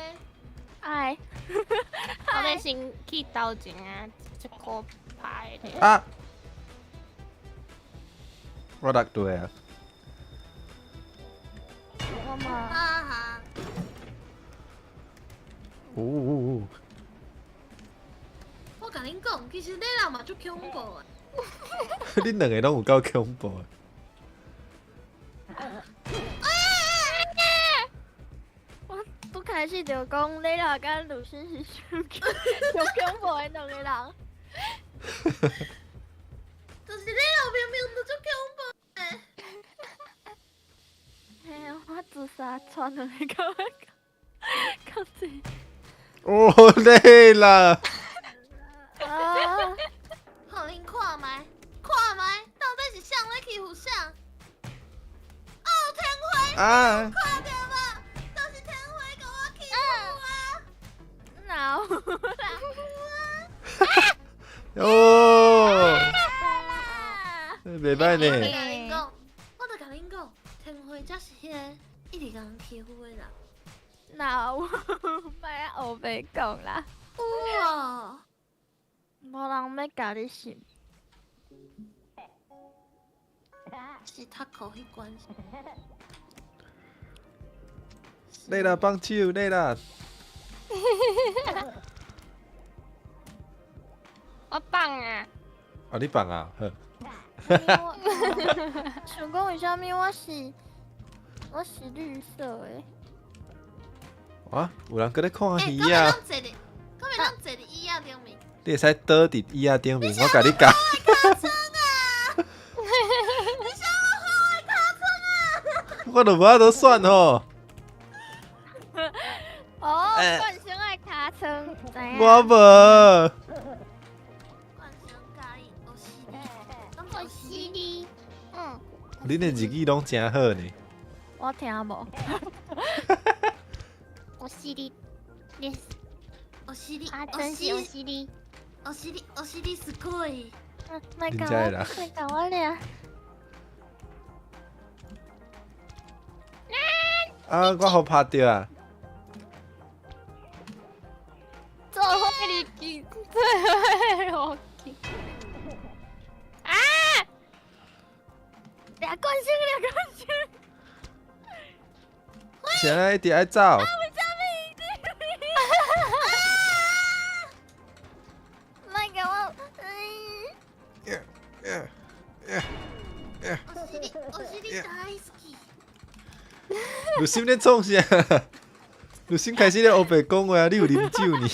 哎，我欲先去頭前啊，一箍拍的。啊！我落地啊！我嘛。啊哈！哦哦哦！我共恁講，其實你人嘛足恐怖的。恁兩個攏有夠恐怖的。我拄開始就講，你若佮魯迅是上恐怖的兩個人。就是你老明明就足恐怖的。嘿，我自殺穿兩個較濟。哦，累啦！啊！予恁看覓，看覓，到底是誰咧欺負誰？哦，天花！啊！看著無？就是天花共我欺負啊！哪有啦？哦！袂歹呢。我就共恁講，天花才是彼个一直共人欺負的人。哪有？莫啊烏白講啦！有哦。無人欲共你信。是塔可彼关。累啦，放手累啦。我放啊！啊，你放啊？好。想講為啥物我是綠色的？啊！有人閣咧看魚仔。敢會當坐佇椅仔頂面？你會使倒佇椅仔頂面，我共你教。你想我花我尻川啊！我都無法度選吼。哦，冠生愛尻川，知影。我無。冠生佮意お尻，お尻。嗯。恁的日語攏誠好呢。我聽無。お尻です。お尻。啊，真是お尻。お尻，お尻すごい。莫共我，莫共我掠。啊！我予拍著啊！做伙入去，做伙落去。啊！掠冠生，掠冠生。啥咧？一直愛走。啊！為啥物？莫共我。お尻大好き。魯心咧創啥？魯心開始咧烏白講話，你有啉酒呢？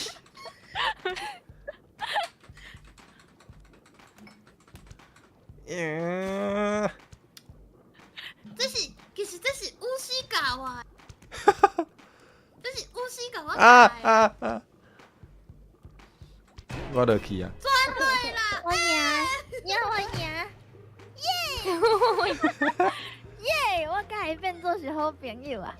這是其實這是巫師教我的，這是巫師教我教的。啊啊啊！我落去啊！轉落啦！我贏，我贏，耶！耶！我佮伊變做是好朋友啊！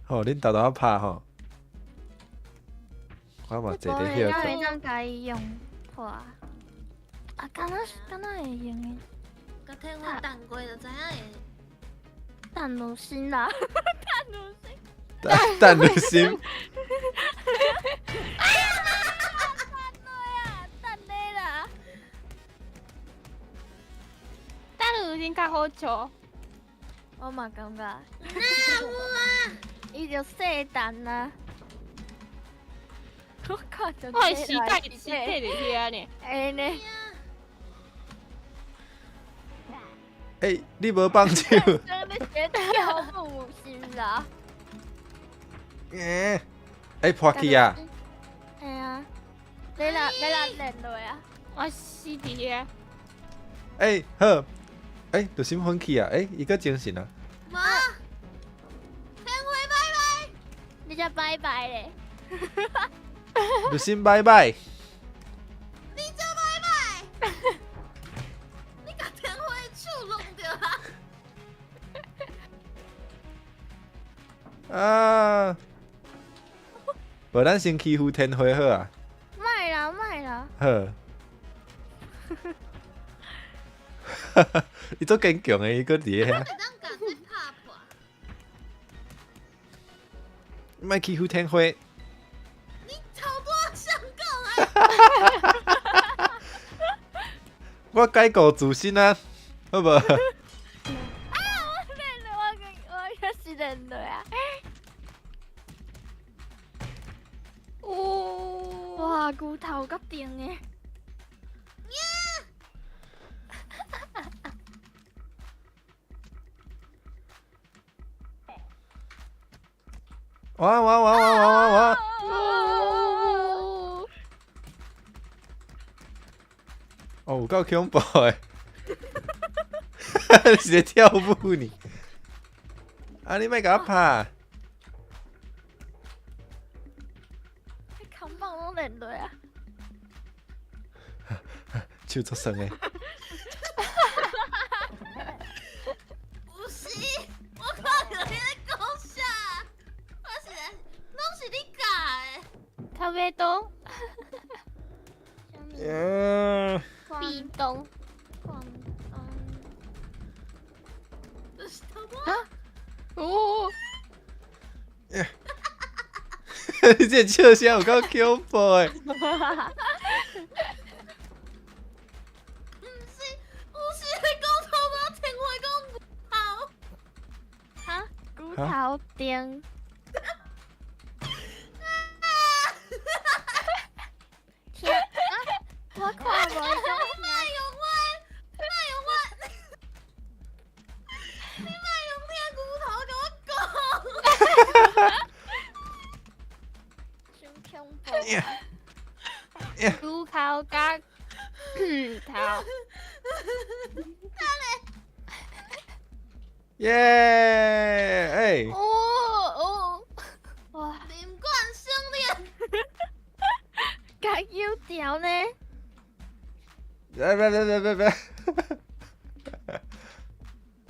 吼，恁沓沓拍吼，我嘛坐佇歇睏。會當共伊用破啊？敢若會用的？佮天花彈過就知影會。蛋滷心啦！蛋滷心。蛋滷心。啊！蛋咧啦！蛋滷心較好笑。我嘛感覺。哪有啊？伊就細蛋啊！我看著。我的時代是佇遐呢。會呢。欸，你无放手。真的学跳舞是啦。欸，欸，破去啊！哎呀，你啦你啦练落啊！我死伫遐。欸，好。欸，就心昏去啊！欸，伊阁精神啊！妈，天辉拜拜。你才拜拜咧！就心拜拜。你才拜拜。你共天辉的手弄著啊！啊！无咱先欺负天辉好啊。莫啦莫啦。好。伊足坚强的，伊阁伫遐。莫欺负天辉。你头拄仔上讲啊！我改过自新啊，好无？啊！我练了，我我是练了啊！哦！哇，骨头够重的。哇哇哇哇哇哇哇！哦，有够恐怖的！你是咧跳舞呢？啊！你莫共我拍！你扛棒拢练落啊！手足酸的。不是，我看著你咧讲啥？我是拢是你教的。咖啡东。嗯。壁咚。啊！哦！你这个笑声有够恐怖的。毋是，有时咧讲头拄天话讲牛头。哈？骨头钉。听啊！我看无。你莫用我，莫用我，你莫用听牛头共我讲。伤恐怖。骨头加头。耶！欸！哦哦！哇！林冠生练。加油条呢？别别别别别别！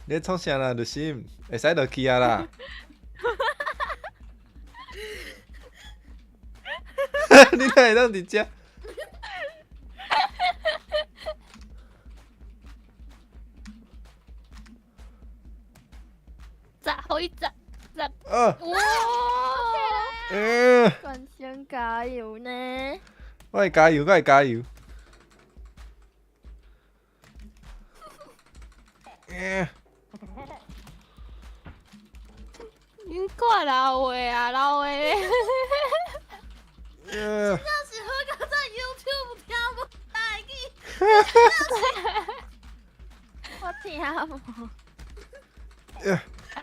你咧创啥啦，绿心？会使落去啊啦！你哪会当伫遮？砸，予伊砸砸！啊！哇！嗯！全身加油呢！我会加油，我会加油。恁看老话啊，老话。真正是好佳哉 YouTube 听无台语。我听无。啊，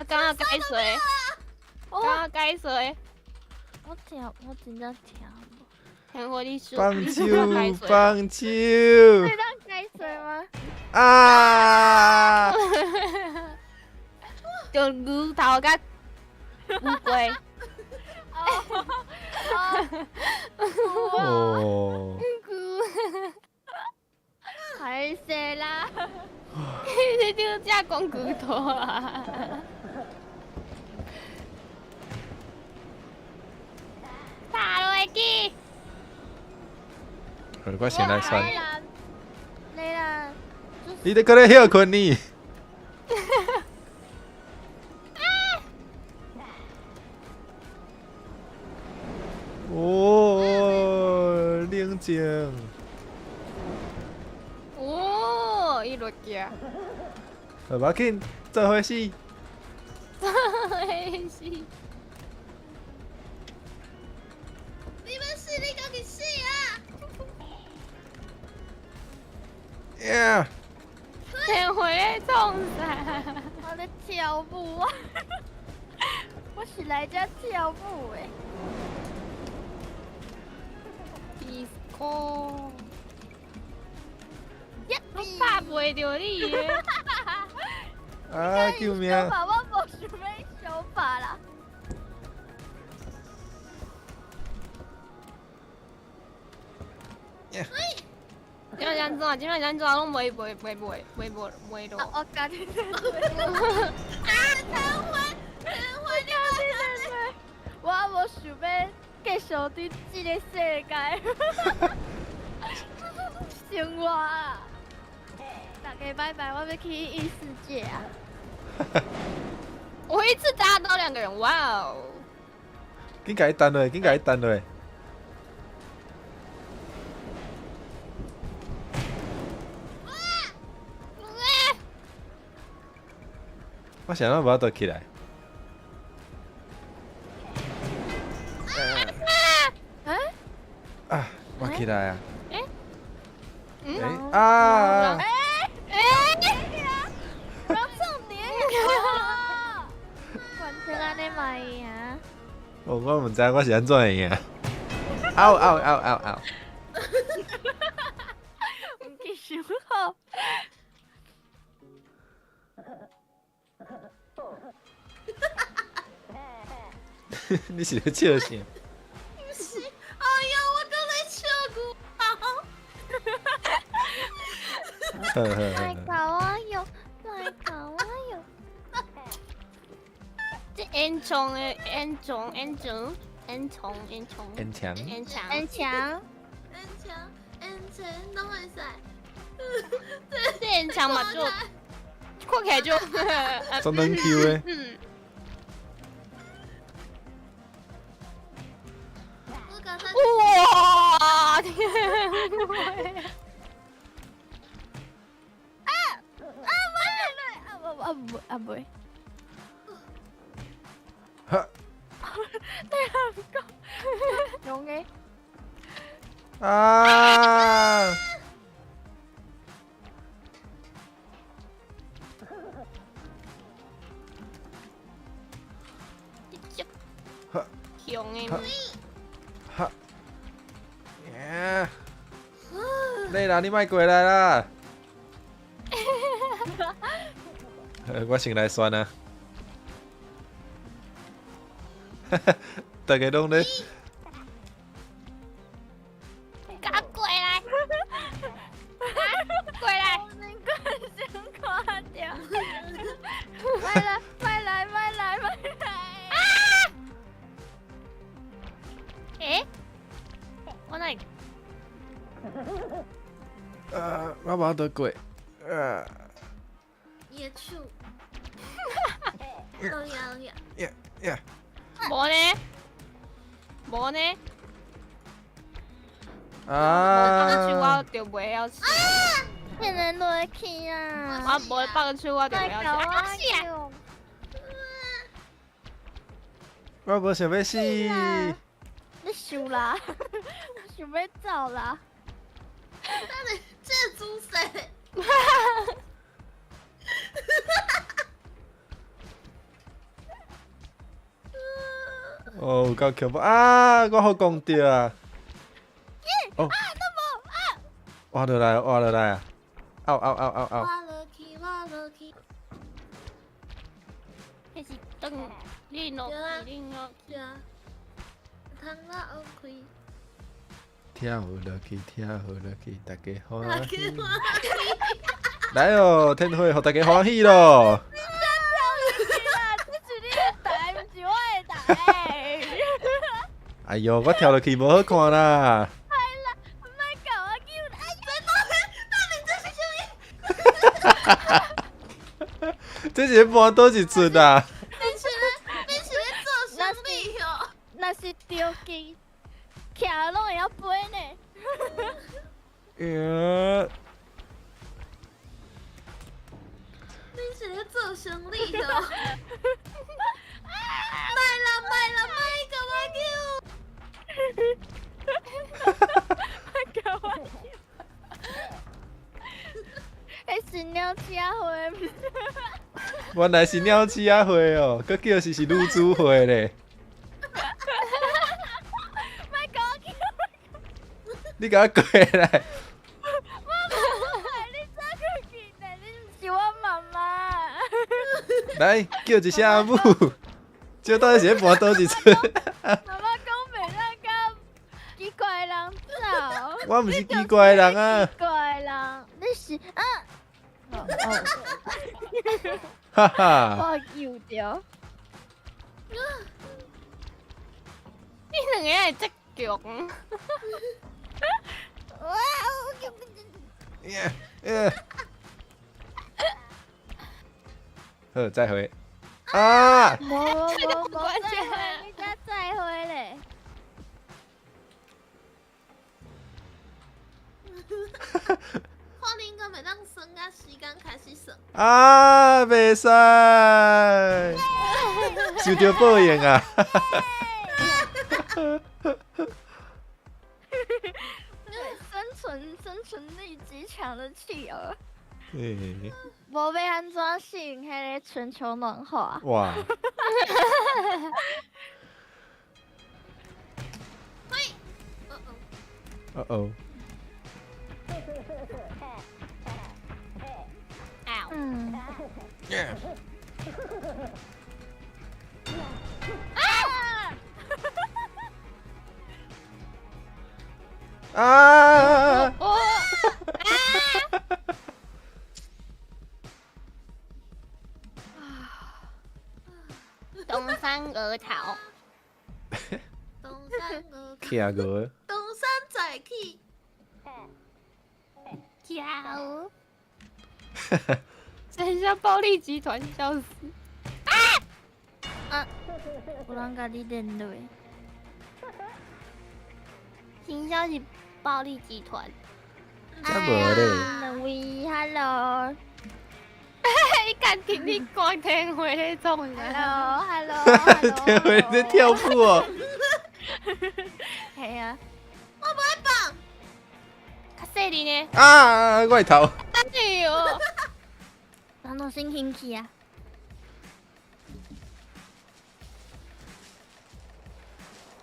敢若解水？敢若解水？我听，我真正听无。听我你说。放手，放手。会当解水吗？啊！就牛头佮乌龟。哦。歹势啦！你就食讲牛头啊！打落去。我先来算。来啦！你咧阁咧歇睏呢？哦，冷静。哦，伊落去啊！无要紧，做伙死。做伙死。你欲死，你家己死啊！呀！天花咧创啥？我咧跳舞啊！我是来遮跳舞的。 disco，我拍袂著你的。啊！救命！我无想欲相拍啦。这摆是按怎？这摆是按怎？拢袂袂袂袂袂袂袂落。我家己在做。啊！瘫痪，瘫痪！你我无想欲继续伫这个世界生活啊！大家拜拜，我欲去异世界啊！我一次打到两个人，哇哦！紧共伊弹落，紧共伊弹落。我啥拢无法度起来。啊！我起来啊！欸欸啊！欸欸！我重点啊！完全按呢嘛会赢。我毋知我是按怎会赢。嗷嗷嗷嗷嗷！毋记想好。你是咧笑啥？毋是，哎呀，我阁咧笑牛头。好好莫好。搞我哟，莫搞我哟。这烟囱的烟囱烟囱烟囱烟囱烟墙。烟墙烟墙。烟墙烟墙拢会使。这烟墙嘛就看起来就总软 Q 的。哇！天！啊啊！我啊啊啊袂。哈！对啊，唔讲。用的。啊！哈！强的。哈！你啦，你莫过来啦！我先来选啊！大家拢咧，共我过来！过来！我先看著。莫来，莫来，莫来，莫来！啊！欸？我哪会？我无法度过。伊的手。落呀落呀。呀呀！无呢？无呢？啊！无放手我就袂晓死。骗人落去啊！我无放手我就袂晓死。啊死啊！我无想欲死。你想啦？想欲走啦？等下，这个姿势。哦，有够恐怖啊！我予摃著啊！哦！啊，都无啊！活落来，活落来啊！嗷嗷嗷嗷嗷！活落去，活落去。彼是转，你落去，你落去。对啊。窗仔开。跳落去，跳落去，大家欢喜。大家欢喜。来哦，天花，予大家欢喜咯！你才跳落去啦！这是你的台，毋是我的台。哎哟，我跳落去无好看啦！莫啦，莫共我救啦！哎呀，这是搬佗一出啊？你是咧做生意哦？若是着机，徛拢会晓飞呢。你是咧做生意哦？莫啦莫啦莫共我救！莫共我救！彼是鸟车祸，毋是？原来是鸟鼠仔会哦，阁叫是是女子会咧。莫讲我你共我过来！我你怎去进来？你毋是我妈妈。来，叫一声阿母。这到底是咧跋佗一出？妈妈讲袂当佮奇怪的人走。我毋是奇怪的人啊！奇怪的人，你是啊？哦哈哈！我救著。你两个会这强？哇！耶耶！好，再会。啊！无无无无，再会，你才再会咧。看恁敢会当算啊，时间开始算。啊，袂使，受著报应啊！生存力极强的企鹅。欸无欲按怎适应彼个全球暖化。哇！嘿，哦哦。嗯。啊！啊！哦！东山而逃。东山而企鹅。东山再起。跳。等一下，暴力集团笑死！啊！啊！有人共你连落。行销是暴力集团。才无咧。两位，Hello。你敢听你讲天花咧创啥？Hello，Hello，天花在跳舞哦。系啊。我无爱放。较细腻呢？啊！我的头。哎呦！人都先兴起啊！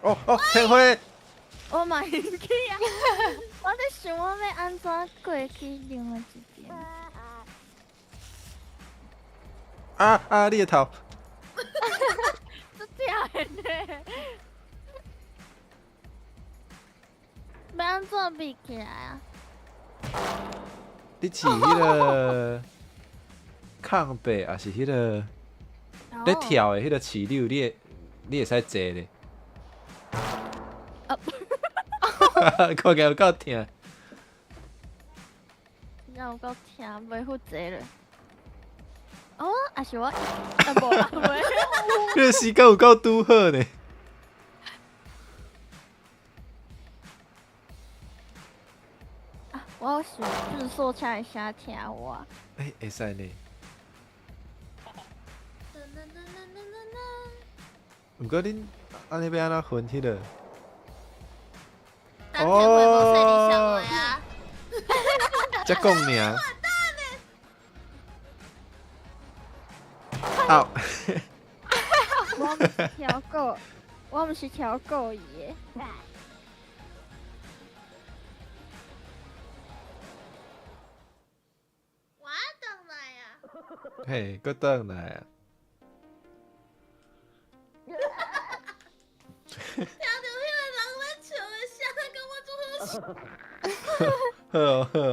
哦哦，天花！我嘛兴起啊！我咧想我欲按怎过去另外一边。啊啊！你的头！足痛的呢！欲按怎比起来啊？你饲彼个空白，抑是彼个咧跳的彼个饲料，你会使坐咧。看起来有够疼。真正有够疼，袂负责咧。哦，抑是我，啊无啊无。彼个时间有够拄好呢。啊，我想制作车的声听有啊。欸，会使呢。毋过恁按呢欲按怎分彼个？当天会无说你想话啊。才讲尔。啊！我毋是超过，我毋是超过伊的。我转来啊！嘿，阁转来啊！听著彼个人咧笑的声，感觉足好笑。好哦好哦。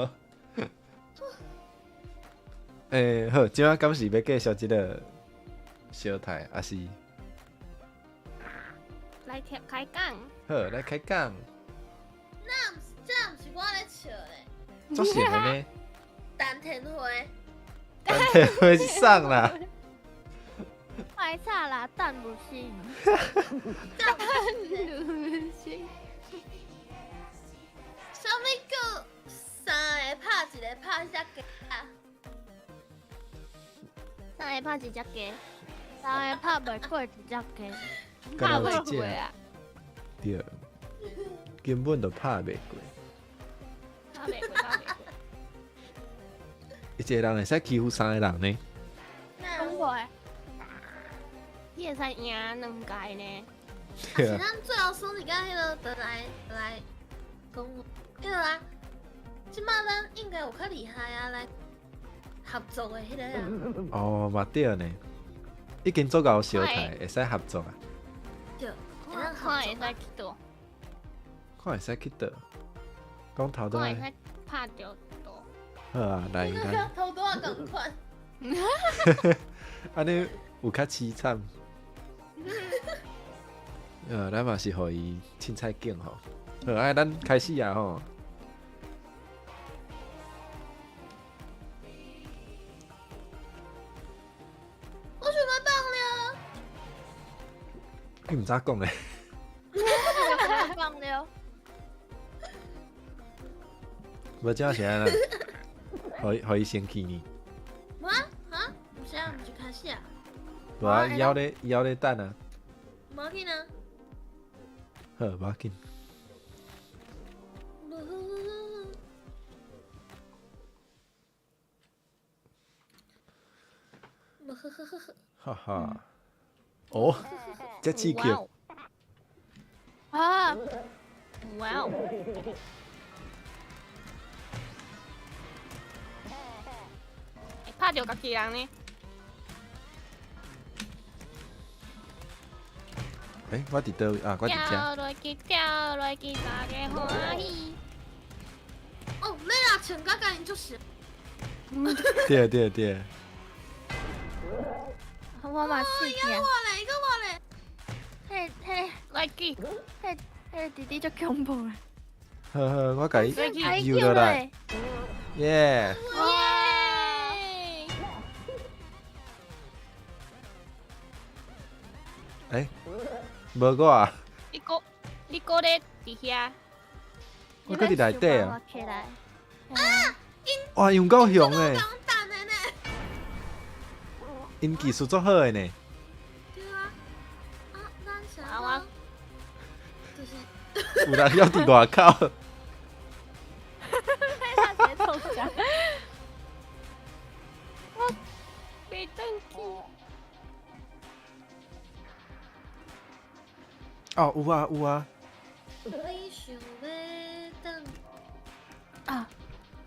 欸，好，这摆敢是欲继续这个相杀，抑是？来跳开讲。好，来开讲。那毋是，这毋是我咧笑咧。足神的呢。陈天辉。陈天辉是送啦。歹吵啦，等有心。等有心。啥物叫三个拍一个拍一只鸡啊？三个拍一只鸡，三个拍袂过一只鸡，拍袂过啊？对，根本就拍袂过。拍袂过，拍袂过。一个人会使欺负三个人呢？那怖的！你会使赢两届呢？啊是咱最后选一个彼个，就来来讲，彼个啊，这马咱应该有较厉害啊，来合作的彼个啊。哦，嘛对呢，已经做到相台，会使合作啊。对，看看会使去佗？看会使去佗？讲头拄看会使拍著佗？好啊，来咱。头拄仔仝款。按呢有较凄惨。咱嘛是予伊凊彩景吼。好，哎，咱开始啊吼。我想欲放了。你毋知讲咧？放了。无这是按怎？予伊先去呢？无啊？哈？毋是啊，毋是开始啊？无啊，伊犹咧，伊犹咧等啊。无要紧啊。好，无要紧。哈哈。哦，这刺激。啊！哇哦！会拍著家己人呢？欸，我伫佗位啊？我伫遮。跳落去，跳落去，大家欢喜。哦，你若穿甲佮𪜶足像。对对对。我嘛试伊阁我咧，伊阁我咧。彼彼来去，彼彼弟弟足恐怖的。好好，我共伊游落来。耶！欸，无我啊！你阁咧伫遐？我阁伫内底啊！啊！哇，用够凶的！𪜶技术足好的呢。对啊，啊，咱啥啊？就是。有人犹伫外口。我袂转去。哦，有啊有啊。你想欲转啊？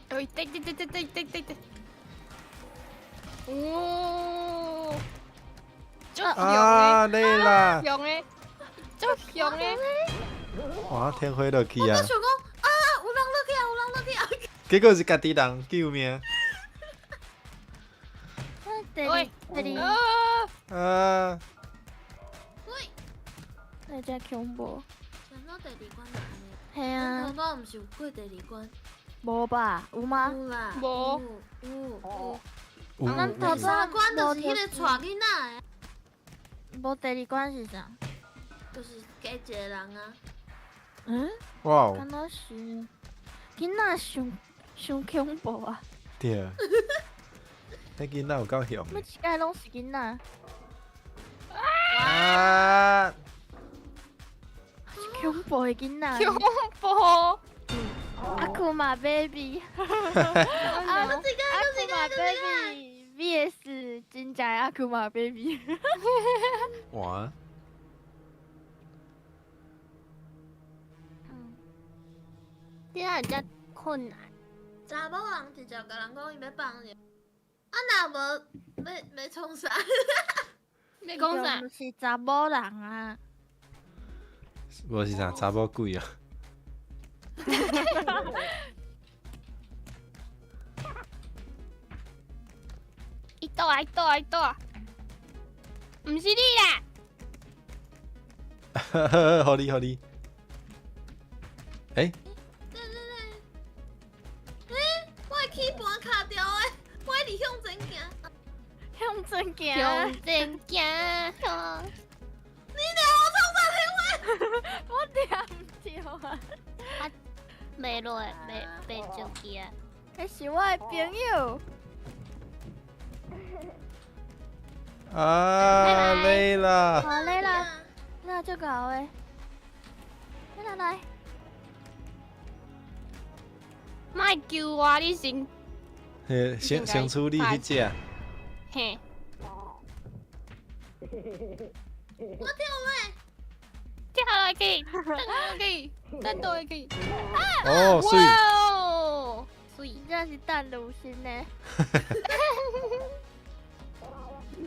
哎，对对对对对对对对。哦，足啊，累啦！强的，足强的。哇，天花落去啊！我想讲啊，有人落去啊，有人落去啊！结果是家己人，救命！喂，啊！喂，那真恐怖。上到第二关就按呢。系啊。头拄毋是有过第二关？无吧？有吗？有啦。无。有有。有。咱头第三关就是彼个带囡仔的。无第二关是啥？就是加一个人啊。嗯？哇哦！敢若是囡仔伤伤恐怖啊！对。彼囡仔有够凶。每一届拢是囡仔。啊！恐怖的囡仔。恐怖。阿库玛 baby。阿库玛 baby vs 真正的阿库玛 baby。哇！这下比较困难。查某人直接共人讲伊欲放尿，啊若无欲创啥？欲讲啥？毋是查某人啊。无是啥查某鬼啊！伊倒啊！伊倒啊！伊倒啊！毋是你啦！好哩好哩。欸？对对对。欸，我的键盘卡著的，我一直向前行。向前行。向前行。你俩我创啥天花？我听毋著啊！啊，袂落，袂袂上去啊！彼是我的朋友。啊，累啦！好累啦，那就搞的。来来来，莫救我，你先。嘿，先先处理彼只。嘿。我跳落，跳落去，转落去，转倒去。哦，水。哇！水，真是等卢心呢。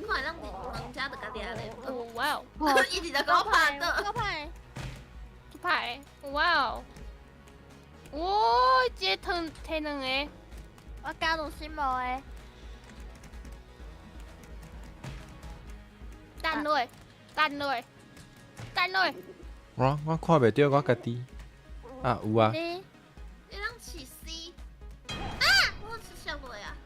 看咱伫人家就家己咧。哇哦！一直在给我拍的。够歹，够歹！哇哦！哇，这汤提两个，我加卢心无的。等落，等落，等落。我看袂著我家己。啊，有啊。你你拢饲死！啊！我吃啥物啊？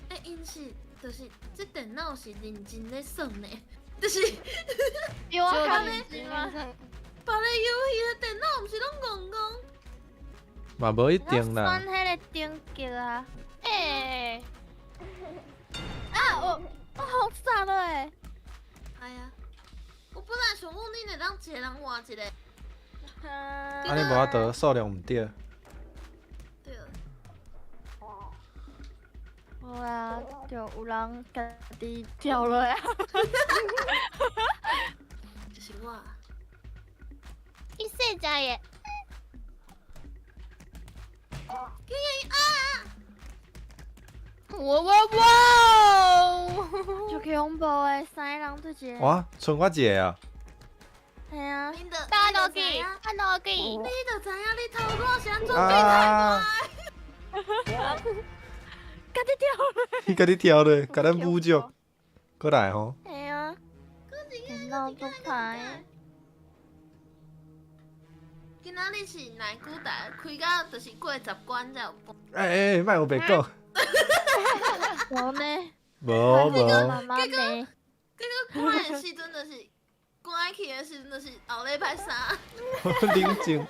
欸，𪜶是，就是这电脑是认真咧算呢，就是比我较认真吗？别个游戏的电脑毋是拢戆戆？嘛无一定啦。选彼个等级啊！欸！啊！我好惨了欸！哎呀，我本来想讲恁会当一个人换一个。按呢无法度，数量毋对。对。无啊，就有人家己跳落啊。就是我。伊细只的。啊！哇哇哇！足恐怖的，三个人对一个。哇，剩我一个啊！系啊。打落去，打落去。你就知影你头路是按怎变态家己跳落。你家己跳落，共咱侮辱。阁来吼。系啊。电脑足歹。今仔日是奶古代，开到就是过10关才有关。欸欸，莫有白讲。无呢？无无。妈妈呢？结果关的时阵就是关起的时阵就是后礼拜三。冷静。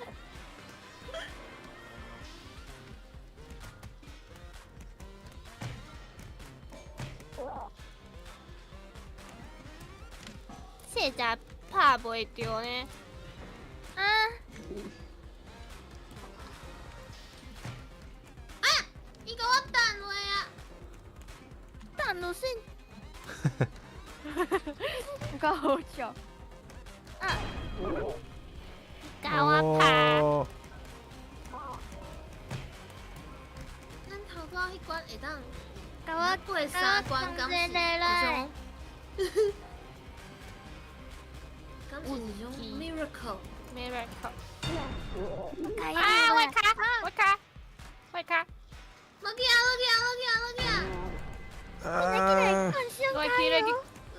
这只拍袂著呢？啊！啊！伊共我弹落啊！弹落先。有够好笑。啊！共我拍。咱头拄仔彼关会当，共我过三关，敢是一种？敢是一种 miracle？ miracle。啊！我卡，我卡，我卡。落去啊！落去啊！落去啊！落去啊！啊！我去了去。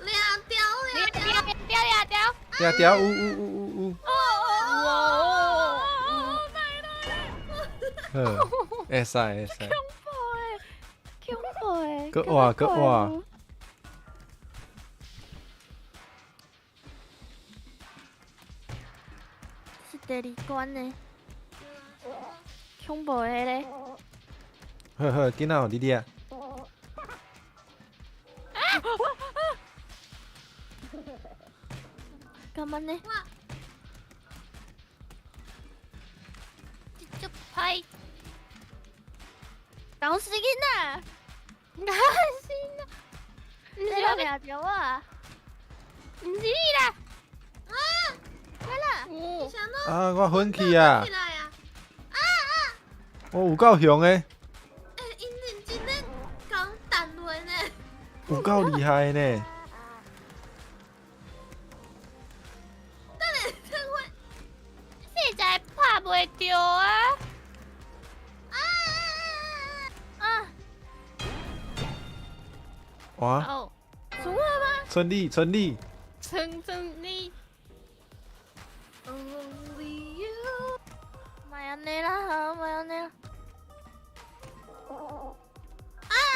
掠掉掠掉掠掉掠掉！有有有有有。哇！好，会使会使。恐怖的，恐怖的。阁活阁活。是第二关呢，恐怖的咧。好好，囡仔，予你掠。啊！干嘛呢？这足歹。搞死囡仔！搞死囡仔！你掠著我？毋是你啦！啊！来啦！啊！我昏去啊！啊啊！我有够凶的。欸，𪜶认真咧共弹落呢。有够厉害呢！等下，等我，这才拍袂著啊！啊啊哇！哦，输了吗？春丽，春丽，春春丽。 Only you。莫按呢啦，莫按呢啦。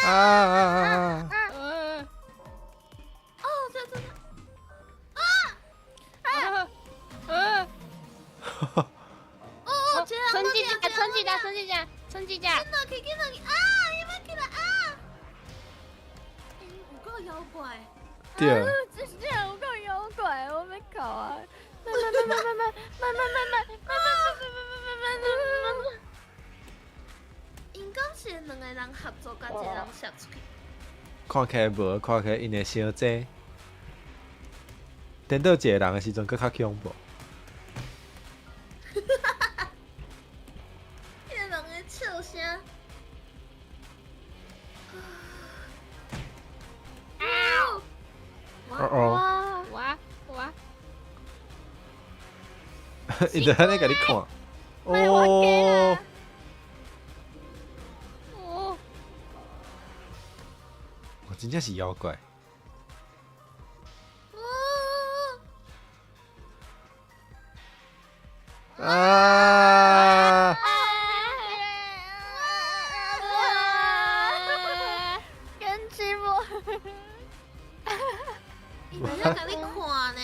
啊啊啊啊！哦，这真的。啊啊！啊！哦哦，春季家，春季家，春季家，春季家。紧落去，紧落去！啊，伊欲起来啊！有够妖怪。对。这是有够妖怪，我欲哭啊！慢慢慢慢慢慢慢慢慢慢慢慢慢慢慢慢慢慢。两个人合作，共一个人射出去。看起来无，看起来𪜶会伤济。颠倒一个人的时阵，阁较恐怖。彼个人的笑声。哦哦，哇哇！伊就按呢共你看。哦。哦。我真正是妖怪。啊！跟寂寞。伊在共你看呢。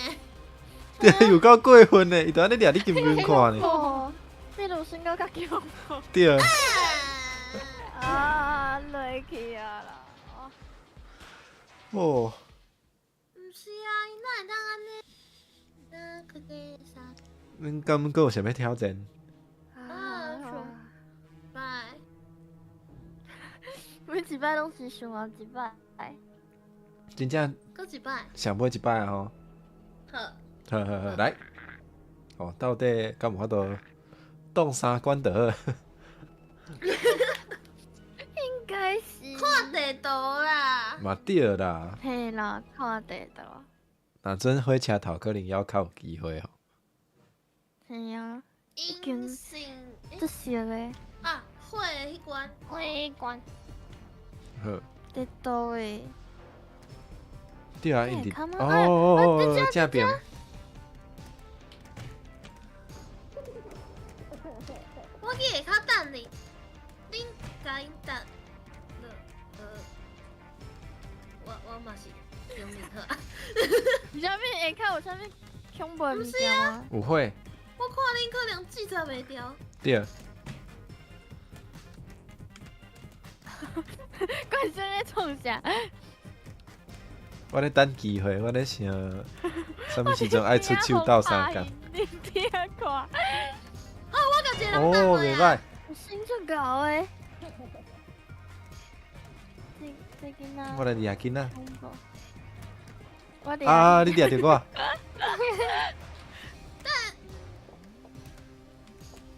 对，有够过分的，伊就按呢掠你金边看呢。哦，比鲁身高较强。对。啊，落去啊啦！哦。毋是啊，伊哪会当按呢？那可以啥？恁敢阁有啥物挑战？啊，拜。每一摆拢是上后一摆。真正。阁一摆。上尾一摆啊吼。好。好好好，来。哦，到底敢有法度挡三关就好？应该是。看地图啦。嘛对啦。嘿啦，看地图。若阵火车头可能犹较有机会吼。嘿啊，阴性。足熟的。啊，火的彼关。火的关。好。伫佗位？对啊，𪜶伫哦哦哦，正边。我去下跤等你，恁共𪜶等。我嘛是用力好啊。有啥物下跤有啥物恐怖的物件吗？有火。我看恁可能制作袂牢。对。关心咧创啥？我咧等机会，我咧想，啥物时阵爱出手斗相共。你听看。哦，我共一个人等哦，袂歹。心足𠢕的。这囡仔。我来掠囡仔。我啊！你掠著我。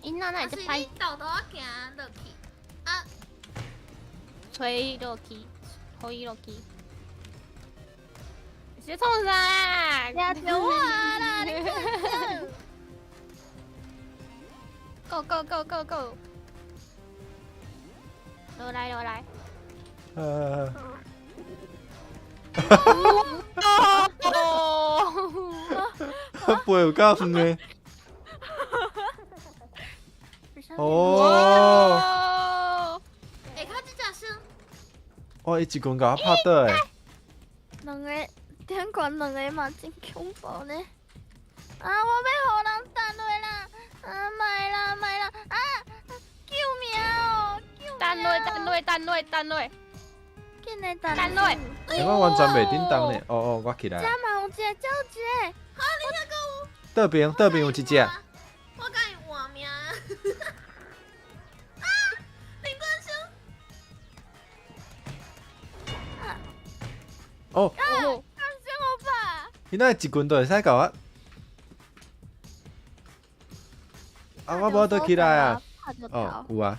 𪜶哪会遮歹？你豆豆仔行落去，啊，揣伊落去，予伊落去。是创啥？掠著我啦！你 Go go go go go！落来落来。飞有够远的。哦！下跤这只先。哇！伊一棍共我拍倒的。两个顶悬两个嘛真恐怖呢！啊！我欲予人弹落啦！啊！莫啦莫啦！啊！救命哦！救命！弹落弹落弹落弹落！紧来弹弹落！欸，我完全袂叮当呢。哦哦，我起来。这嘛有一个，这有一个。啊！你遐阁有？倒边倒边有一只。我共伊换命。啊！林冠生。哦。啊！冠生欧巴。伊哪会一棍就会使共我？啊！我无倒起来啊。哦，有啊。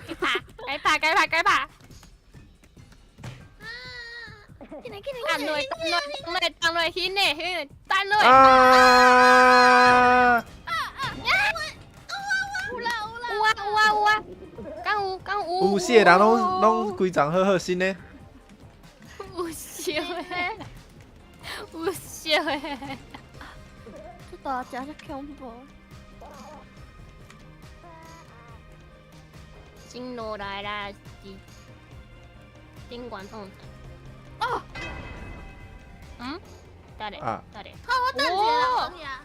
该拍，该拍，该拍，该拍。弹落，弹落，弹落，弹落，轻的，轻的，弹落。啊！有啦有啦。有啊有啊有啊，敢有敢有。有四个人拢规丛好好身呢。有烧的，有烧的。这大只足恐怖。先落来啦，是顶悬创啥？哦。嗯？等下，等下。好，我等一个人落去啊。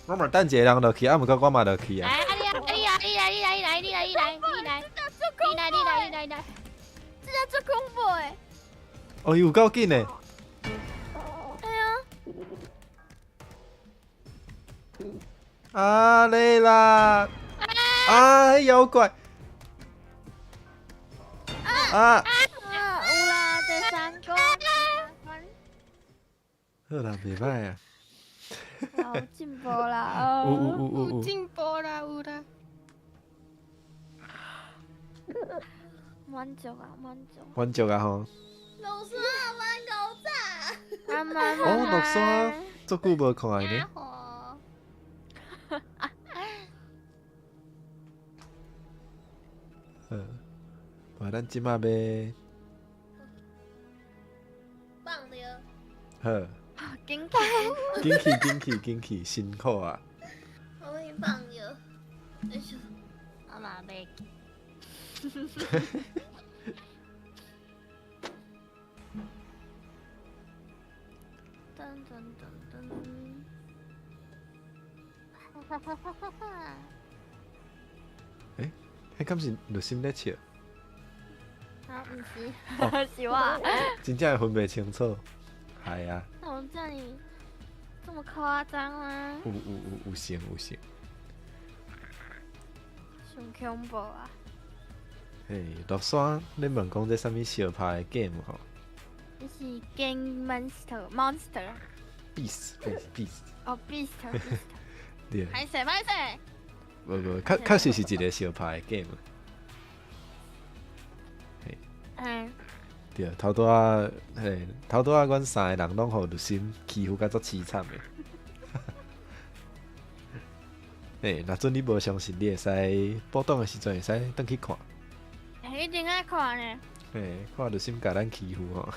我嘛等一个人落去，啊，毋过我嘛落去啊。来，啊你啊，你啊，你来，你来，你来，你来，你来，你来，你来，你来，你来，你来。这只足恐怖的。哦，伊有够紧的。哎呀！啊嘞啦！啊，妖怪！啊！啊，有啦，第三关。好啦，袂歹啊。有进步啦！有有有有有进步啦，有啦。满足啊，满足。满足啊吼！落山蛮古早。哦，落山，足久无看呢。嗯，无咱这马欲放了。好。紧去，紧去，紧去，紧去，辛苦啊！我给你放了。哎呦，我嘛袂记。噔噔噔噔。哈哈哈哈哈！欸，彼敢是绿心咧笑？啊，毋是，是我。真正会分袂清楚，系啊。那我叫你这么夸张吗？有有有有像有像。上恐怖啊！嘿，落山，你问讲这啥物相拍的 game 吼？这是 Game Monster，Monster。 Beast， Beast。哦，Beast，Beast。对。歹势歹势。无无，确确实是一个相拍的 game。嘿。嗯。对，头拄仔，嘿，头拄仔，阮三个人拢予绿心欺负甲足凄惨的。嘿，若准你无相信，你会使补档的时阵会使转去看。欸，一定爱看呢。嘿，看绿心共咱欺负吼。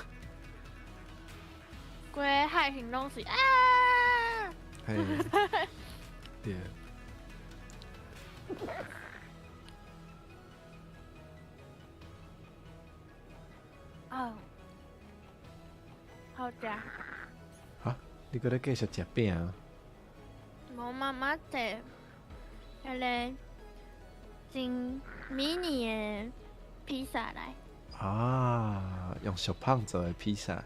规个海型拢是啊！嘿，对。哦，好食。哈？你阁咧继续食饼啊？无妈妈摕彼个真迷你的披萨来。啊，用小胖做的披萨。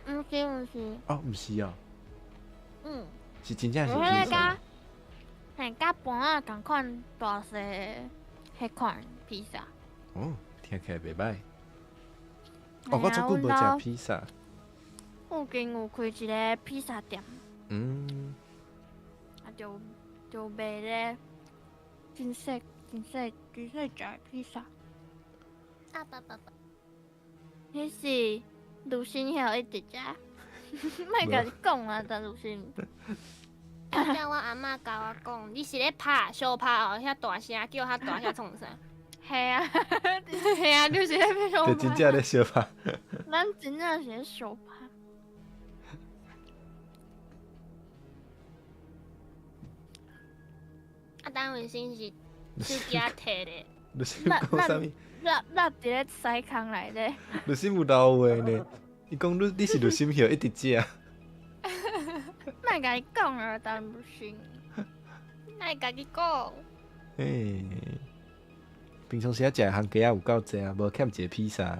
毋是毋是。哦，毋是哦。嗯。是真正是披萨。嘿，佮盘仔仝款大细彼款披萨。哦，听起来袂䆀。哦，我足久无食披萨。附近有开一个披萨店。嗯。啊，就就卖咧，真细、真细、真细只的披萨。啊爸爸爸。彼是鲁迅遐一直食，莫共你讲啊，陈鲁迅。叫我阿嬷共我讲，你是咧拍相拍哦，遐大声叫遐大声创啥？系啊，系啊，就是咧相拍。就真正咧相拍。咱真正是咧相拍。啊，单位先是手机仔摕咧。律师讲啥物？落落伫咧屎坑内底。律师有老话呢，伊讲你你是律师晓一直食。莫共伊讲啊，但不行。莫家己讲。嘿，平常时仔食的番茄仔有够济啊，无欠一个披萨。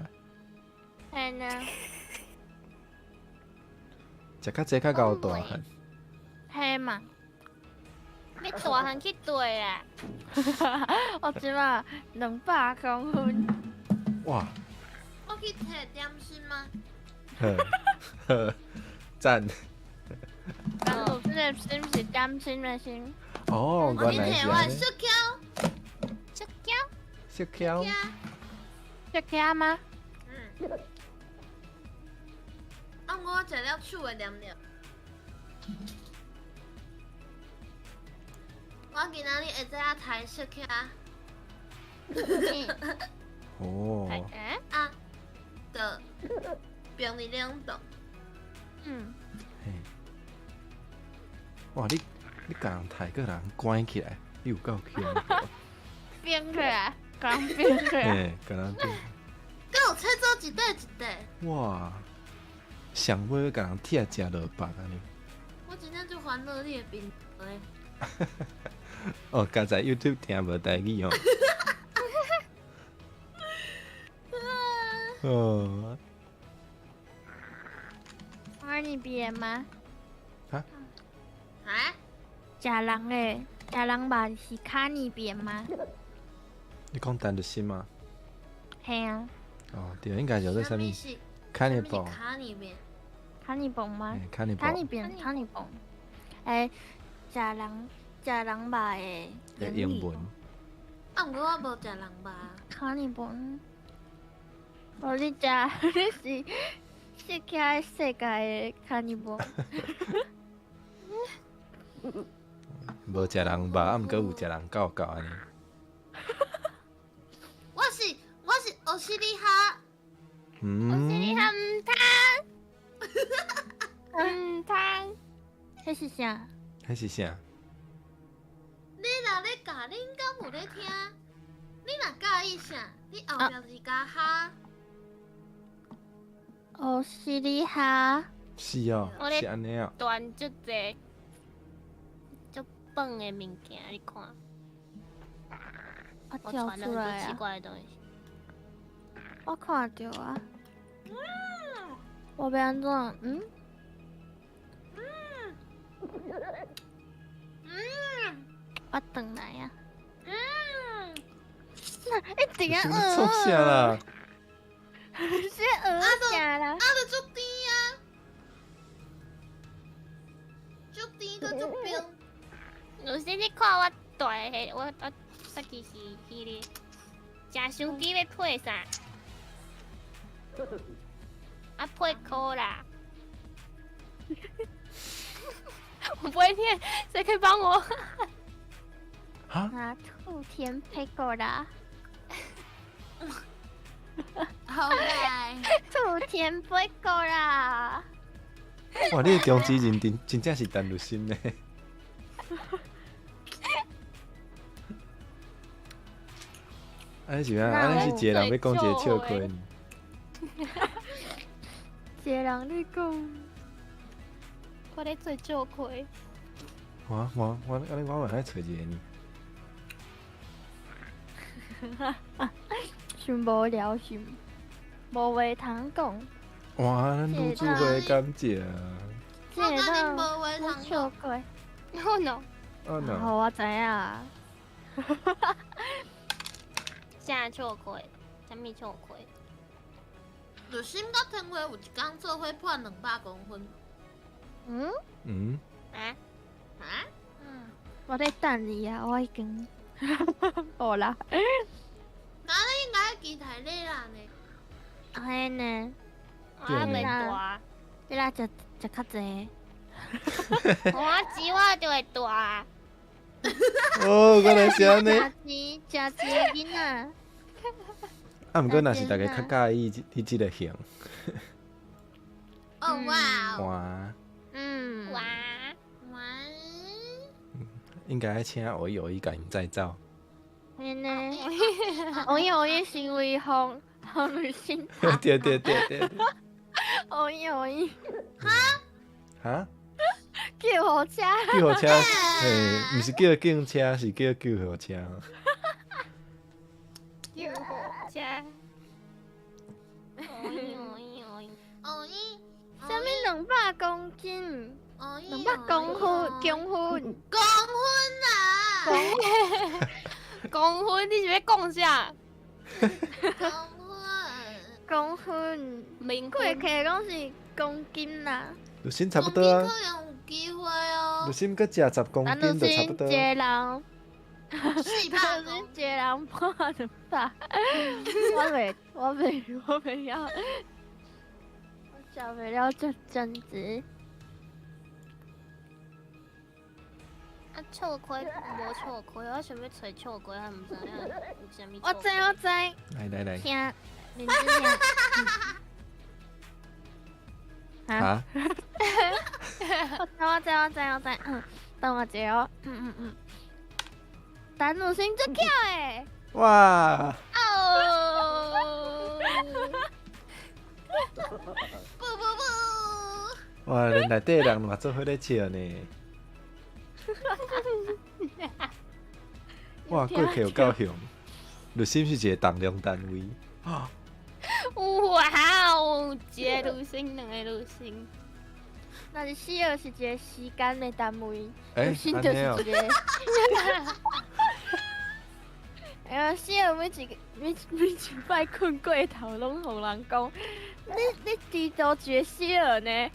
嘿呢。食较济较𠢕大汉。嘿嘛。欲大汉去缀啦！我这马200公分。哇！我去提点心吗？呵呵，赞。咱鲁迅的心是点心的心。哦，原来是按呢。我去提我的塑胶。塑胶。塑胶。塑胶吗？嗯。啊，我食了手会黏黏。我今仔日会知影抬塑胶。哦。啊，就冰伫冷冻。嗯。嘿。哇，你你共人抬，阁人关起来，你有够强。冰起来，共人冰起来。嘿，共人冰。阁有切做一块一块。哇！上尾共人拆食落腹按呢。我真正足烦恼你的频道的。哦，刚才 YouTube 听无台语哦。哦。我你毕业吗？啊？啊？食人的，食人肉是卡尼变吗？你讲陈日新吗？嘿啊。哦，對，應該叫做啥物？卡尼蹦。卡尼變。卡尼蹦嗎？卡尼卡尼變，卡尼蹦。欸，食人食人肉的英文。啊，毋過我無食人肉。卡尼蹦。哦，你食，你是世界世界的卡尼蹦。無食人肉，啊，毋過有食人狗狗按呢。我是我是奧西里哈。嗯。奧西里哈毋通。毋通。彼是啥？彼是啥？你若咧教，恁敢有咧聽？你若佮意啥？你後壁是加哈。奧西里哈。是哦，是按呢哦。傳足濟足笨的物件，你看。我跳出來啊！奇怪的東西。我看著啊。我欲按怎？嗯？嗯。我轉來啊！嗯。一定啊！創啥啦？是蚵啥啦？啊，就足甜啊！足甜閣足冰。有時你看我帶彼，我說其是彼個食傷低欲配啥？啊，配可啦！我不會念，誰可以幫我？啊，兔田配可啦！好來，兔田配可啦！哇，你的中指認真，真正是陳律心呢。按呢是啥？按呢是一個人欲講一個笑話呢？一個人咧講，我咧做笑話。我按呢我嘛愛揣一個呢。傷無聊是無話通講。哇，咱女主會感謝。這個無話通笑話。 Oh no！ Oh no！好，我知影。啥笑話？啥物笑話？律心佮天花有一工做伙破200公分。嗯？嗯？啊？啊？嗯。我咧等你啊，我已經無啦。那你應該期待你啦呢？嘿呢。我袂大。你來食食較濟。我錢我就會大。哦，原來是按呢。食錢，食錢囡仔。啊，毋過若是逐家較佮意你這個型。哦哇！哇！嗯哇哇！應該愛請偶一偶一共𪜶載走。嘿呢，偶一偶一成為風風女星。對對對對。偶一偶一。哈？哈？救護車。救護車，嘿，毋是叫警車，是叫救護車。救護車。哦咦哦咦哦咦哦咦，啥物200公斤？200公分，公分。公分啊！公分，你是欲講啥？公分。公分。明過去攏是公斤啦。律心差不多啊。可能有機會哦。律心閣食10公斤就差不多。一個人。 400公一個人破200，我袂曉，我食袂了這陣子。啊，笑話無笑話，我想欲揣笑話，還毋知影有啥物。我知我知。來來來。聽，認真聽。哈？我知我知我知，等我一下哦。陳汝心足巧的。哇！哦！不不不！哇，連內底人嘛做伙咧笑呢。哇，過客有夠凶，律心是一個重量單位。哇哦！一個女星，兩個女星。若是死了是一個時間的單位，欸，律心就是一個。哎，人死了每一擺睏過頭，攏予人講，你知道絕死了呢？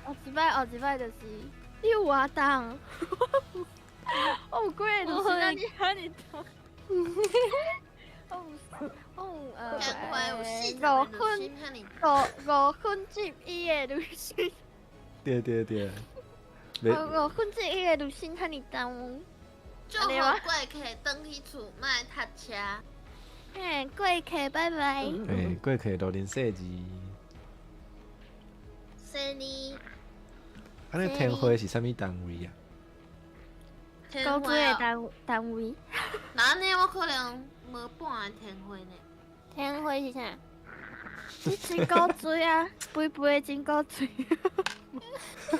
後一擺就是你有偌重？我有幾个就是按呢按呢重。我有5分之1的女性。對對對。1/5的女性遐爾重。祝福過客轉去厝，莫塞車。嘿，過客拜拜。欸，過客路恁細字。細字。啊，你天花是啥物單位啊？高職的單位。那按呢，我可能無半個天花呢。天花是啥？你真古錐啊，肥肥的真古錐。哇！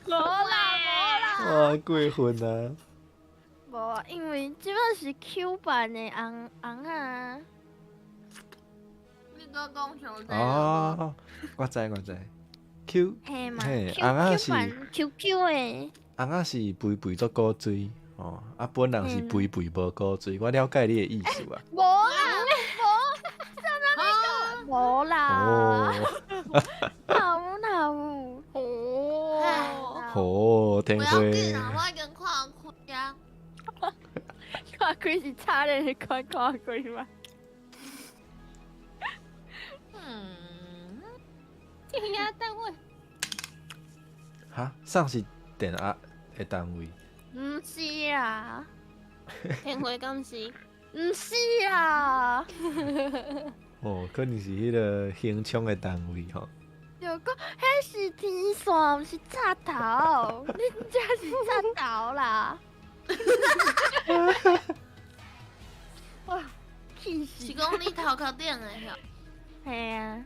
無啦無啦。哇，過分啊！無啊，因為這擺是 Q 版的尪尪仔。你閣講上濟。哦，我知我知。Q，嘿嘛，嘿， Q 尪仔 Q 版是 Q Q 的。尪仔是肥肥足古錐哦，啊本人是肥肥無古錐，我了解你的意思啊。無啦，無，無啦。哦。哪有哪有。哦。哦，天不要花。緊啊，我已經看開啊。看開是差點的款看開嗎？嗯。電壓單位。哈，啥是電壓的單位？毋是啦。天花敢是？毋是啦。哦，可能是彼个行槍的單位吼。就講，彼是天線，毋是插頭。你這是插頭啦。哇，氣死！是講你頭殼頂的遐？嘿啊。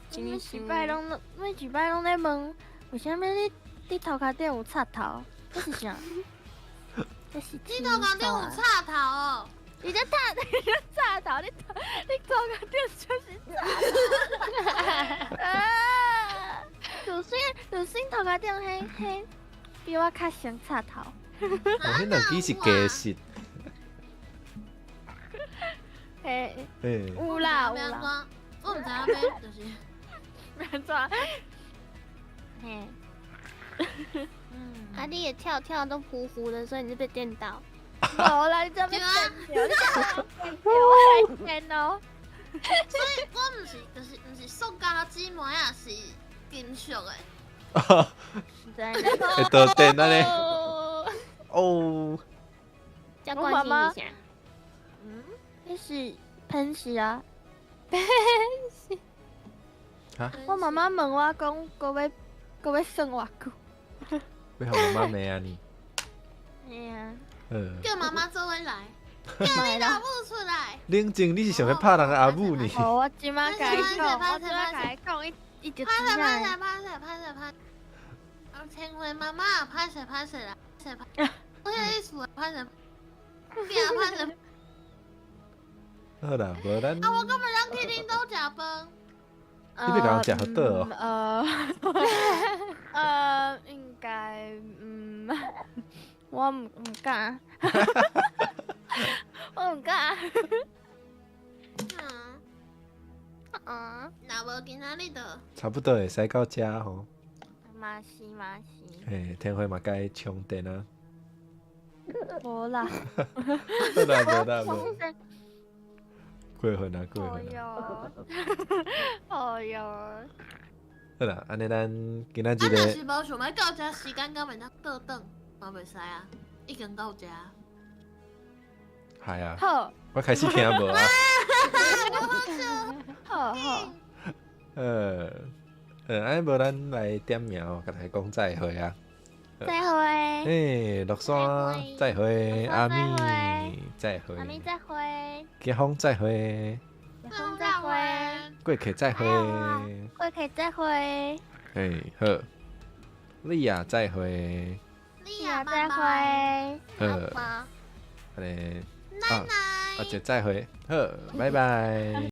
每一擺攏咧問，為啥物你頭殼頂有插頭？這是啥？這是你頭殼頂有插頭哦？你在插，你在插頭，你頭殼頂就是插頭。啊！女生頭殼頂彼比我較像插頭。哦，彼兩支是假實。嘿。欸。有啦有啦。我毋知影欲就是。欲按怎？嘿。啊！你也跳跳都糊糊的，所以你就被電到。無啦，你這欲電著，你這欲電著，我來電哦。所以我毋是，就是毋是塑膠紙膜啊，是金屬的。會導電按呢？哦。我媽媽。嗯，那是噴死啊！噴死。我媽媽問我講，閣欲算偌久？欲予媽媽罵啊你？嘿啊。叫媽媽做伙來，叫你老母出來。冷靜，你是想欲拍人阿母呢？哦，我這擺共伊講，我這擺共伊講，伊就知影。歹勢歹勢歹勢歹勢歹。啊，千惠媽媽，歹勢歹勢啦，歹勢歹。我遐意思，歹勢。囝歹勢。好啦，無咱。啊，我敢欲通去恁兜食飯？你欲共人食予倒哦？應該，我毋敢，我毋敢。嗯，若無今仔日就差不多會使到遮吼。嘛是嘛是。嘿，天花嘛該充電啊。無啦。好啦，無啦無。過分啊，過分啊！哎喲，好啦，按呢咱今仔日啊，若是無想欲到遮，時間敢袂當倒轉，嘛袂使啊，已經到遮。係啊。好。我開始聽無啊。好好。按呢無咱來點名，共大家講再會啊。再會。欸，樂山再會，阿咪再會，阿咪再會，傑峰再會，傑峰再會，過客再會，過客再會。欸，好，莉亞再會，莉亞再會，好，按呢，啊，阿杰再會，好，拜拜。